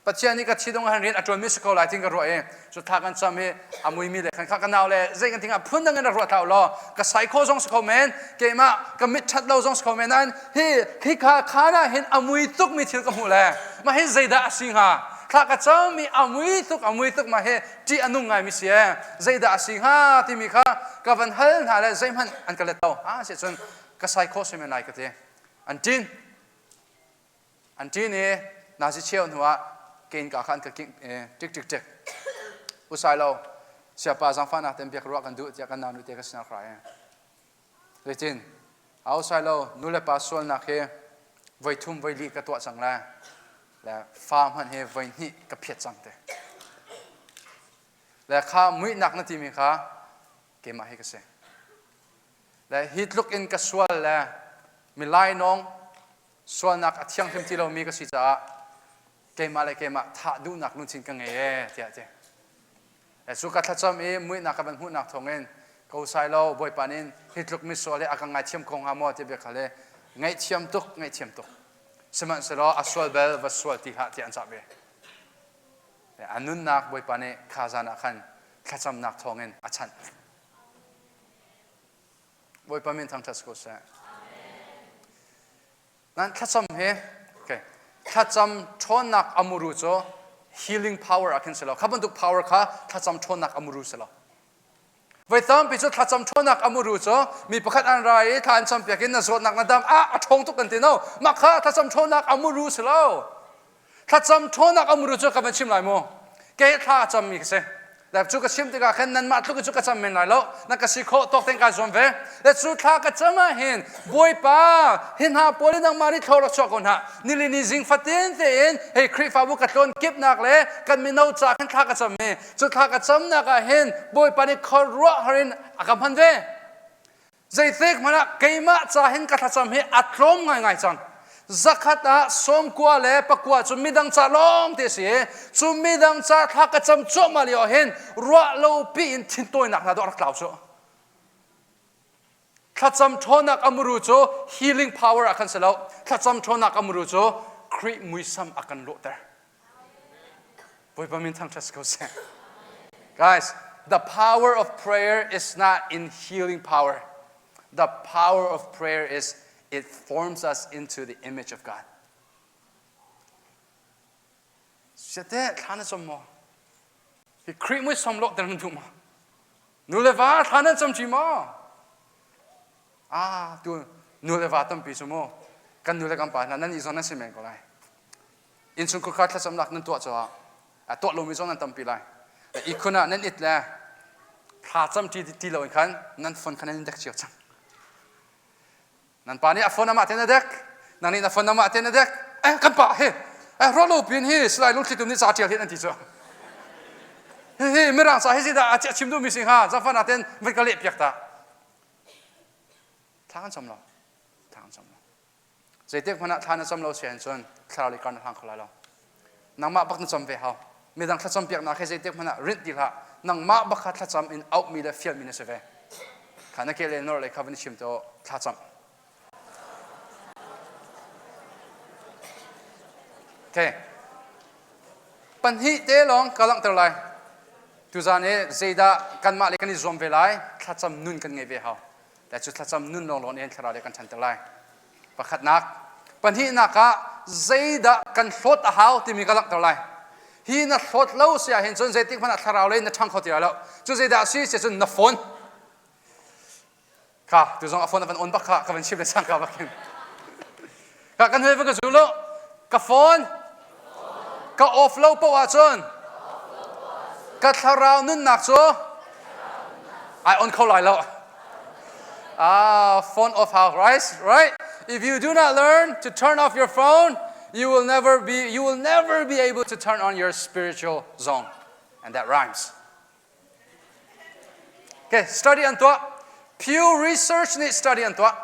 Pathian nih ka thi dong han rian a ṭuan mi si ko lai tin ka ruah i cu thla kan cam i a mui mi le khan kha ka nau le zei kan thing ah phun dang in rak ruah thlau law ka sai kho zong si kho men keimah ka mit ṭhat lo zong si kho men nain hi hi kha khan ah hin a mui tuk mi thil ka hmuh le mah hi zeidah a si hnga thla ka cam i a mui tuk a mui tuk mah hi ṭih a nung ngaimi si ee zeidah a si hnga timi kha ka van hal hna le zeihmanh an ka let lo ah si cun ka sai khawh si men lai ka ti an ṭin an ṭin i nazi cheu hnu ah kein ka kha an ka kingh tik tik tik usai lo siapa zangfahnak ten biak ruah kan duh tiah kan nau nu te ka sinak ra e Zeitin? Au sai lo nu le pa sualnak hi voi thum voi li ka tuah cang le le fa hmanh hi voi hnih ka phiat cang te. Le kha muihnak na timi kha keimah hi ka si. Le hi tluk in ka sual le milai nawng sualnak a thianghlim ti lomi ka si caah keimah le keimah thah duhnak lungthin ka ngei ee tiah a ti. Cu ka thlacam i muihnak ka van hmuhnak thawngin ko sai lo Bawipa nih hi tluk misual hi a ka ngaithiam ko hnga maw ti bia kha le ngaihthiam tuk ngaihthiam tuk sihmanhsehlaw a sual bel va sual ti hlah tiah an cah ve a nunnak Bawipa nih kha zan ah khan thlacamnak thawngin a chanh Bawipa min thangṭhat si ko seh Nan thlacam hi okay thlacam ṭhawnnak a muru cu healing power ah khin si lo. Kha bantuk power kha thlacam ṭhawnnak a muru si lo. Voi tampi cu thlacam ṭhawnnak a muru cu mi pakhat an ra i thla an campiak in na zawtnak na dam ah a ṭhawng tuk kan ti no. Mah kha thlacam ṭhawnnak a muru si lo. Thlacam ṭhawnnak a muru cu ka van chim lai mu. Kei thla a cammi ka si. Le cu ka chim tikah khan nanmah tluk in cu ka cam men lai lo. Na ka si khawh tawk tein kaa zuam ve. Le cu thla ka cam ah hin Bawipa hi hna pawl in nangmah nih thlaw rak chuah ko hna. Nilini zing fatin tein hei Khrihfabu ka tlawn kipnak le kan mino ca khan thla ka cam i cu thla ka camnak ah hin Bawipa nih khuaruahhar in a ka hman ve. Zeitik hmanh ah keimah ca hin ka thlacam hi a tlawm ngaingai cang. Zakhat ah sawmkua le pakua cu midang ca lawng te si i cu midang ca thla ka cam cuahmah lio ah hin ruah lo pi in thintawinak hna dawh rak tlau cu. Thlacam ṭhawnnak a muru cu healing power ah khan si lo. Thlacam ṭhawnnak a muru cu Khrih muisam a kan lawhter. Bawipa min thangṭhat si ko seh. Guys, the power of prayer is not in healing power. The power of prayer is it forms us into the image of God. Siate thla na cam maw? Hi Khrih muisam lawhter na duh maw? Nu le va thla nan cam ṭi maw? Ah, tu nu le va tampi cu mu kan nu le kan pa hna nan i zawn nan si men ko lai. Innchungkhar kha thlacamnak nan tuah caah a tuah lomi zong nan tampi lai. Ihkhun ah nan it le thla cam ti ti lo in khan nan phone kha nan in dek cio cang. Nan pa nih a phone amah ten a dek, nang nih na phone amah ten a dek. Eh kan pa he eh rolo pin hi Salai Lungthli Tum nih ca ṭial hin an ti cu. Hihi mirang ca hi zeidah a chim duhmi si hnga zafan ah ten van ka leh piak ta. Thla kan cam lo. Thla kan cam lo. Zeitik hmanh ah thla na cam lo si ahcun thlarau lei kar na hlang kho lai lo. Nangmah bak na cam ve hau. Midang thlacam piaknak he zeitik hmanh ah rinh ti hlah. Nangmah bak kha thlacam in auhmi le fialmi na si ve. Kha na ke le nor le kha van i chim to thlacam. Okay. Pahnih te lawng ka langhter lai. Tuzaan i zeidah kanmah le kan i zuam ve lai, thlacam nun kan ngei ve hau. Le cu thlacam nun lawnglawng in thlarau le kan ṭhanter lai. Pakhatnak. Pahnihnak ah zeidah kan hlawt a hau timi ka langhter lai. Hi na hlawt lo si ahhin cun zeitik hmanh ah thlarau lei na ṭhang kho ti lai lo. Cu zeidah a si si cun na phone. Kha tu zong a phone a van on bak kha ka van chim le cangka bak hin. Ka kan hoi va ka zu lo. Ka phone ka off lo poh ahcun ka thlarau nunnak cu ai on kho lai lo. Ah, phone off how, right? Right? If you do not learn to turn off your phone, you will never be you will never be able to turn on your spiritual zone. And that rhymes. Okay, study an tuah. Pew Research nih study an tuah.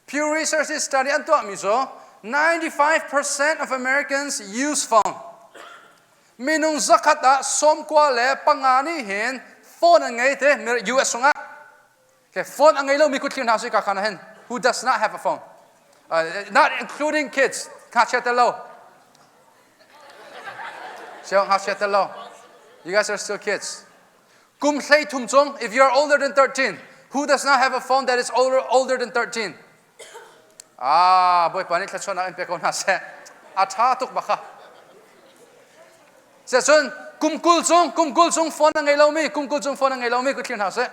Pew Research nih study an tuahmi cu 95% of Americans use phone. Minung zakhat ah sawmkua le panga nih hin phone an ngei te US chungah. Okay, phone a ngei lomi kut thlir hna sui ka khan hin. Who does not have a phone? Not including kids. Ngakchia tel lo. Siang ngakchia tel lo. You guys are still kids. Kum hlei thum cung, if you are older than 13, who does not have a phone that is older, older than 13? Ah, Bawipa nih thluachuahnak in pe ko hna seh. A ṭha tuk bak kha. Cun kum 20 cung, kum 20 cung phone a ngei lomi, kum 20 cung phone a ngei lomi kut thlir hna seh.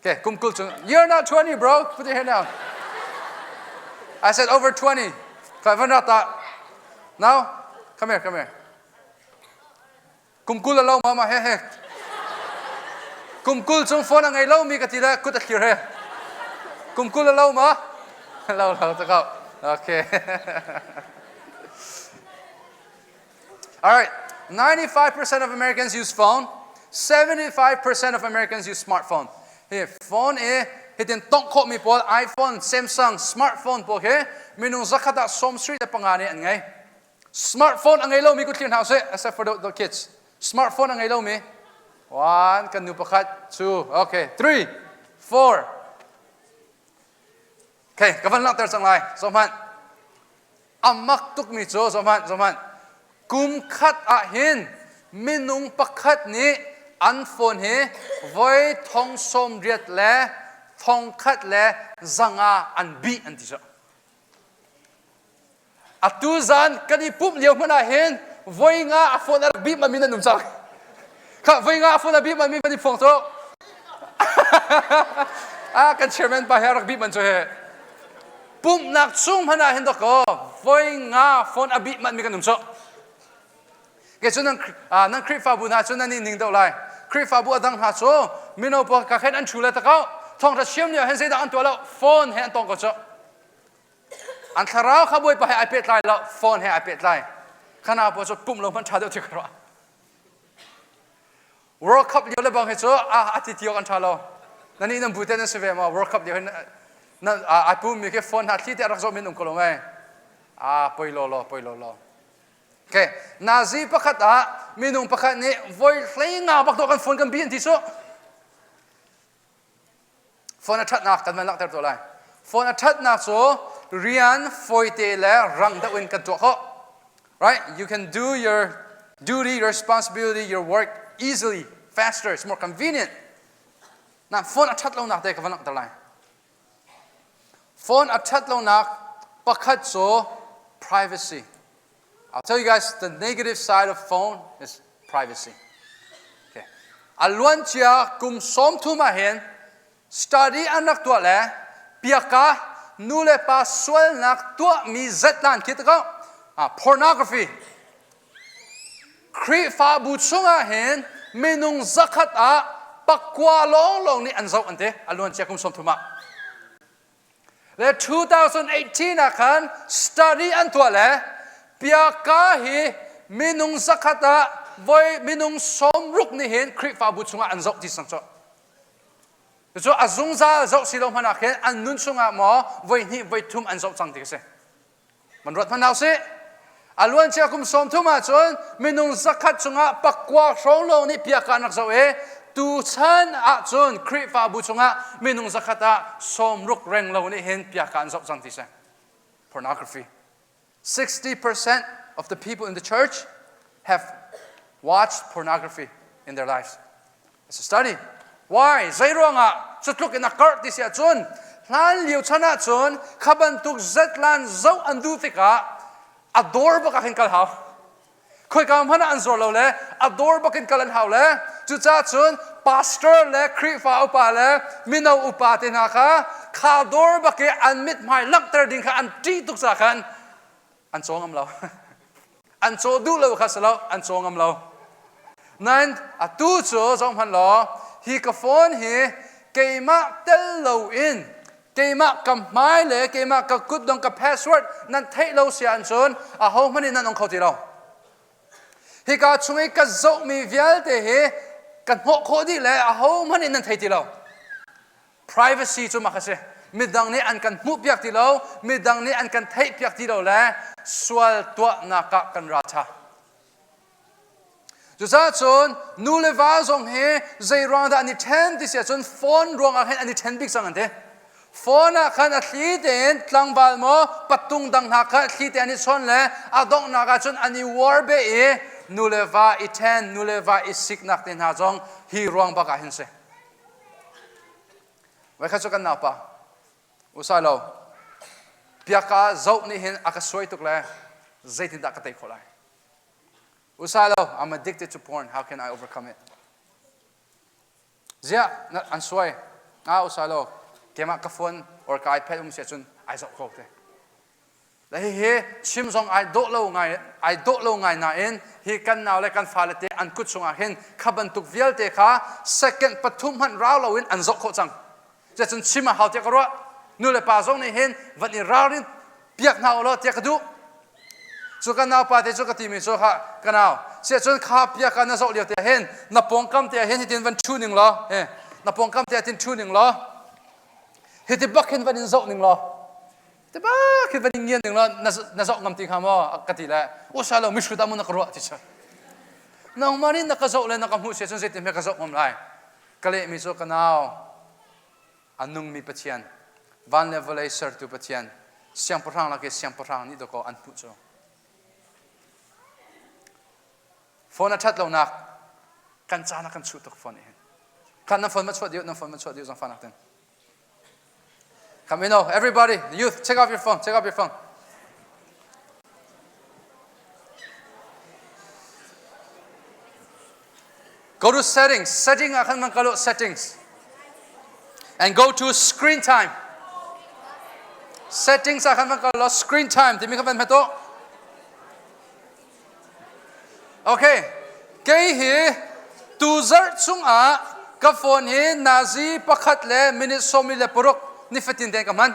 Okay, kum 20 cung. You're not 20, bro. Put your hand down. I said over 20. Now, come here, come here. Kum 20 a lo mama he he. Kum 20 cung phone a ngei lomi ka ti le kut a thlir he. Kum 20 a lo ma? Lo lo ta kau. Okay. All right. 95% of Americans use phone. 75% of Americans use smartphone. Hi phone e hitin tongh khawhmi pawl iPhone, Samsung, smartphone pawl khi minung zakhat ah sawm sri le panga nih an ngei. Smartphone a ngei lomi kut thlir hna usih, except for the, the kids. Smartphone a ngei lomi. One, kan nu pakhat, two, okay, three, four. Okay, ka van langhter cang lai. So hmanh. A mak tukmi cu zohhmanh, zohhmanh. Kum khat ah hin minung pakhat nih an phone hi voi thong sawm riat le thong khat le zanga an bih an ti cu. Atu zan kan i pumh lio hmanh ah hin voi nga a phone a rak bih ma min an um cang. Kha voi nga a phone a bih ma min kan i phuang cu. Ah kan chairman pa he rak bih man cu he. Pumhnak chung hmanh ah hin dawkaw voi nga phone a bih manh mi kan um cu. Ke cu nan nan Khrihfabu hna cu nan i ning deuh lai. Khrihfabu a dang hna cu mino pawl ka khen an thu le takau. Thawngtha chiam lio hen zeidah an tuah lo phone he an tong ko cu. An thlarau kha Bawipa he ai pehtlai lo phone he ai pehtlai. Khana pawl cu pumh lo hmanh ṭha deuh ti ka ruah. World Cup lio le bang hi cu a ti ti awk an ṭha lo. Nan nih nan bu te nan si ve maw? World Cup lio hin nan ai pum mi khi phone hna thli te rak zawh min um ko lo mei? Ah poi law law poi law law. Okay, Nazi pakhat ah minung pakhat nih voi hlei nga bak dawh kan phone kan bi an ti cu. Phone a ṭhatnak kan van langhter tuah lai. Phone a ṭhatnak cu rian fawite le rang deuh in kan tuah khawh. Right? You can do your duty, your responsibility, your work easily, faster. It's more convenient. Na phone a ṭhat lonak te ka van langhter lai. Phone a ṭhat lonak pakhat cu privacy. I'll tell you guys the negative side of phone is privacy. Okay. A luancia kum 30 ah hin study an rak tuah le piaka nu le pa sualnak tuahmi zetlan khi tako pornography Khrihfabu chungah hin minung zakhat ah pakua lawnglawng nih an zoh an ti a luancia kum 30 ah Le 2018 ah khan study an tuah le piaka hi minung zakhat ah voi minung 60 nih hin Khrihfabu chungah an zoh ti sang cu. Cu a zungzal zoh si lo hmanh ah khin an nun chungah maw voi hnih voi thum an zoh cang ti a si. Man ruat hmanh hau sih. A luancia kum 30 ahcun minung zakhat chungah pakua hrawng lawng nih piaka an rak zoh i tuchan ahcun Khrihfabu chungah minung zakhat ah 60 reng lo nih hin piaka an zoh cang ti si. Pornography. 60% of the people in the church have watched pornography in their lives. It's a study. Why? Zei ruangah cutluk in a karh ti si ahcun hlan lio chan ahcun kha bantuk zetlan zoh an duh tikah a dawr bak ah khin kal hau. Khoika hmanh ah an zuar lo le a dawr bak in kal an hau le cucaah cun pastor le Khrihfa upa le mino upa te hna kha kha dawr bak i an mithmai langhter ding kha an ṭih tuk caah khan an caw ngam lo. An caw duh lo kha si lo, an caw ngam lo. Nain atu cu zong hmanh law hi ka phone hi keimah tel loin keimah ka hmai le keimah ka kutdong ka password nan theih lo si ahcun ahohmanh in nan ong kho ti lo. Hika chung i ka zohmi vialte hi ka hnawh khawh dih le ahohmanh in nan thei ti lo. Privacy cu mak a si. Midang nih an kan hmuhpiak ti lo, midang nih an kan theihpiak ti lo le sual tuahnak ah kan ra ṭha. Cucaah cun nu le va zong hi zei ruang dah an i ṭhen ti si ahcun phone ruangah khin an i ṭhen bik cang an ti. Phone ah khan a thli tein tlangval maw pattung dang hna kha thli te an i chawn le a donghnak ah cun an i war beh i nu le va i ṭhen, nu le va i siknak te hna zong hi ruang bak ah hin si. Voikhat cu kan naupa usai lo piaka zoh nih hin a ka suai tuk le zeitindah ka tei khawh lai usai lo I'm addicted to porn how can I overcome it ziah an suai ah usai lo keimah ka phone or ka iPad um si ahcun ai zoh ko te Le hihi chim zong ai dawh lo ngai ai dawh lo ngai nain hi kan nau le kan fale te an kut chungah hin kha bantuk vialte kha second pathum hmanh rau loin an zoh khawh cang. Cucun chim a hau tiah ka ruah. Nu le pa zong nih hin van i ralrin piak hna u law tiah ka duh. Cu kan naupa te cu ka timi cu kha ka nau siahcun kha piak ah na zoh lio te hin na pawngkam te hin hitin van ṭhu ning law na pawngkam te hin ṭhu ning law hiti bak hin van in zoh ning law Tiba khi van in ngian ding la na zoh ngam ti hnga maw ka ti le usa lo mihrut ah mu na ka ruah ti cu nangmah nih na ka zoh le na ka hmuh si cun zeitin hme ka zoh ngam lai ka lehmi cu ka nau a nungmi Pathian van le vawlei sertu Pathian siangpahrang lak i siangpahrang nih dawkaw an hmuh cu phone a ṭhat lonak kan caan ah kan chuh tuk phone nih hin khan nan phone ma chuah dih nan phone ma chuah dih zong fanak ten Come in, oh, everybody, youth, take off your phone, take off your phone. Go to settings. Setting ah khan man kalo settings. And go to screen time. Settings ah khan van kal law screen time timi kha van hmet u. Okay. Kei hi tu zarh chungah ka phone hi nazi pakhat le minute sawmi le paruk nifatin ten ka hman.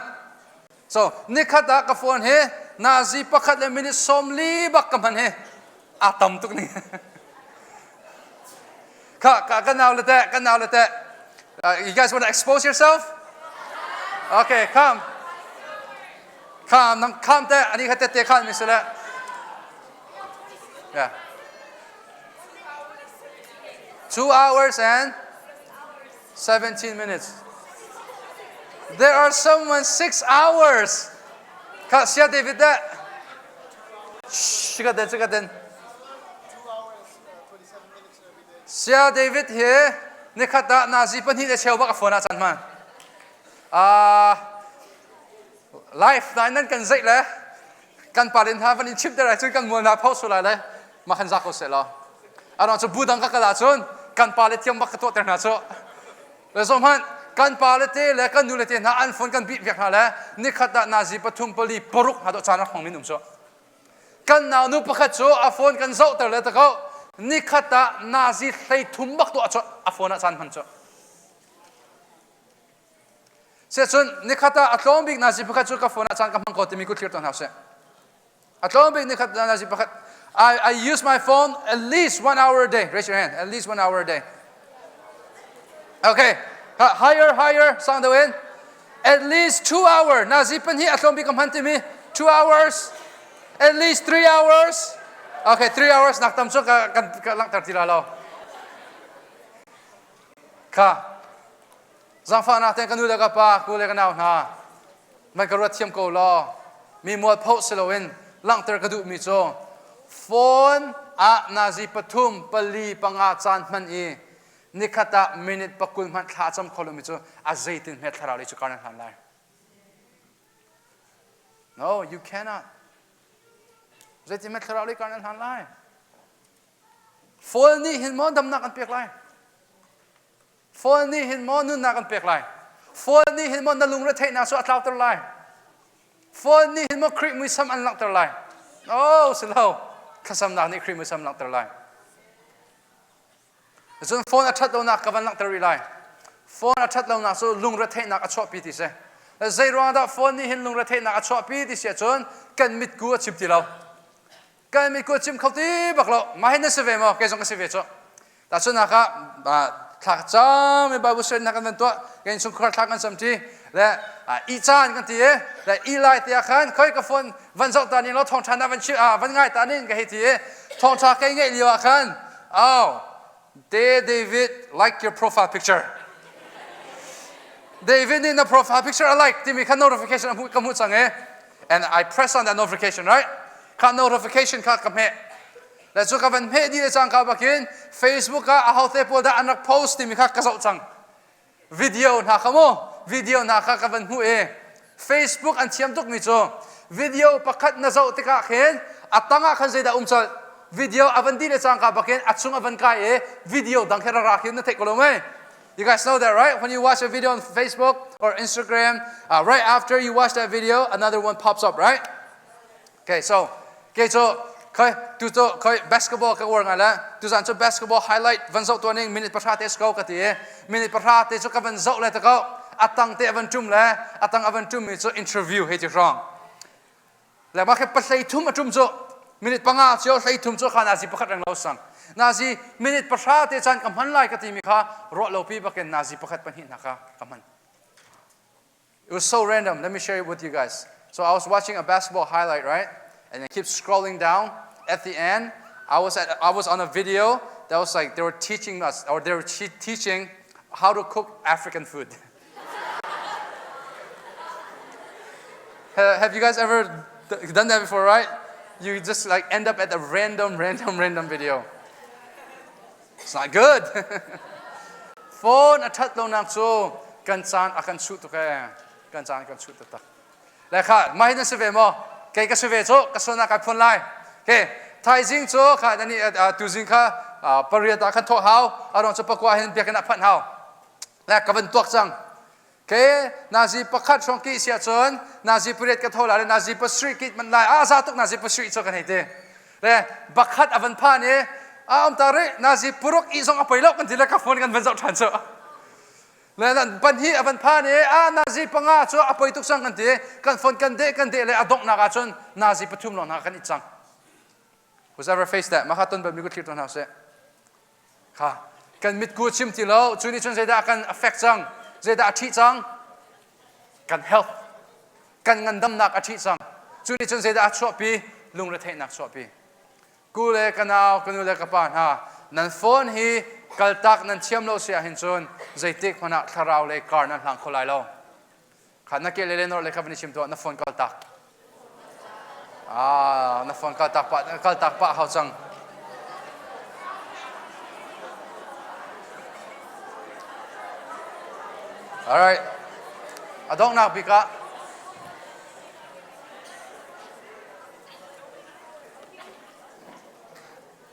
So nikhat ah ka phone hi nazi pakhat le minute sawmli bak ka hman hi a tam tuk ni. Ka ka ka nau le te ka nau le te you guys want to expose yourself? Okay, come. Come, nang come te ani kha te te khan mi sile. Yeah. 2 hours and 17 minutes. There are someone 6 hours. Ka sia David da. Shh, den, den. Sia David he nikhat ah nazi pahnih le cheu bak a phone ah chan man. Ah life na nan kan zeih le kan palin ha van in chim ter cun kan mual na pho sulai le ma khan za ko se lo. Ano chu budang ka kala cun kan pa le thiam bak ka tuah ter hna chu. Le zo hman kan pa le te le kan nu le te hna an phone kan bih vek hna le nikhat ah nazi pathum pali paruk hna do chan rak hmang min um chu. Kan nau nu pakhat cu a phone kan zohter le tako nikhat ah nazi hlei thum bak tuah cu a phone ah caan hman cu. Se cun nikhat ah a tlawm bik nazi pakhat cu ka phone ah caan ka hmang ko timi ku thlir to hna seh. A tlawm bik nikhat nazi pakhat I use my phone at least 1 hour a day. Raise your hand. At least 1 hour a day. Okay. Higher, higher. Sang do in. At least 2 hour. Nazi pan hi a tlawm bik ka hman timi. 2 hours. At least 3 hours. Okay, 3 hours nak tam cu ka kan ka langhter ti la lo. Kha. Zangfahnak ten ka nu le ka pa, ku le ka nau hna. Man ka ruat thiam ko law. Mi mual pho si loin langhter ka duhmi cu phone ah nazi pathum pali panga caan hman i nikhat ah minute pakul hmanh thla cam kho lomi cu a zeitin hme thlarau lei cu kar nan hlan lai. No, you cannot. Zeitin hme thlarau lei kar nan hlan lai. Phone nih hin maw damnak an pek lai? Phone nih hin maw nunnak an pek lai? Phone nih hin maw na lungretheihnak cu a tlauter lai? Phone nih hin maw Khrih muisam an langhter lai? No, si lo. Thlasamnak nih Khrih muisam langhter lai. Cun phone a ṭhat lonak ka van langhter rih lai. Phone a ṭhat lonak cu lungretheihnak a chuahpi ti si. Zei ruang dah phone nih hin lungretheihnak a chuahpi ti si ahcun kan mitku a chim ti lo. Kan mitku a chim kho ti bak lo. Mah hi na si ve maw? Kei zong ka si ve cu. Tahchunhnak ah thla cam i Bible study kan van tuah kan innchungkhar thla kan cam ṭi le i caan kan ti i le i lai te ah khan khoi ka phone van zoh ta ning law thawngṭha na van chim van ngai ta ning ka hei ti i thawngṭha kai ngeih lio ah khan oh te David like your profile picture. David nih na profile picture a like timi kha notification a hmuh ka hmuh cang i and I press on that notification, right? Kha notification kha ka hmeh le cu ka van hmeh dih le cangka bakin Facebook ah ahote pawl dah an rak post timi kha ka zoh cang. Video hna kha mu video hna kha ka van hmuh i Facebook an thiam tukmi cu video pakhat na zoh tikah khin a tangah khan zeidah um colh. Video a van dih le cangka bakin a chung a van kai i video dang khin rak ra khin na theih ko lo mei? You guys know that, right? When you watch a video on Facebook or Instagram, right after you watch that video, another one pops up, right? Okay, so, okay, so, khoi tu cu khoi basketball ka uar ngai le tuzan cu basketball highlight van zoh tuah ning minute pahra te ko ka ti i minute pahra te cu ka van zoh le ta ko a tang te a van tum le a tang a van tum mi cu interview he ti hrawng le mah khi pahlei thum a tum cu minute panga cio hlei thum cu kha nazi pakhat reng lo sang nazi minute pahra te caan ka hman lai ka ti mi kha ruah lo pi bakin nazi pakhat pahnih hna kha ka hman. It was so random. Let me share it with you guys. So I was watching a basketball highlight, right? And I keep scrolling down. At the end, I was on a video that was like they were teaching us, or they were teaching how to cook African food. Have you guys ever done that before, right? You just like end up at a random, random, random video. It's not good. Phone a ṭhat lonak cu kan caan a kan chuh tuk ee. Kan caan kan chuh taktak. Le kha mah hi na si ve maw? Kei ka si ve cu ka sualnak kai phuan lai. Okay. Thaizing cu kha nani tuzing kha pariat ah khan thawh hau. Arong cu pakua hin biakinn ah phanh hau. Le ka van tuak cang. Okay, nazi pakhat hrawng ki si ahcun nazi pariat ka tho lai le nazi pasarih ki man lai a za tuk nazi pasarih cu kan hei ti. Le bakhat a van phan i a um ta rih nazi paruk i zong a poi lo kan ti le ka phone kan van zoh ṭhan cu. Le pan hi a van phan i a nazi panga cu a poi tuk cang kan ti kan phone kan deh kan deh le a donghnak ahcun nazi pathum lawng hna kan i cang. Who's ever faced that? Mah kha ton bal mi ku thlir tuah hna usih. Kha kan mitku chim ti lo cu nih cun zeidah kan affect cang zeidah a ṭhih cang kan health kan ngandamnak a ṭhih cang cu nih cun zeidah a chuahpi lungretheihnak chuahpi ku le ka nau ka nu le ka pa hna nan phone hi kaltak nan thiam lo si ahhin cun zeitik hmanh ah thlarau lei kar nan hlang kho lai lo Kha na ke le le nor le kha van i chim tuah na phone kal tak. Ah, na phone kal tak pah kal tak pah hau cang. All right. A donghnak bik ah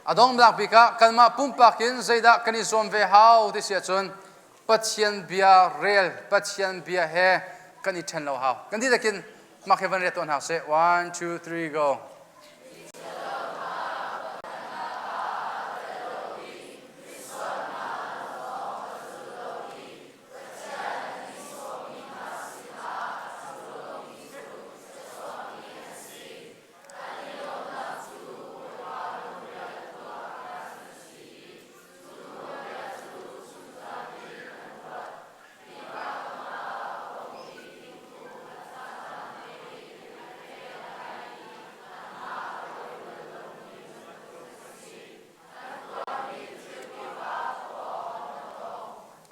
A donghnak bik ah kanmah pumpak in zeidah kan i zuam ve hau ti si ahcun Pathian bia rel, Pathian bia he kan i ṭhen lo hau. Kan dihlak in mak hi van ret tuah hna sih. One, two, three, go.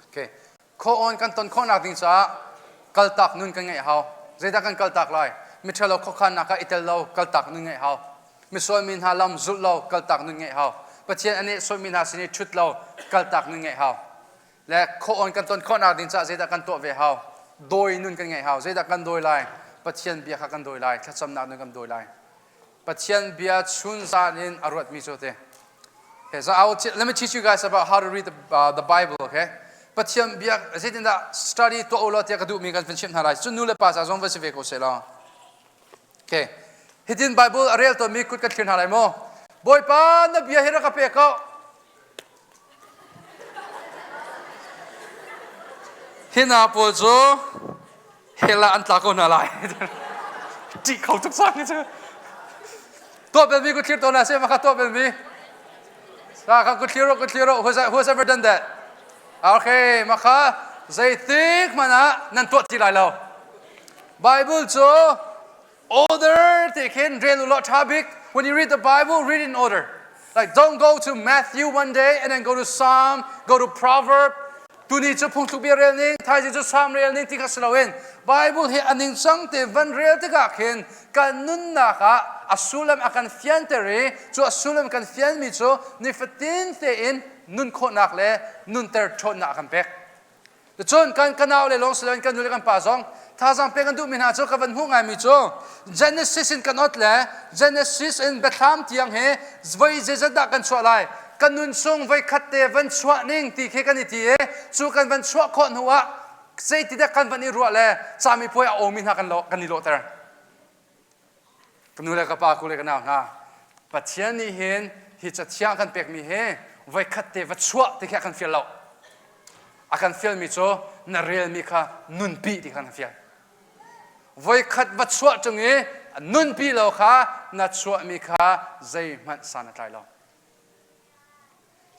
Okay. Kho on kan ton khawhnak ding caah kaltak nun kan ngeih hau. Zeidah kan kaltak lai? Miṭhalo khuakhannak ah i tel lo kaltak nun ngeih hau. Misual mi hna lam zulh lo kaltak nun ngeih hau. Pathian a nehsawhmi hna sin i ṭhut lo kaltak nun ngeih hau. Le khuaon kan ton khawhnak ding caah zeidah kan tuah ve hau? Dawi nun kan ngeih hau. Zeidah kan dawi lai? Pathian bia kha kan dawi lai. Thlacamnak nun kan dawi lai. Pathian bia chun zan in a ruatmi cu te. Okay, so I will let me teach you guys about how to read the Bible, okay? Pathian bia zeitindah study tuah u law tiah ka duhmi kan van chimh hna lai. Cun nu le pa ca zong va si ve ko seh law. Okay. Hitin Bible a rel tawnmi kut kan thlir hna lai maw? Bawipa na bia hi rak ka pe ko. Hi hna pawl cu hell ah an tla ko hna lai. Ṭih kho tuk cang cu. Tuah belmi kut thlir tawn hna seh, maka tuah belmi. Sa kha kut thlir kut thlir who's, who's ever done that? Okay, maka zeitik hmanh ah nan tuah ti lai lo. Bible cu order ti khin rel u law ṭha bik. When you read the Bible, read in order. Like don't go to Matthew one day and then go to Psalm, go to Proverb. Tuni cu phungthluk bia rel ning, thaizing cu Psalm rel ning ti kha si loin Bible hi a ningcang te van rel tikah khin kan nunnak ah a sullam a kan fianter i cu a sullam kan fianmi cu nifatin tein nun khawhnak le nunter ṭhawnnak a kan pek. Cun kan ka nau le lawng si loin kan nu le kan pa zong thazaang pek an duhmi hna cu ka van hmuh ngaimi cu Genesis in kan ot le Genesis in Biathlam tiang hi voi zeizat dah kan chuah lai kan nun chung voi khat te van chuah ning ti khi kan i ti i cu kan van chuah khawh hnu ah zeitidah kan van i ruah le camipuai a awmi hna kan lo kan i lawhter Ka nu le ka pa, ku le ka nau hna, Pathian nih hin hi cathiang kan pekmi hi voikhat te va chuah ti khi a kan fial lo. A kan fialmi cu na relmi kha nunpi ti kha na fial. Voikhat va chuah ṭung i nunpi lo kha na chuahmi kha zeihmanh san a tlai lo.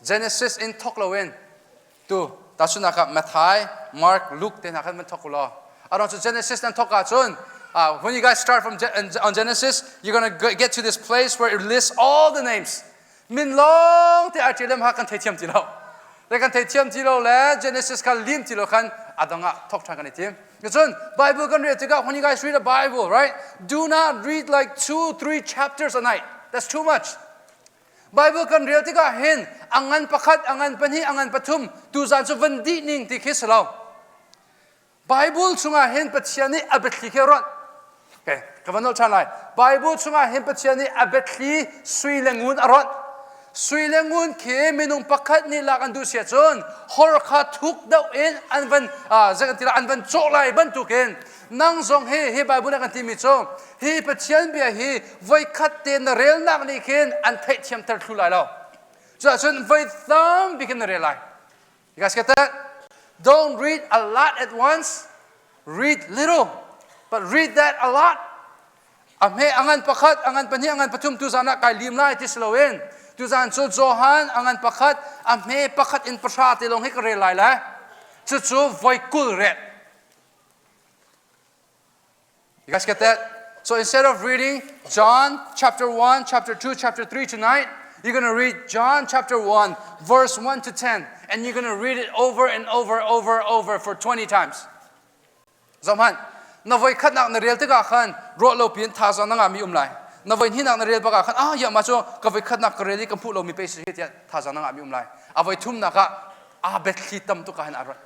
Genesis in thawk loin tu tahchunhnak ah Matthai, Mark, Luke te hna khan van thawk u law. Aruang cu Genesis nan thawk ahcun when you guys start from on Genesis, you're gonna get to this place where it lists all the names. Min lawng te ai ṭial ha kan thei thiam ti lo. Le kan thei thiam ti lo le Genesis kha lim ti lo khan adang ah thawk ṭhan kan i tim. Cun Bible kan rel tikah when you guys read the Bible, right? Do not read like two, three chapters a night. That's too much. Bible kan rel tikah hin a ngan pakhat, a ngan pahnih, a ngan pathum tuzan cu van dih ning ti khi si lo. Bible chungah hin Pathian nih a biathli khi a rawnh. Okay, ka van nolh ṭhan lai. Bible chungah hin Pathian nih a biathli sui le ngun a rawnh. Sui le ngun khi minung pakhat nih lak an duh si ahcun hor kha thuk deuh in an van zei kan ti lai an van cawh lai bantukin nang zong hi hi Bible ah kan timi cu hi Pathian bia hi voikhat te na relnak nih khin an theihthiamter thlu lai lo. Cuahcun voi tampi khin na rel lai. You guys get that? Don't read a lot at once. Read little, but read that a lot. A hme angan pakhat, angan pahnih, angan pathum tuzan ah kai lim lai ti si loin tuzan cu Johan angan pakhat, a hme pakhat in pahra te lawng hi ka rel lai le cucu voi 20 ret. You guys get that? So instead of reading John chapter 1, chapter 2, chapter 3 tonight, you're going to read John chapter 1, verse 1 to 10, and you're going to read it over and over, over, over for 20 times. Zohhmanh, na voi khatnak na rel tikah khan ruah lo piin thazaang na ngahmi um lai. Na voi hnihnak na rel bakah khan ah ya ma cu ka voi khatnak ka rel i ka hmuh lomi pei si hi tiah thazaang na ngahmi um lai. A voi thumnak ah aa biathli tam tuk ah hin aa ruat.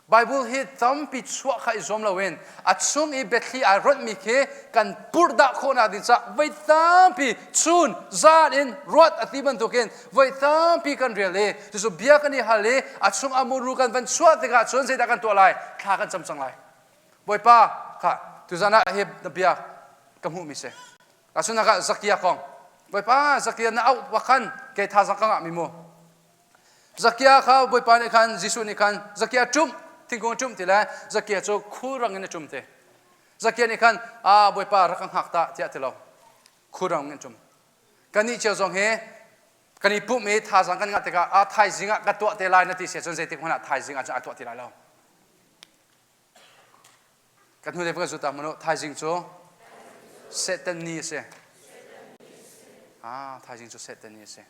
Bible hi tampi chuah kha i zuam loin a chung i biathli aa ronhmi khi kan purhdah khawhnak ding caah voi tampi chun zan in ruat a ti bantukin voi tampi kan rel i cucu bia kan i hal i a chung a muru kan van chuah tikah cun zeidah kan tuah lai thla kan cam cang lai Bawipa kha tuzan ah hi na bia ka hmuhmi si Asunak ah Zakia kong Bawipa Zakia na auh wakhan kei thazang ka ngah mi mu Zakia kha Bawipa nih khan Jesuh nih khan Zakia ṭum thingkung ṭum ti le Zakia cu khulrang in a ṭum te Zakia nih khan a Bawipa rak ka hngak ta tiah ti lo khulrang in ṭum kannih cio zong hi kan i pumh i thazaang kan ngah tikah a thaizing ah ka tuah te lai na ti si ahcun zeitik hmanh ah thaizing ah cun a tuah ti lai lo kan hnu deuh kan zut ah manu thaizing cu Satan ni a si ah thaizing cu Satan ni a si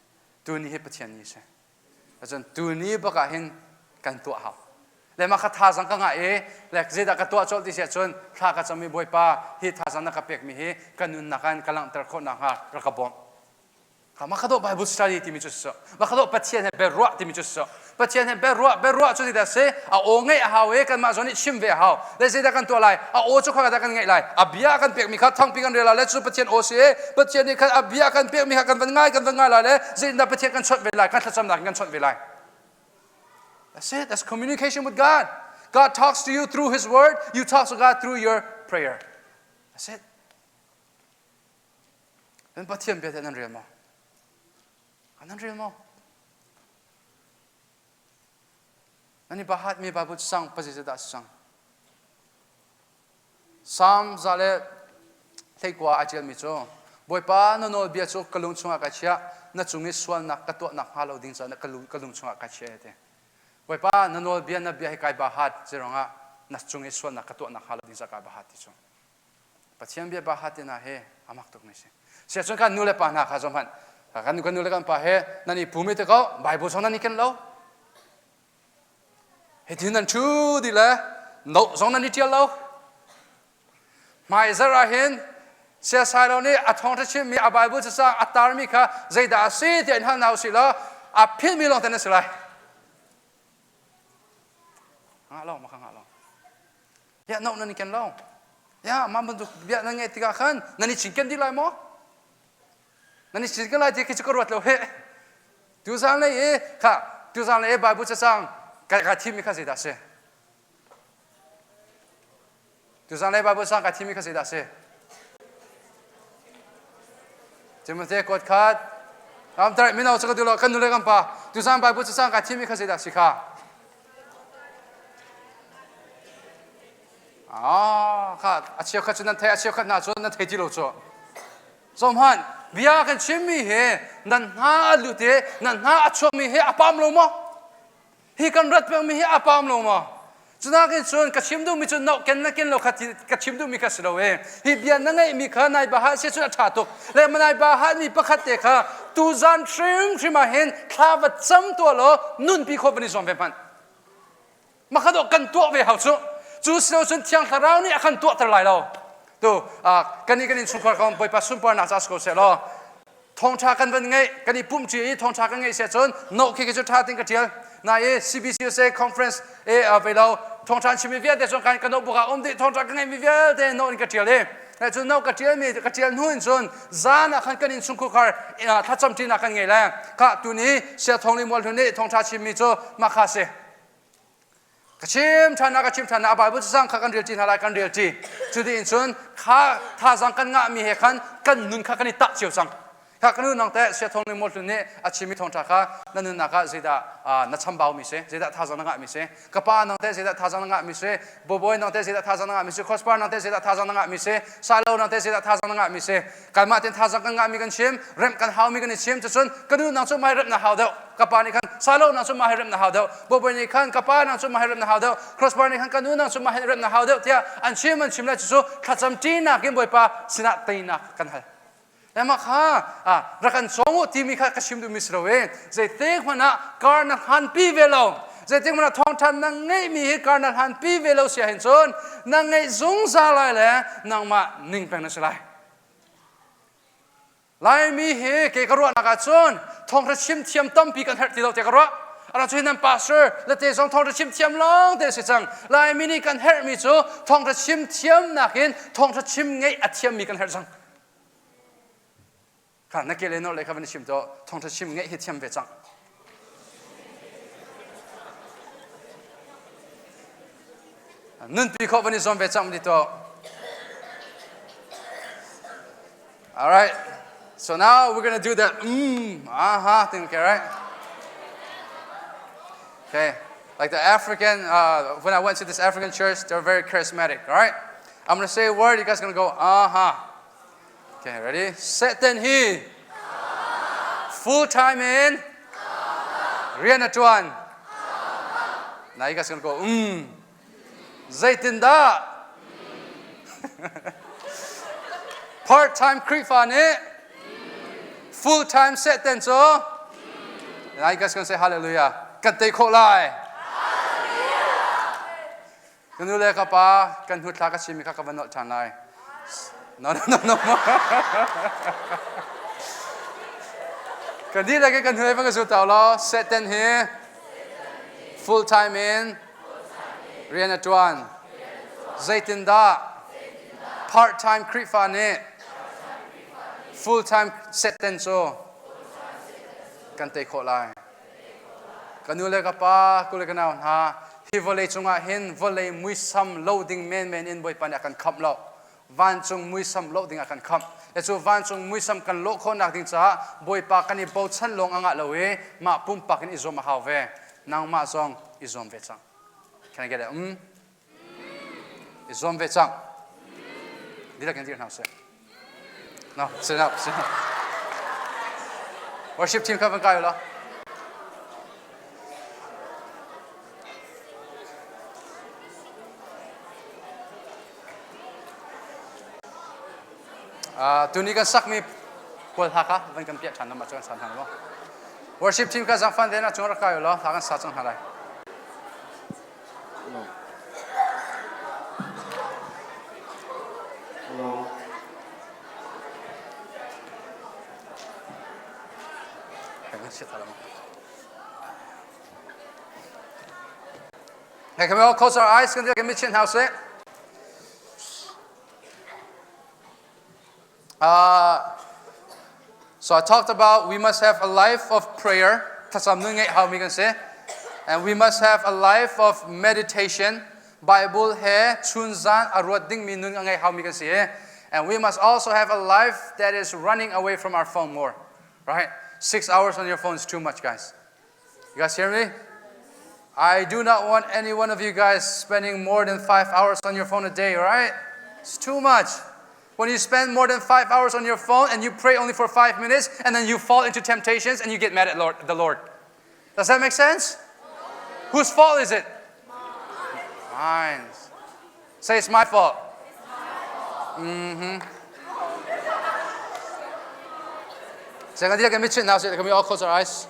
tuni hi Pathian ni a si Cun tuni bak ah hin kan tuah hau. Le mah kha thazang ka ngah i le zeidah ka tuah colh ti si ahcun thla ka cam i Bawipa hi thazang na ka pekmi hi ka nunnak in ka langhter khawh nakhnga rak ka bawmh. Mah kha dawh Bible study timi cu si. Mah kha dawh Pathian he biaruah timi cu si. Pathian he biaruah biaruah cu zeidah si? A aw ngeih a hau i kanmah zawn nih chim ve a hau. Le zeidah kan tuah lai? A aw cu khoika dah kan ngaih lai? A bia kan pekmi kha thangpi kan rel lai le cu Pathian aw si i Pathian nih khan a bia kan pekmi kha kan van ngai kan van ngai lai le zeitindah Pathian kan chawnh ve lai? Kan thlacamnak in kan chawnh ve lai. That's it. That's communication with God. God talks to you through His Word. You talk to God through your prayer. That's it. Nan Pathian bia nan rel maw? Nan rel maw? Nan i bahat mi Bible sang pazi dah sang. Psalm za le hleikua a ṭialmi cu Bawipa na nawlbia cu ka lung chungah ka chiah na cung i sualnak ka tuahnak hnga lo ding caah ka lung chungah ka chiah ti. Bawipa na nawlbia na bia hi kai bahat ruangah na cung i sualnak ka tuahnak hnga lo ding caah kai bahat ti cu. Pathian bia bahat ti hna hi a mak tukmi si. Siahcun kan nu le pa hna kha zoh hmanh kan nu le kan pa he nan i pum i te ko Bible zong nan i ken lo. Hitin nan ṭhu dih le no zong nan i ṭial lo. Hmaizarh ah hin siasai lo nih a thawngṭha chimmi a Bible cacang a tarmi kha zeidah a si tiah in hal hna usih law a philhmi lawng te nan si lai. Ngah lo, maka ngah lo. Ya no nan i ken lo. Ya mah bantuk bia nan ngeih tikah khan nan i cinken dih lai maw? Nan i cinken lai ti khi cu ka ruat lo heh. Tuzan lei i kha tuzan lei i Bible cacang ka ka thimmi kha zeidah a si? Tuzan lei Bible cacang ka thimmi kha zeidah a si? Timote kuat khat Am tar mino cu ka duh lo kan nu le kan pa tuzan Bible cacang ka thimmi kha zeidah a si kha? Ah, kha a cheukhat cu nan thei a cheukhat hna cu nan thei ti lo cu. Zohhmanh, bia kan chimmi hi nan hna a lut i nan hna a chuakmi hi a pam lo maw? Hi kan rat pengmi hi a pam lo maw? Cunakin cun ka chim duhmi cu no ken na ken lo kha ka chim duhmi kha si lo e. Hi bia na ngeihmi kha nai baha si cun a ṭha tuk. Le nai baha mi pakhat te kha tuzan hrimhrim ah hin thla va cam tuah law nunpi khawh van i zuam ve hmanh. Makha kan tuah ve hau cu. Cu si lo cun Thiang Thlarau nih a kan tuahter lai lo. Tu kan i kan innchungkhar kong Bawipa sunparnak ca si ko seh law thawngṭha kan van ngeih kan i pumhṭi i thawngṭha kan ngeih si ahcun no khi cu ṭha tin ka ṭial na i CBCUSA conference e ve lo thawngṭha an chimmi vialte cun kan ka notebook ah um dih thawngṭha ka ngeihmi vialte no in ka ṭial i. Na cu no ka tial mi ka tial hnu in cun zan ah khan kan in chungkhur khar thlacam ṭinak kan ngei le kha tuni sia thong li mual hlun nih thongṭha chim mi cu mah kha si. Ka chim ṭhan ka chim ṭhan a Bible cang kha kan rel ṭi hna lai kan rel ṭi. Cu ti in cun kha thazang kan ngah mi he khan kan nun kha kan i tah cio cang. Kha kan nunang teh sia thong ning mual hlun nih a chimmi thawngṭha kha na nunnak ah zeidah na chambau mi si, zeidah thazang na ngah mi si, ka pa nang teh zeidah thazang na ngah mi si, boboy nang teh zeidah thazang na ngah mi si, crossbar nang teh zeidah thazang na ngah mi si, silo nang teh zeidah thazang na ngah mi si. Kanmah ten thazang kan ngah mi kan chim, remh kan hau mi kan i chim, cucun ka nu nang cu mai remh na hau deuh. Ka pa nih khan silo nang cu mah hi remh na hau deuh. Boboy nih khan ka pa nang cu mah hi remh na hau deuh. Crossbar nih khan ka nu nang cu mah hi remh na hau deuh tiah an chim an chim lai cucu thlacam ṭinak in Bawipa sinah teinak kan hal. Mah kha rak kan cawng u timi kha ka chim duhmi si lo i zeitik hmanh ah kar na hlanpi ve lo zeitik hmanh ah thawngṭha na ngeihmi hi kar na hlanpi ve lo si ahhin cun na ngeih zungzal lai le nangmah ning peng na si lai. Laimi hi kei ka ruahnak ah cun thawngṭha chim thiam tampi kan herh ti lo tiah ka ruah. Ara cu nan pastor le te zong thawngṭha chim thiam lawng te si cang. Laimi nih kan herhmi cu thawngṭha chim thiam nakin thawngṭha chim ngeih a thiammi kan herh cang. Kha na ke le nor le kha van chim to thawngṭha chim ngeih hi thiam ve cang. Nunpi khawh van i zuam ve cang di to. All right. So now we're going to do that aha thing, okay, right? Okay. Like the African, when I went to this African church, they're very charismatic, all right? I'm going to say a word, you guys are going to go, aha. Okay, ready? Satan hi. Full time in. Rian a tuan. Now you guys gonna go. Zeitindah? Part time Khrihfa nih full time Satan cu. Now you guys gonna say hallelujah. Kan tei khawh lai. Ka nu le ka pa kan hnu thla ka chimmi kha ka van nolh ṭhan lai. No, no, no, no. Kan dihlak in kan hnu van ka zul ta law Satan hi full time in rian a ṭuan. Zeitindah part time Khrihfa nih full time Satan cu kan tei khawh lai. Ka nu le ka pa, ku le ka nau hna, hi vawlei cungah hin vawlei muisam lo ding menmen in Bawipa nih a kan khamh lo. Vancung muisam lo ding a kan khamh. Le cu vancung muisam kan lawh khawhnak ding caah Bawipa kan i bochan lawng a ngah lo i mah pumpak in i zuam a hau ve. Nangmah zong i zuam ve cang. Can I get it? I zuam ve cang. Dihlak in dir hna usih. No, sit up, sit up. Worship team kha van kai ulaw. Tuni kan sakmi pual hla kha van kan piah ṭhan lam ah cun kan sa hna lo. Worship team kha zangfan te na cung rak kai ulaw hla kan sa cang hna lai. No. Hello. Hey, can we all close our eyes? Can we chin house it? So I talked about we must have a life of prayer. How we can say. And we must have a life of meditation. Bible he chunzan aruat ding mi nun ngai how we can say. And we must also have a life that is running away from our phone more. Right? 6 hours on your phone is too much, guys. You guys hear me? I do not want any one of you guys spending more than 5 hours on your phone a day, all right? It's too much. When you spend more than 5 hours on your phone and you pray only for 5 minutes and then you fall into temptations and you get mad at Lord, the Lord. Does that make sense? No. Whose fault is it? Mine. Say it's my fault. It's my fault. Mm-hmm. Can we all close our eyes?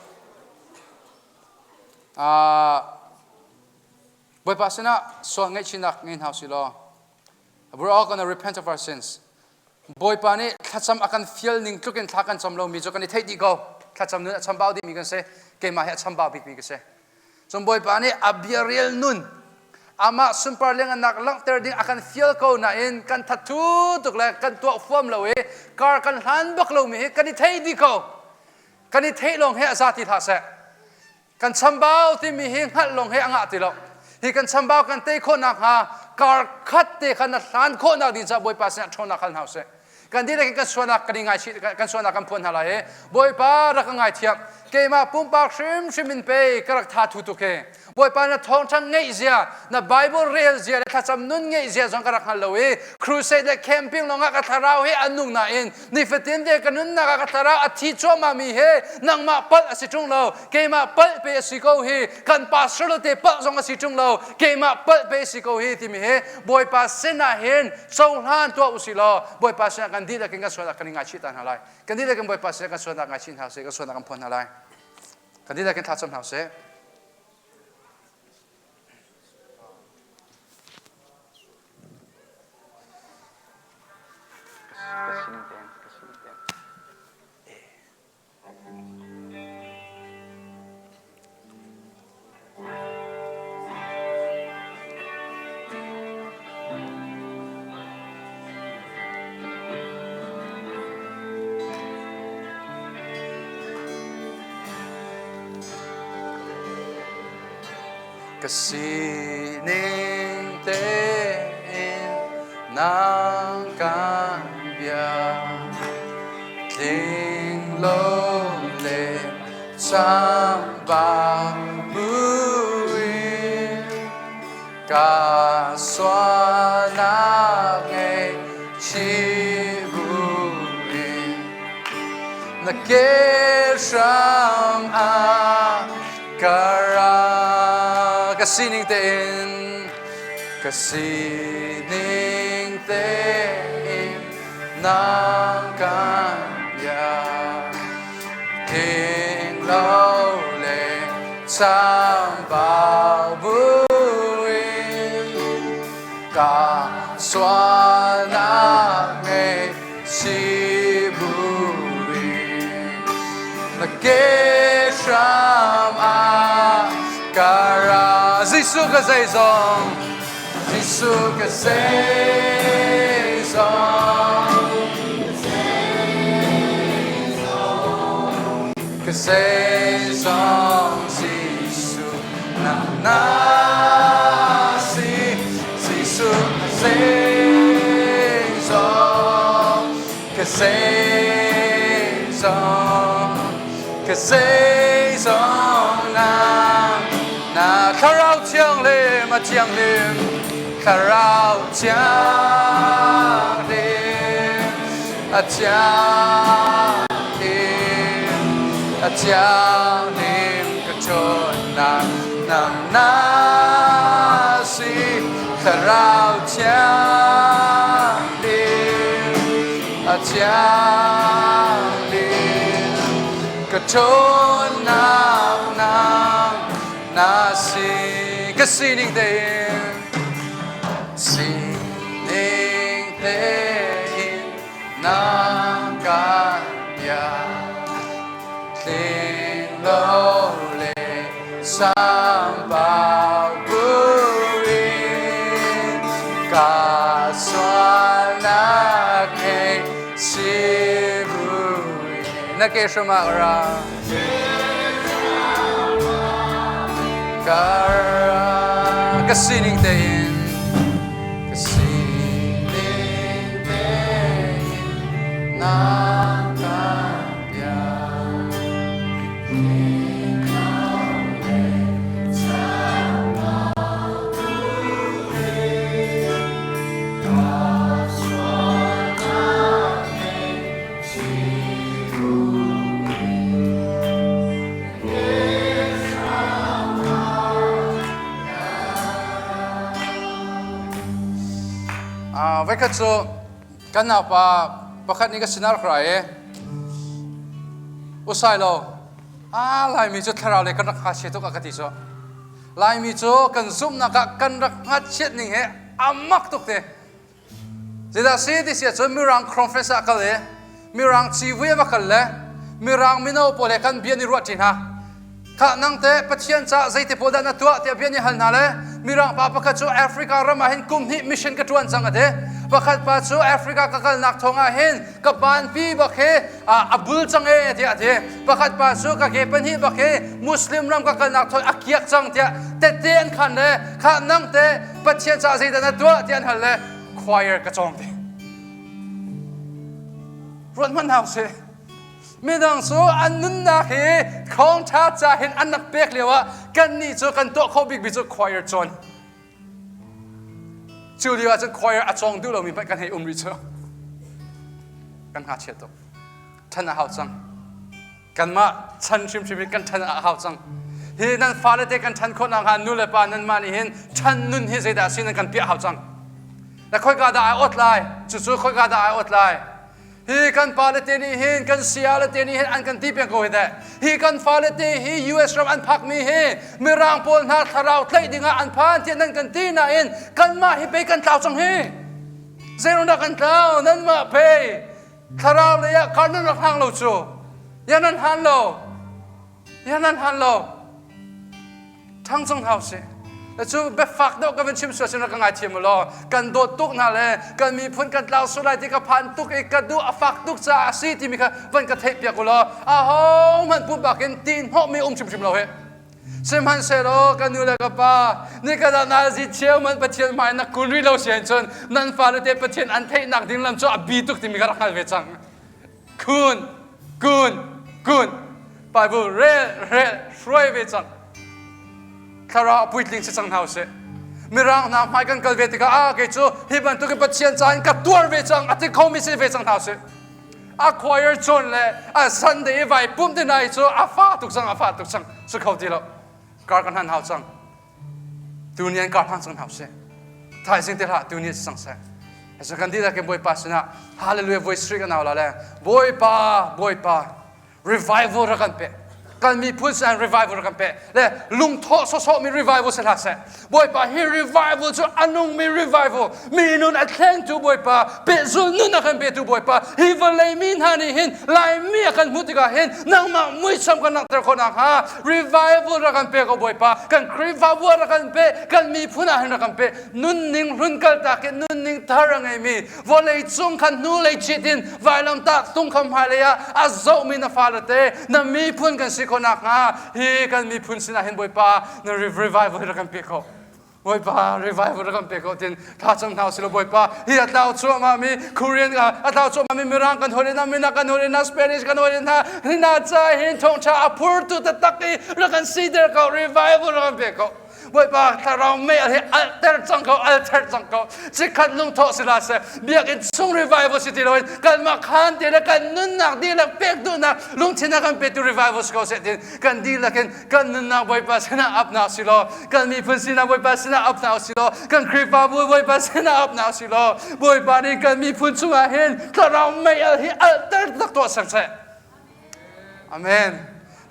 Bawipa sinah sual ngaihchihnak ngei hna usih law we're all going to repent of our sins. Bawipa nih thlacam a kan fial ning tluk in thla kan cam lomi cu kan i theih dih ko. Thlacam nun a chambau dihmi kan si. Keimah hi a chambau bikmi ka si. Cun Bawipa nih a bia rel nun, Amah sunpar liangannak langhter ding a kan fial ko nain kan thathu tuk le kan tuah huam lo i kar kan hlan bak lomi hi kan i thei dih ko. Kan i theih lawng hi a za ti hlah seh. Kan chambau timi hi hngalh lawng hi a ngah ti lo. Hi kan chambau kan tei khawh nakhnga kar khat te kha na hlan khawhnak ding caah Bawipa sinah ṭhawnnak hal hna usih. Kan dihlak in kan sualnak kan i ngaichih kan sualnak kan phuan hna lai i Bawipa rak ka ngaithiam. Keimah pumpak hrimhrim in pei ka rak tha thu tuk hi. Bawipa na thawngṭha ngeih zia, na Bible rel zia le thlacam nun ngeih zia zong ka rak hngal lo i crusade le camping lawngah ka thlarau hi a nung nain nifatin te ka nunnak ah ka thlarau a thi cuahmah mi he nangmah palh a si ṭung lo, keimah palh pe a si ko hi, kan pastor lo te palh zong a si ṭung lo, keimah palh pe a si ko hi timi hi Bawipa sinah hin cohlan tuah usih law Bawipa sinah kan dihlak in kan sualnak kan i ngaichih ta hna lai. Kan dihlak in Bawipa sinah kan sualnak ngaichih hna usih, kan sualnak kan phuan hna lai. Kan dihlak in thlacam hna usih. Ka sining tein nang kan bia tling lo le chambau buin ka sualnak ngei chih buin na ke hram ah ka ra ka sining tein ka sining tein nang kan bia tling lo le chambau buin ka sualnak ngei si buin na ke hram ah ka ra Jesuh ka zeizong Jesuh ka zeizong ka zeizong Jesuh na na si Jesuh ka zeizong ka zeizong ka zeizong na na thlarau thianghlim a thianghlim thlarau thianghlim a thianghlim a thianghlim ka ṭhawnnak nang na si thlarau thianghlim a thianghlim ka ṭhawnnak nang na si ka sining tein sining tein na ka bia tling lo le sambau buin ka sualnak hei si buin na ke hram ah ra ka ra ka sining tein ka sining tein na ka bia Voikhat cu kan naupa pakhat nih ka sinah rak ra i usai lo ah Laimi cu thlarau lei kan rak ngakchia tuk a ka ti cu Laimi cu kan zumhnak ah kan rak ngakchiat ning he a mak tuk te Zeidah si ti si ahcun Mirang conference ah kal i Mirang civui a va kal le Mirang mino pawl he kan bia an i ruah ṭi hna. Khah nang teh Pathian caah zeiti pawl dah na tuah tiah bia nih hal hna le Mirang pa pakhat cu Africa ram ah hin kum hnih mission ka ṭuan cang a ti. Pakhat pa cu Africa ka kalnak thawng ah hin ka banpi bak hi a bul cang e tiah a ti. Pakhat pa cu ka ke pahnih bak hi Muslim ram ka kalnak thawng a kiak cang tiah tette an khan le khah nang teh Pathian caah zeidah na tuah tiah an hal le choir ka cawng ti. Ruat hmanh hau sih. Midang cu an nunnak hi thawngṭha ca hin an rak pek lio ah kannih cu kan tuah khawh bikmi cu choir cawn. Cu lio ah cun choir a cawng duh lomi hmanh kan hei um rih cu. Kan ngakchia tuk. Ṭhan a hau cang. Kanmah chan hrimhrim in kan ṭhan a hau cang. Hi nan fale te kan ṭhan khawh nakhnga nu le pa nanmah nih hin ṭhan nun hi zeidah a si nan kan piah hau cang. Na khoika dah ai ot lai? Cucu khoika dah ai ot lai? Hi kan pale te nih hin kan siale te nih hin an kan ti peng ko hi teh. Hi kan fale te hi US ram an phakmi hi Mirang pawl hna thlarau tlaih dingah an phan tiah nan kan ti nain kanmah hi pei kan tlau cang hi. Zeiruang dah kan tlau? Nanmah pei thlarau lei ah kar nan rak hlang lo cu. Ya nan han lo. Ya nan han lo. Ṭhang cang hna usih. Cu biafak deuh ka van chim sual sin ka ngaithiam u law kan dawt tuk hna le kan miphun kan tlau sual lai ti ka phan tuk i ka duh a fak tuk caah a si timi kha van ka theih piak u law ahohmanh pumpak in ti hnawhmi um hrimhrim lo hi. Sihmanhsehlaw ka nu le ka pa nikhat ah zi cheu man Pathian hmai na kun rih lo si ahcun nan fale te Pathian an theihnak ding lam cu a bi tuk timi ka rak hngal ve cang. Kun, kun, kun. Bible rel, rel, hruai ve cang. Thlarau a puitling si cang hna usih. Mirang hna hmai kan kal ve tikah ah kei cu hi bantukin Pathian ca in ka tuar ve cang a ti khomi si ve cang hna usih. A choir cawn le a Sunday i vai pumh ti nai cu a fa tuk cang a fa tuk cang si kho ti lo. Kar kan han hau cang. Tuni an kar hlang cang hna usih. Thaizing te hlah tuni si cang seh. Asa kan dihlak in Bawipa sinah hallelujah voi sri kan au la le Bawipa Bawipa revival rak kan pe kan miphun sin revival rak kan pe le lungthawh sawsawh mi revival si hlah seh Bawipa hi revival cu a nung mi revival mi nun a thlengtu Bawipa pehzul nun a kan petu Bawipa hi vawlei mi hna nih hin Laimi a kan hmuh tikah hin nangmah muisam kan langhter khawh nakhnga revival rak kan pe ko Bawipa kan Khrihfabu ah rak kan pe kan miphun ah hin rak kan pe nunning hlun kaltak in nunning thar a ngeimi vawlei cung khan hnulei chit in vailamtah tung kha hmailei ah a zohmi na fale te na miphun kan si khawh nakhnga hi kan miphun sinah hin Bawipa na revival hi rak kan pe ko Bawipa revival rak kan pe ko tin tha cang hna usih Bawipa hi a tlau cuahmah mi Korean a tlau cuahmah mi Mirang kan holh hna Minak kan holh hna Spanish kan holh hna hina ca hin thawngtha a phurtu taktak i rak kan siter ko revival rak kan pe ko Bawipa thlarau mei hi alter cang ko alter cang ko chikkhat lungthawh si hlah seh biakinn chung revival si ti loin kanmah khaan te le kan nunnak dihlak pek duhnak lungthin a kan petu revival si ko seh tin kan dihlak in kan nunnak Bawipa sinah ap hna si law kan miphun sinah Bawipa sinah ap hna si law kan Khrihfabu Bawipa sinah ap hna si law Bawipa nih kan miphun chungah hin thlarau mei al hi alter tak tuah sang seh Amen.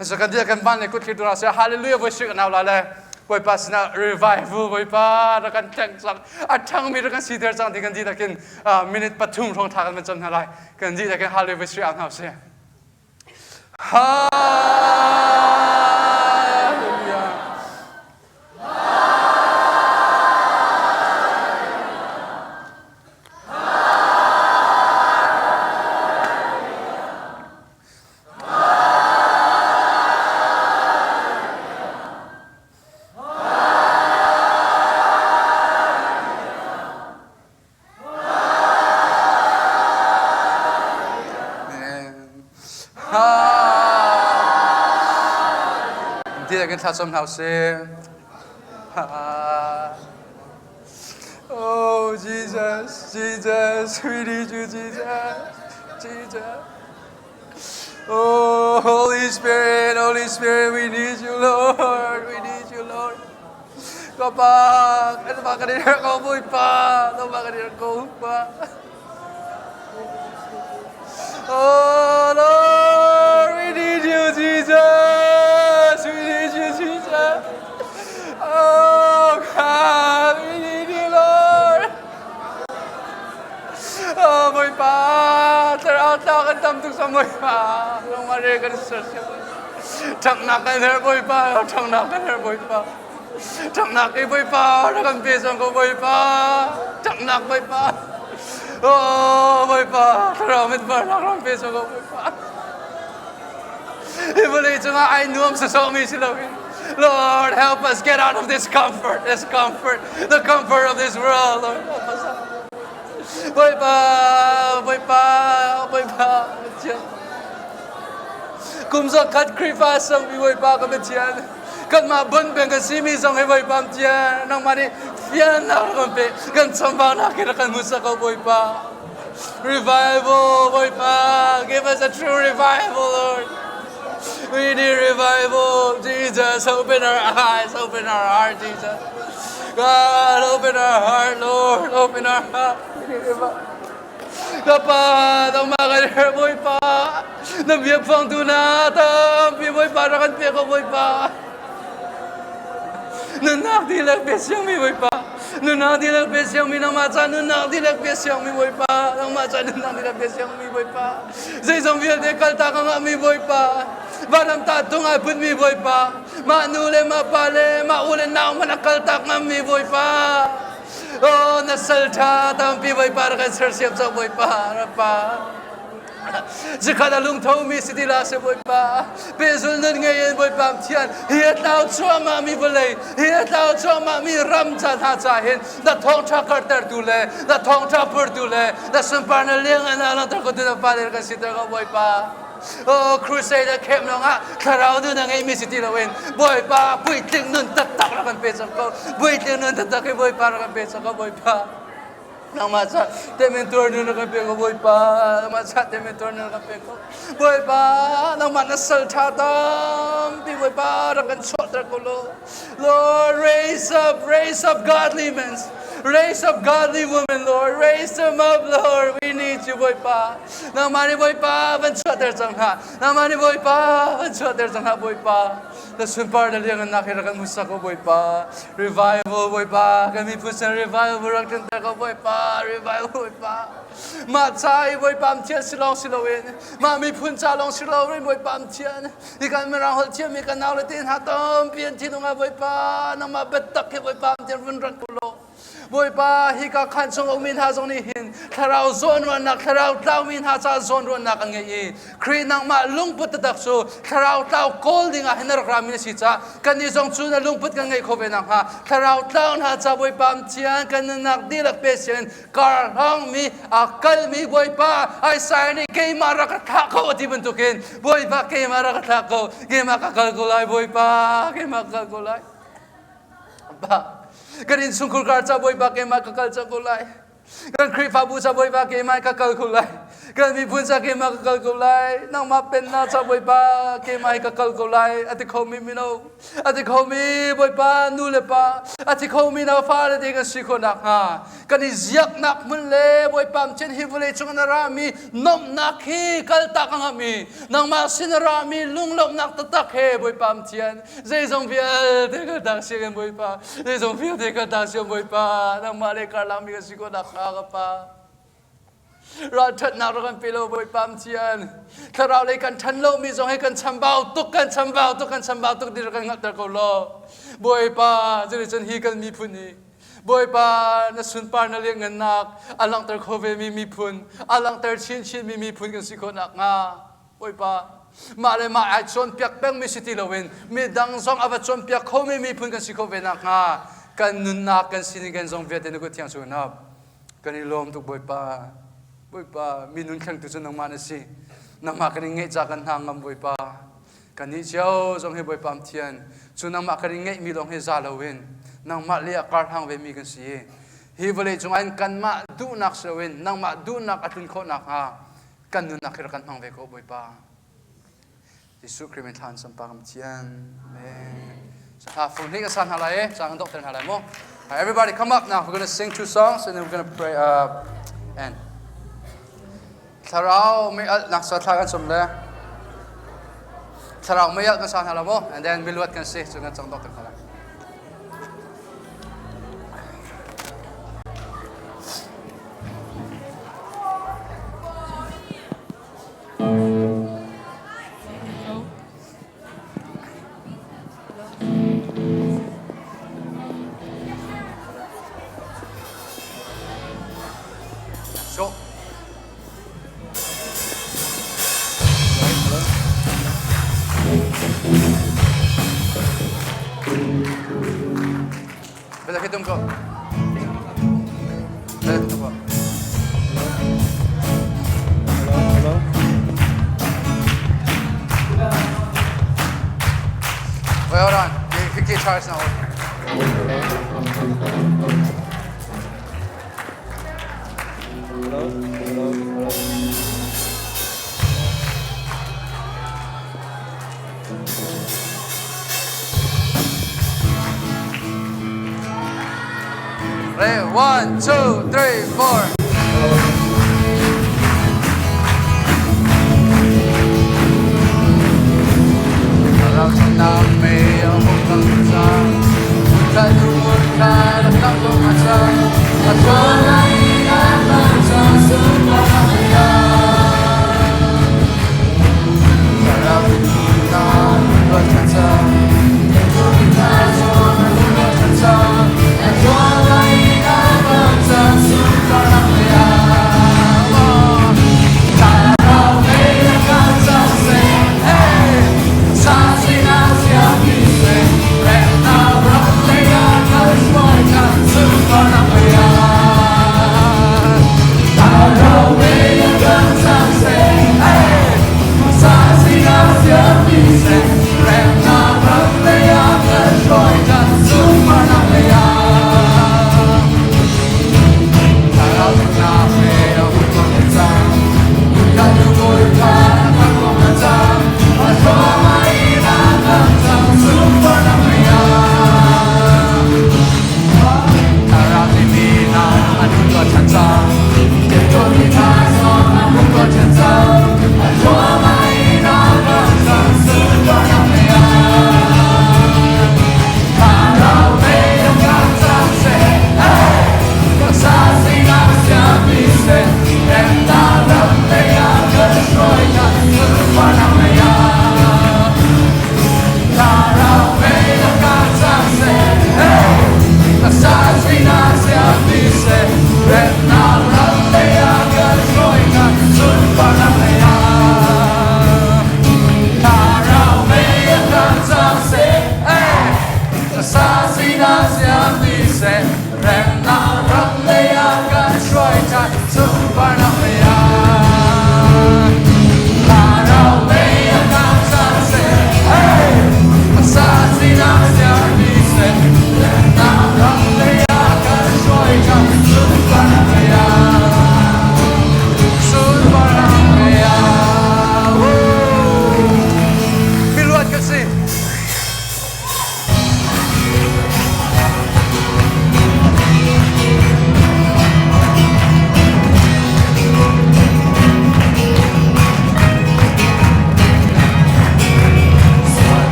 So kan dia kan ban le kut thlir dura se hallelujah voi sik nau la le Bawipa sinah revival Bawipa rak kan thleng cang a ṭhang mi rak kan siter cang ti kan dihlak in minute pathum hrawng tha kan van cam hna lai kan dihlak in hallelujah voi sik hna usih Hallelujah Ti kan thlacam hna usih. Oh Jesus, Jesus, we need you, Jesus, Jesus. Oh Holy Spirit, Holy Spirit, we need you, Lord. We need you, Lord. Ka pa, kan pa kan ko Bawipa, ka pa kan ko pa. Oh Lord, we need you, Jesus. We need you, Jesus. Oh God, we need you, Lord. Oh Bawipa, thlarau tla kan tam tuk sa Bawipa. Lungmare kan ser sia. Ṭhanghnak kan herh Bawipa, ṭhanghnak kan herh Bawipa. Ṭhanghnak i Bawipa, rak kan pe cang ko Bawipa. Ṭhanghnak Bawipa. Oh Bawipa, thlarau mitvarnak rak pe cang ko Bawipa. Hi vawlei cungah ai nuam sawsawhmi si loin Lord, help us get out of this comfort, this comfort, the comfort of this world. Lord, help us out. Bawipa, Bawipa, Bawipa, Pathian. Kum zakhat Khrihfa sangmi Bawipa ka Pathian. Kanmah bon peng ka simi zong hi Bawipa Pathian. Nangmah nih fiannak rak kan pe. Kan chambaunak hi rak kan hmuhsak ko Bawipa. Revival, Bawipa. Give us a true revival, Lord. We need revival. Jesus, open our eyes, open our heart, Jesus. God, open our heart, Lord, open our heart. Ka pa, nangmah kan herh Bawipa. Na biafang tu na tampi Bawipa rak kan pe ko Bawipa. Nunnak dihlak pe siangmi Bawipa. Nunnak dihlak pe siangmi nangmah ca nunnak dihlak pe siangmi Bawipa. Nangmah ca nunnak dihlak pe siangmi Bawipa. Zeizong vialte kaltak a ngahmi Bawipa. Vanam ta tung ai putmi Bawipa. Mah nu le mah pa le mah u le nau hmanh a kaltak ngammi Bawipa. Oh, na sal ṭha tampi Bawipa rak kan sersiam cang Bawipa. Rapa. Zikhat a lungtho mi si ti la se Bawipa. Pehzul nun ngei in Bawipa thian hi a tlau cuahmah mi vawlei hi a tlau cuahmah mi ram ca hna ca hin na thawngṭha kartertu le na thawngṭha purtu le na sunparnak leng an langhter ko tu na pa le kan siter ko Bawipa. Oh, crusade a khem lawngah thlarau nun a ngeimi si ti loin Bawipa puitling nun taktak rak kan pe cang ko. Puitling nun taktak hi Bawipa rak kan pe cang ko Bawipa. Nangmah ca temin tuar nu na kan pe ko Bawipa. Nangmah ca temin tuar nu na kan pe ko. Bawipa, nangmah na sal ṭha tampi Bawipa rak kan chuahter ko law. Lord, raise up, raise up godly men. Raise up godly women, Lord. Raise them up, Lord. We need you, Bawipa. Nangmah nih Bawipa van chuahter cang hna. Nangmah nih Bawipa van chuahter cang hna, Bawipa. Na sunpar na liangannak hi rak kan hmuhsak ko Bawipa. Revival Bawipa, kan miphun sin revival rak tlunter ko Bawipa. Revival Bawipa. Mah ca i Bawipa am thian si lawng si loin, mah miphun ca lawng si loin Bawipa am thian. Hi kan mirang holh thiammi kan nau le te hna tampi an thinlung ah Bawipa, nangmah biatak hi Bawipa am thian vun rat ko law. Bawipa, hika khan chung a ummi hna zong nih hin thlarau zawnruahnak, thlarau tlaumi hna caah zawnruahnak an ngei i Khrih nangmah lungput taktak cu thlarau tlau kawl ding ah hin na rak rami na si caah kannih zong cu na lungput kan ngeih khawh ve nakhnga thlarau tlau hna ca Bawipa thian kan nunnak dihlak pe sian kar hlangmi a kalmi Bawipa Isaiah nih keimah rak ka thlah ko a ti bantukin Bawipa keimah rak ka thlah ko keimah ka kal ko lai Bawipa keimah ka kal ko lai Ba kan innchungkhur kar ca Bawipa keimah ka kal cang ko lai. Kan Khrihfabu ca Bawipa keimah ka kal ko lai. Kan miphun ca keimah ka kal ko lai. Nangmah pennak ca Bawipa keimah hi ka kal ko lai. A ti khomi mino, a ti khomi Bawipa nu le pa, a ti khomi na fale te kan si khawh nakhnga kan i ziaknak hmun le Bawipa chin hi vawlei cung na rami nomhnak hi kaltak a ngami nangmah sin a rami lunglawmhnak taktak he Bawipa thian zeizong vialte ka tak siangin Bawipa zeizong vialte ka tak siang Bawipa nangmah le karlak mi ka si ko nak hnga ka pa ralṭhatnak rak kan pe lo Bawipa thian thlarau lei kan ṭhan lo mi zong he kan chambau tuk kan chambau tuk kan chambau tuk ti rak kan hngalhter ko law Bawipa cuticun hi kan miphun hi Bawipa na sunpar na lianngannak a langhter kho ve mi miphun a langhter chinchin mi miphun kan si khawh nakhnga Bawipa mah le mah ai cawnpiak pengmi si ti loin midang zong a va cawnpiak khomi miphun kan si khawh ve nakhnga kan nunnak kan sining kan zong vialte na kut thiang chung in hap kan i lawm tuk Bawipa Bawipa mi nun thlengtu cu nangmah na si nangmah kan i ngeih ca kan hna ngam Bawipa Kannih cio zong hi Bawipa thian cu nangmah kan i ngeihmi lawng hi za loin nangmah le a karhlang vemi kan si i hi vawlei cungah hin kanmah duhnak si loin nangmah duhnak a tlun khawh nakhnga kan nunnak hi rak kan hmang ve ko Bawipa. Jesuh Khrih min thlan sampa kam thian. Amen. So hla fung hnih ka sa hna lai e, caan kan dokter hna lai mu. Right, everybody come up now. We're going to sing two songs and then we're going to pray and Thlarau mei alh nak sa thla kan som le thlarau mei alh kan sa hna lo mu and then miluat kan si cu kan cang dok hna lai. Let's go. Bella che tum ko. Bella che tum ko. Hello, hello. Wait, hold on. The guitar is not working. Hello, hello, hello. Ready? 1, 2, 3, 4.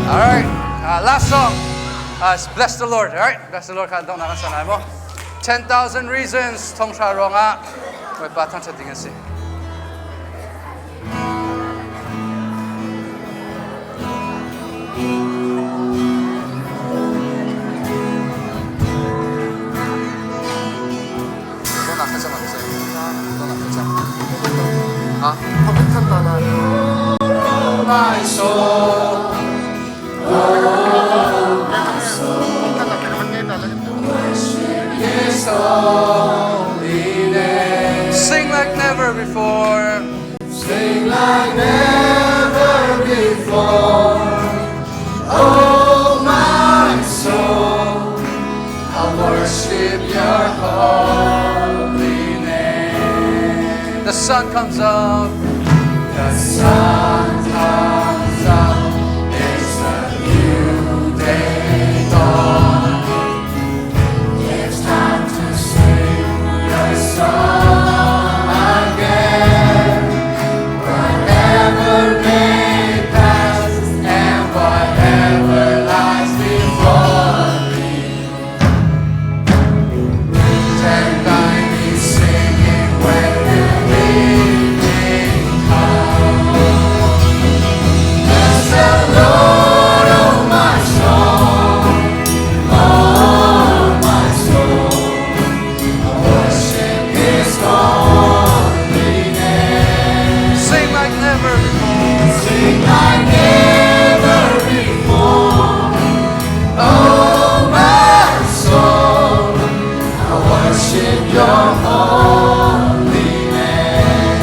All right. Last song. Bless the Lord. All right. Bless the Lord kha dong na kan sanai mo. 10,000 reasons thong sha rong ah Bawipa thangṭhat ding a si. My soul, oh my soul, worship His holy name. Sing like never before. Sing like never before. Oh my soul, I worship your holy name. The sun comes up. The sun comes up. It's a new day dawning. It's time to sing your song again. Whatever may pass and whatever lies before me. Take I be singing when the evening comes. Bless the Lord, oh my soul, oh my soul. I worship His holy name. Sing like never before. Sing like never before. Oh my soul, I worship Your holy name.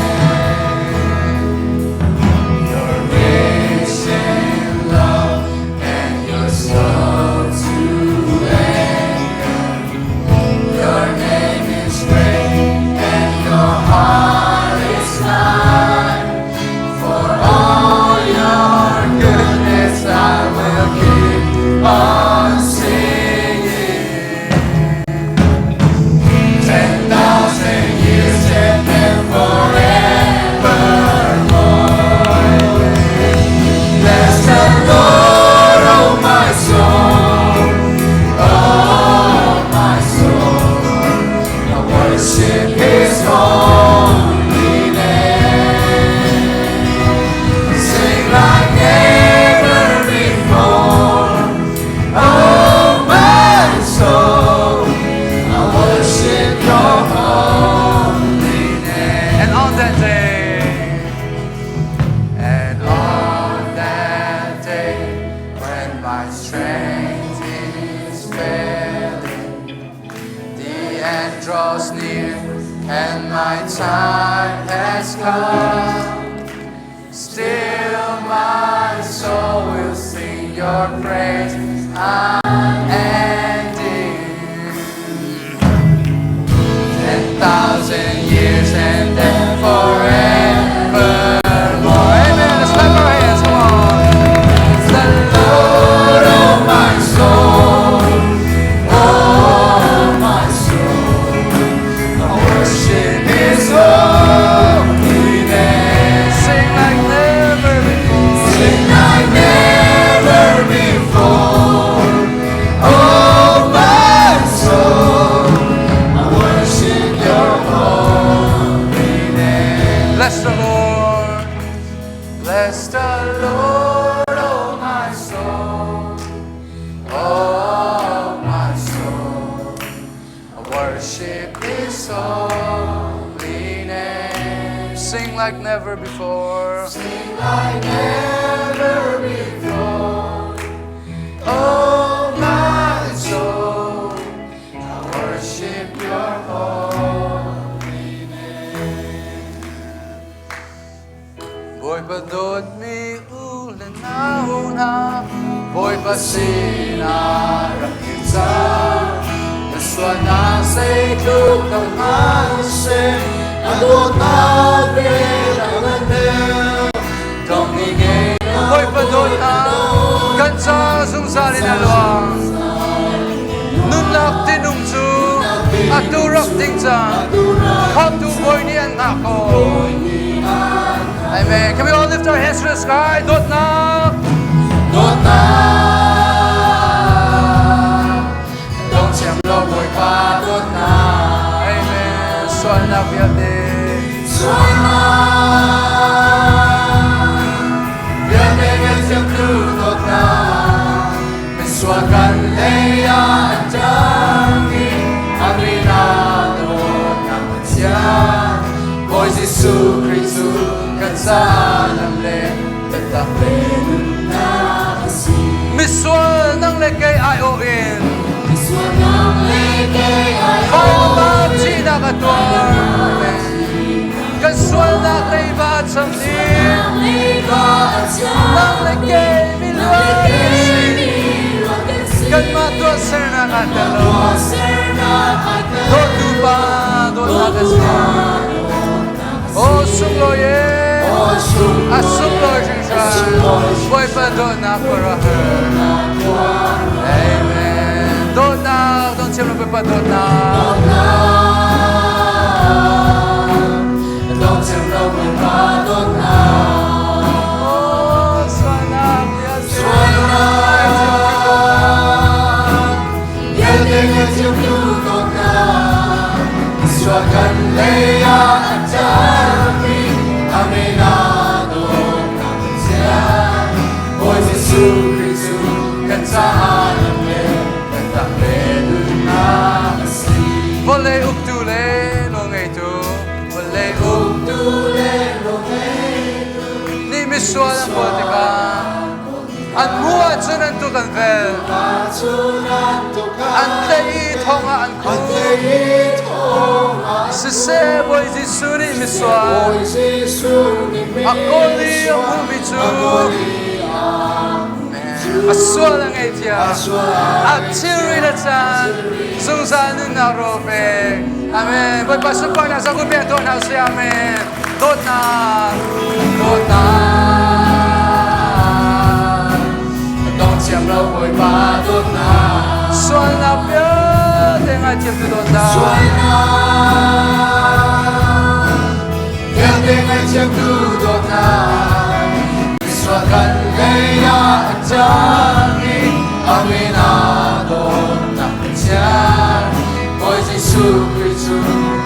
You're rich in love and you're slow to anger. Your name is great and your heart is kind. For all your goodness, I will keep on singing. 10,000 years and then forevermore. Bless the Lord, oh my soul, oh my soul. I worship His holy name. Sing like never before. Oh my soul, I worship Your holy name. And on that day, and on that day, when my strength is failing, the end draws near, and my time has come. Still, my soul will sing Your praise unending. 10,000 years and then forevermore. Amen. Let's clap our hands. Come on. The Lord, oh my soul, oh my soul, I worship His holy name. Sing like never before. Sing like never before. Oh my soul, I worship Your holy name. Bless the Lord. Bless the Lord, oh my soul. Oh my soul. I worship His holy name. Sing like never before. Sing like never before. Oh my soul, I worship Your holy name. Bawipa dawtmi u le nau hna, Bawipa sinah rak kir cang. Na sualnak zeitluk tam hmanhseh, a dawtnak vel a ngan deuh. Dong ni ngei Bawipa dawtnak kan ca zungzal in a luang. Nunnak tinung cu atu rak ding cang. Khamtu Bawi nih an hngah ko. Amen. Can we all lift our hands to the sky? Dawtnak. Dawtnak. Misual nang le kei aiawh in Vailam thihnak a tuar. Kan sualnak leiba a cham dih. Nang le kei miluan kan si. Kanmah tuahsernak ah tel lo. Dawtu Pa dawtnak a si. Aw sunglawi e, a sunglawi hringhran. Bawipa dawtnak khuaruahhar. Amen. Dawtnak, dawt thiam lo Bawipa dawtnak. Dawt thiam lo Bawipa dawtnak. Oh, sualnak vialte. Vialte ngaihthiamtu dawtnak. Sual kan lei ah a tampi, amen a dawtnak Pathian. Bawi Jesuh Khrih cu kan caah lam le kan tak le nunnak a si. Vawlei uktu le nawlngeitu, vawlei uktu le nawlngeitu nih misual an kawl tikah an hmu ahcun an tuk an vel. An tlaih i thong ah an khumh. Siseh Bawi Jesuh nih misual a kawl i a hmuhmi cu a sual a ngaihthiam. A thilri le caan zungzal nunnak ro pek. Amen. Bawipa sunparnak zong kun pek tuah hna usih. Amen. Dawtnak, dawtnak. Dong thiam lo Bawipa dawtnak. Sualnak vialte ngaithiam tu dawtnak. Sualnak vialte ngaithiam tu dawtnak. Misual kan lei ah a cang i amin a dawtnak Pathian. Bawi Jesuh Khrih cu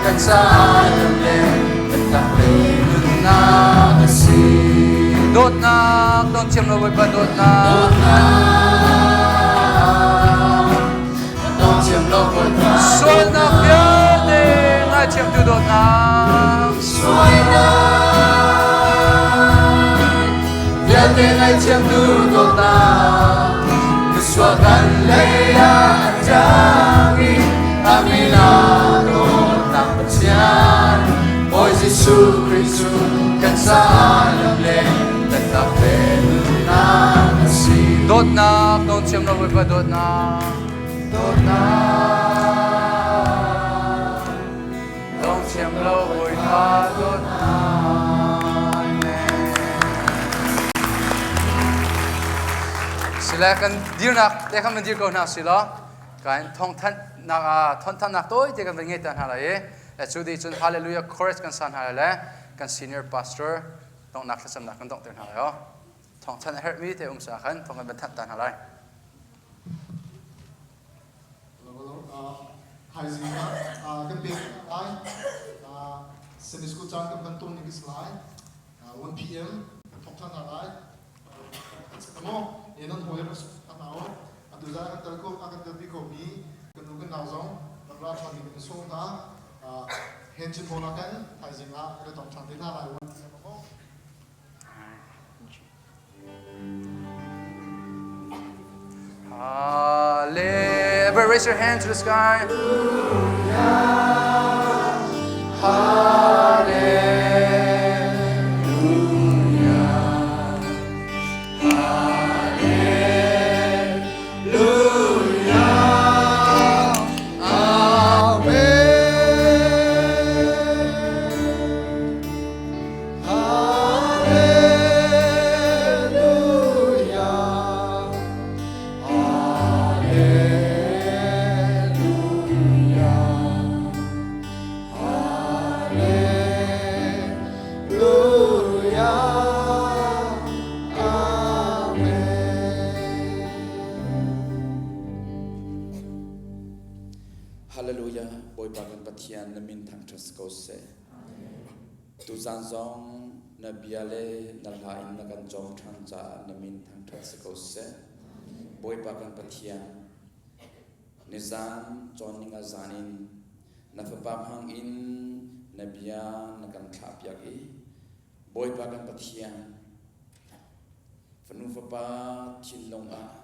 kan caah lam le kan tak le nunnak a si. Dawtnak, dawt thiam lo Bawipa dawtnak. Dawtnak, dawt thiam lo Bawipa. Sualnak vialte ngaithiamtu dawtnak. Sualnak vialte ngaithiamtu dawtnak. Misual kan lei ah a tang i a min ah dawtnak Pathian. Bawi Jesuh Khrih cu kan caah lam le biatak le nunnak a si. Dawtnak, dawt thiam lo Bawipa dawtnak. Dawtnak, dawt thiam lo Bawipa dawtnak. Amen. Sile kan dirnak te khan van dir ko hna si law kan thawngthanh nak ah thawngthanhnak tawi te kan van ngei ta hna lai i le cu dih cun hallelujah chorus kan sa hna lai le kan senior pastor donghnak thlacamnak kan donghter hna lai aw thawngthanh a herhmi te um sa khan thawng kan van thanh ta hna lai. Thaizing ah kan pek lai. Sunday school caan kan hman tawn ning is lai. 1 p.m. thok than hna lai. Mo e nan hawi rak an au. Atu zan kan tel ko kan tel pi ko mi kan nu kan nau zong rak ra than ding in sawm hna. Hen chin hall ah kan thaizing ah kan tong than te hna lai 1 p.m. mo. Hallelujah. Everybody raise your hand to the sky. Hallelujah Bawipa kan Pathian na min thangṭhat si ko seh. Tuzaan zong na bia le na hla in na kan cawm ṭhan caah na min thangṭhat si ko seh. Bawipa kan Pathian, nizaan cawn a zan in na fapa hmang in na bia na kan thlahpiak i Bawipa kan Pathian, fanu fapa thinlung ah.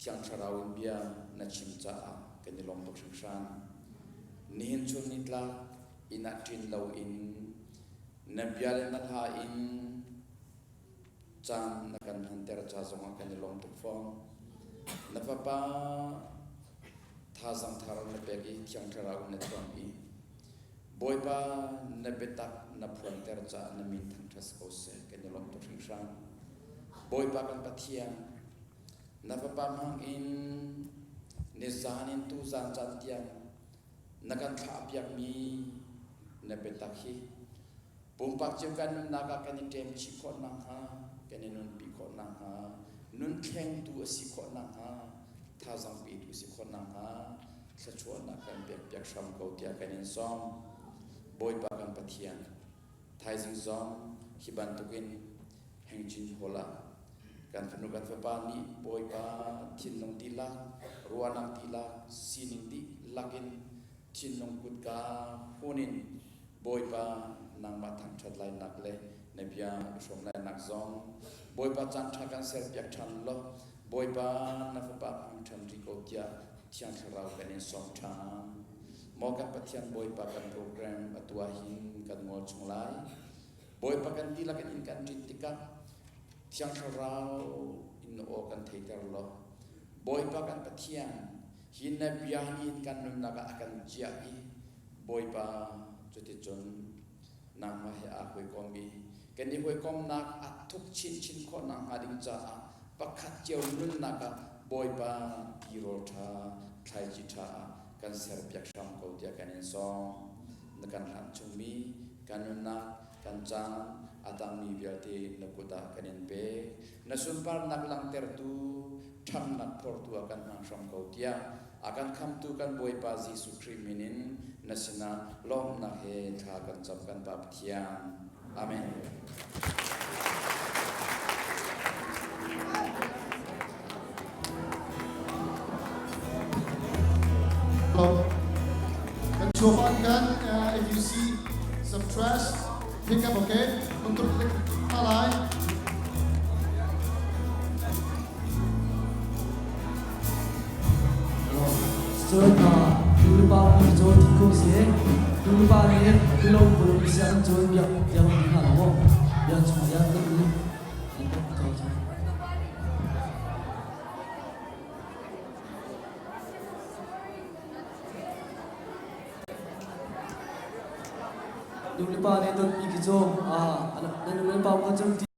Thiang Thlarau in bia na chim caah kan i lawm tuk hringhran. Nihin chun nitlak inn ah ṭin loin na bia le na hla in caan na kan hmanter ca zongah kan i lawm tuk fawn. Na fapa thazaang thar na pek i Thiang Thlarau in na thuam i Bawipa na biatak na phuanter caah na min thangṭhat ko seh kan i lawm tuk hringhran. Bawipa kan Pathian, na fapa hmang in nizan in tuzan caan tiang na kan thlahpiakmi na biatak hi pumpak cio kan nunnak ah kan i ṭem chih khawh nakhnga, kan i nunpi khawh nakhnga, nun thlengtu a si khawh nakhnga, thazaang petu si khawh nakhnga thluachuahnak kan pekpiak hram ko tiah kan in sawm. Bawipa kan Pathian, thaizing zong hi bantukin Hengchin Hall ah kan fanu kan fapa nih Bawipa thinlung dihlak, ruahnak dihlak, sining dihlak in thinlung kutka hun in Bawipa nangmah thangṭhat lainak le na bia i hrawm lainak zong Bawipa caan ṭha kan serpiak ṭhan law Bawipa na fapa hmang ṭhan rih ko tiah Thiang Thlarau kan in sawm ṭhan. Maw kan Pathian Bawipa kan program atu ah hin kan ngol chung lai. Bawipa kan dihlak in kan ṭin tikah Thiang Thlarau in aw kan theiter law Bawipa kan Pathian hi na bia nih kan nunnak ah a kan ciah i Bawipa cuticun nangmah he aa hawikom i kan i hawikomnak a thuk chinchin khawh nakhnga ding caah pakhat cio nunnak ah Bawipa tirawl ṭha thlaici ṭha ah kan serpiak hram ko tiah kan in sawm. Na kan hlan chungmi kan nunnak kan caan a tangmi vialte na kut ah kan in pek. Na sunparnak langhtertu ṭhamnak phortu ah kan hmang hram ko tiah a kan khamtu kan Bawipa Jesuh Khrih min in na sinah lawmhnak he thla kan cam kan Pa Pathian. Amen. Kan chuapan kan if you see some trash pick up okay untuk halai. Cun nulepa mi cu thingkung si nulepa nih milo pul sianginn cun biak tiang ti hna lo maw biak chung tiang kan um an kan caw cu. Nulepa nih dawtmi khi cu na nulepa kha cu.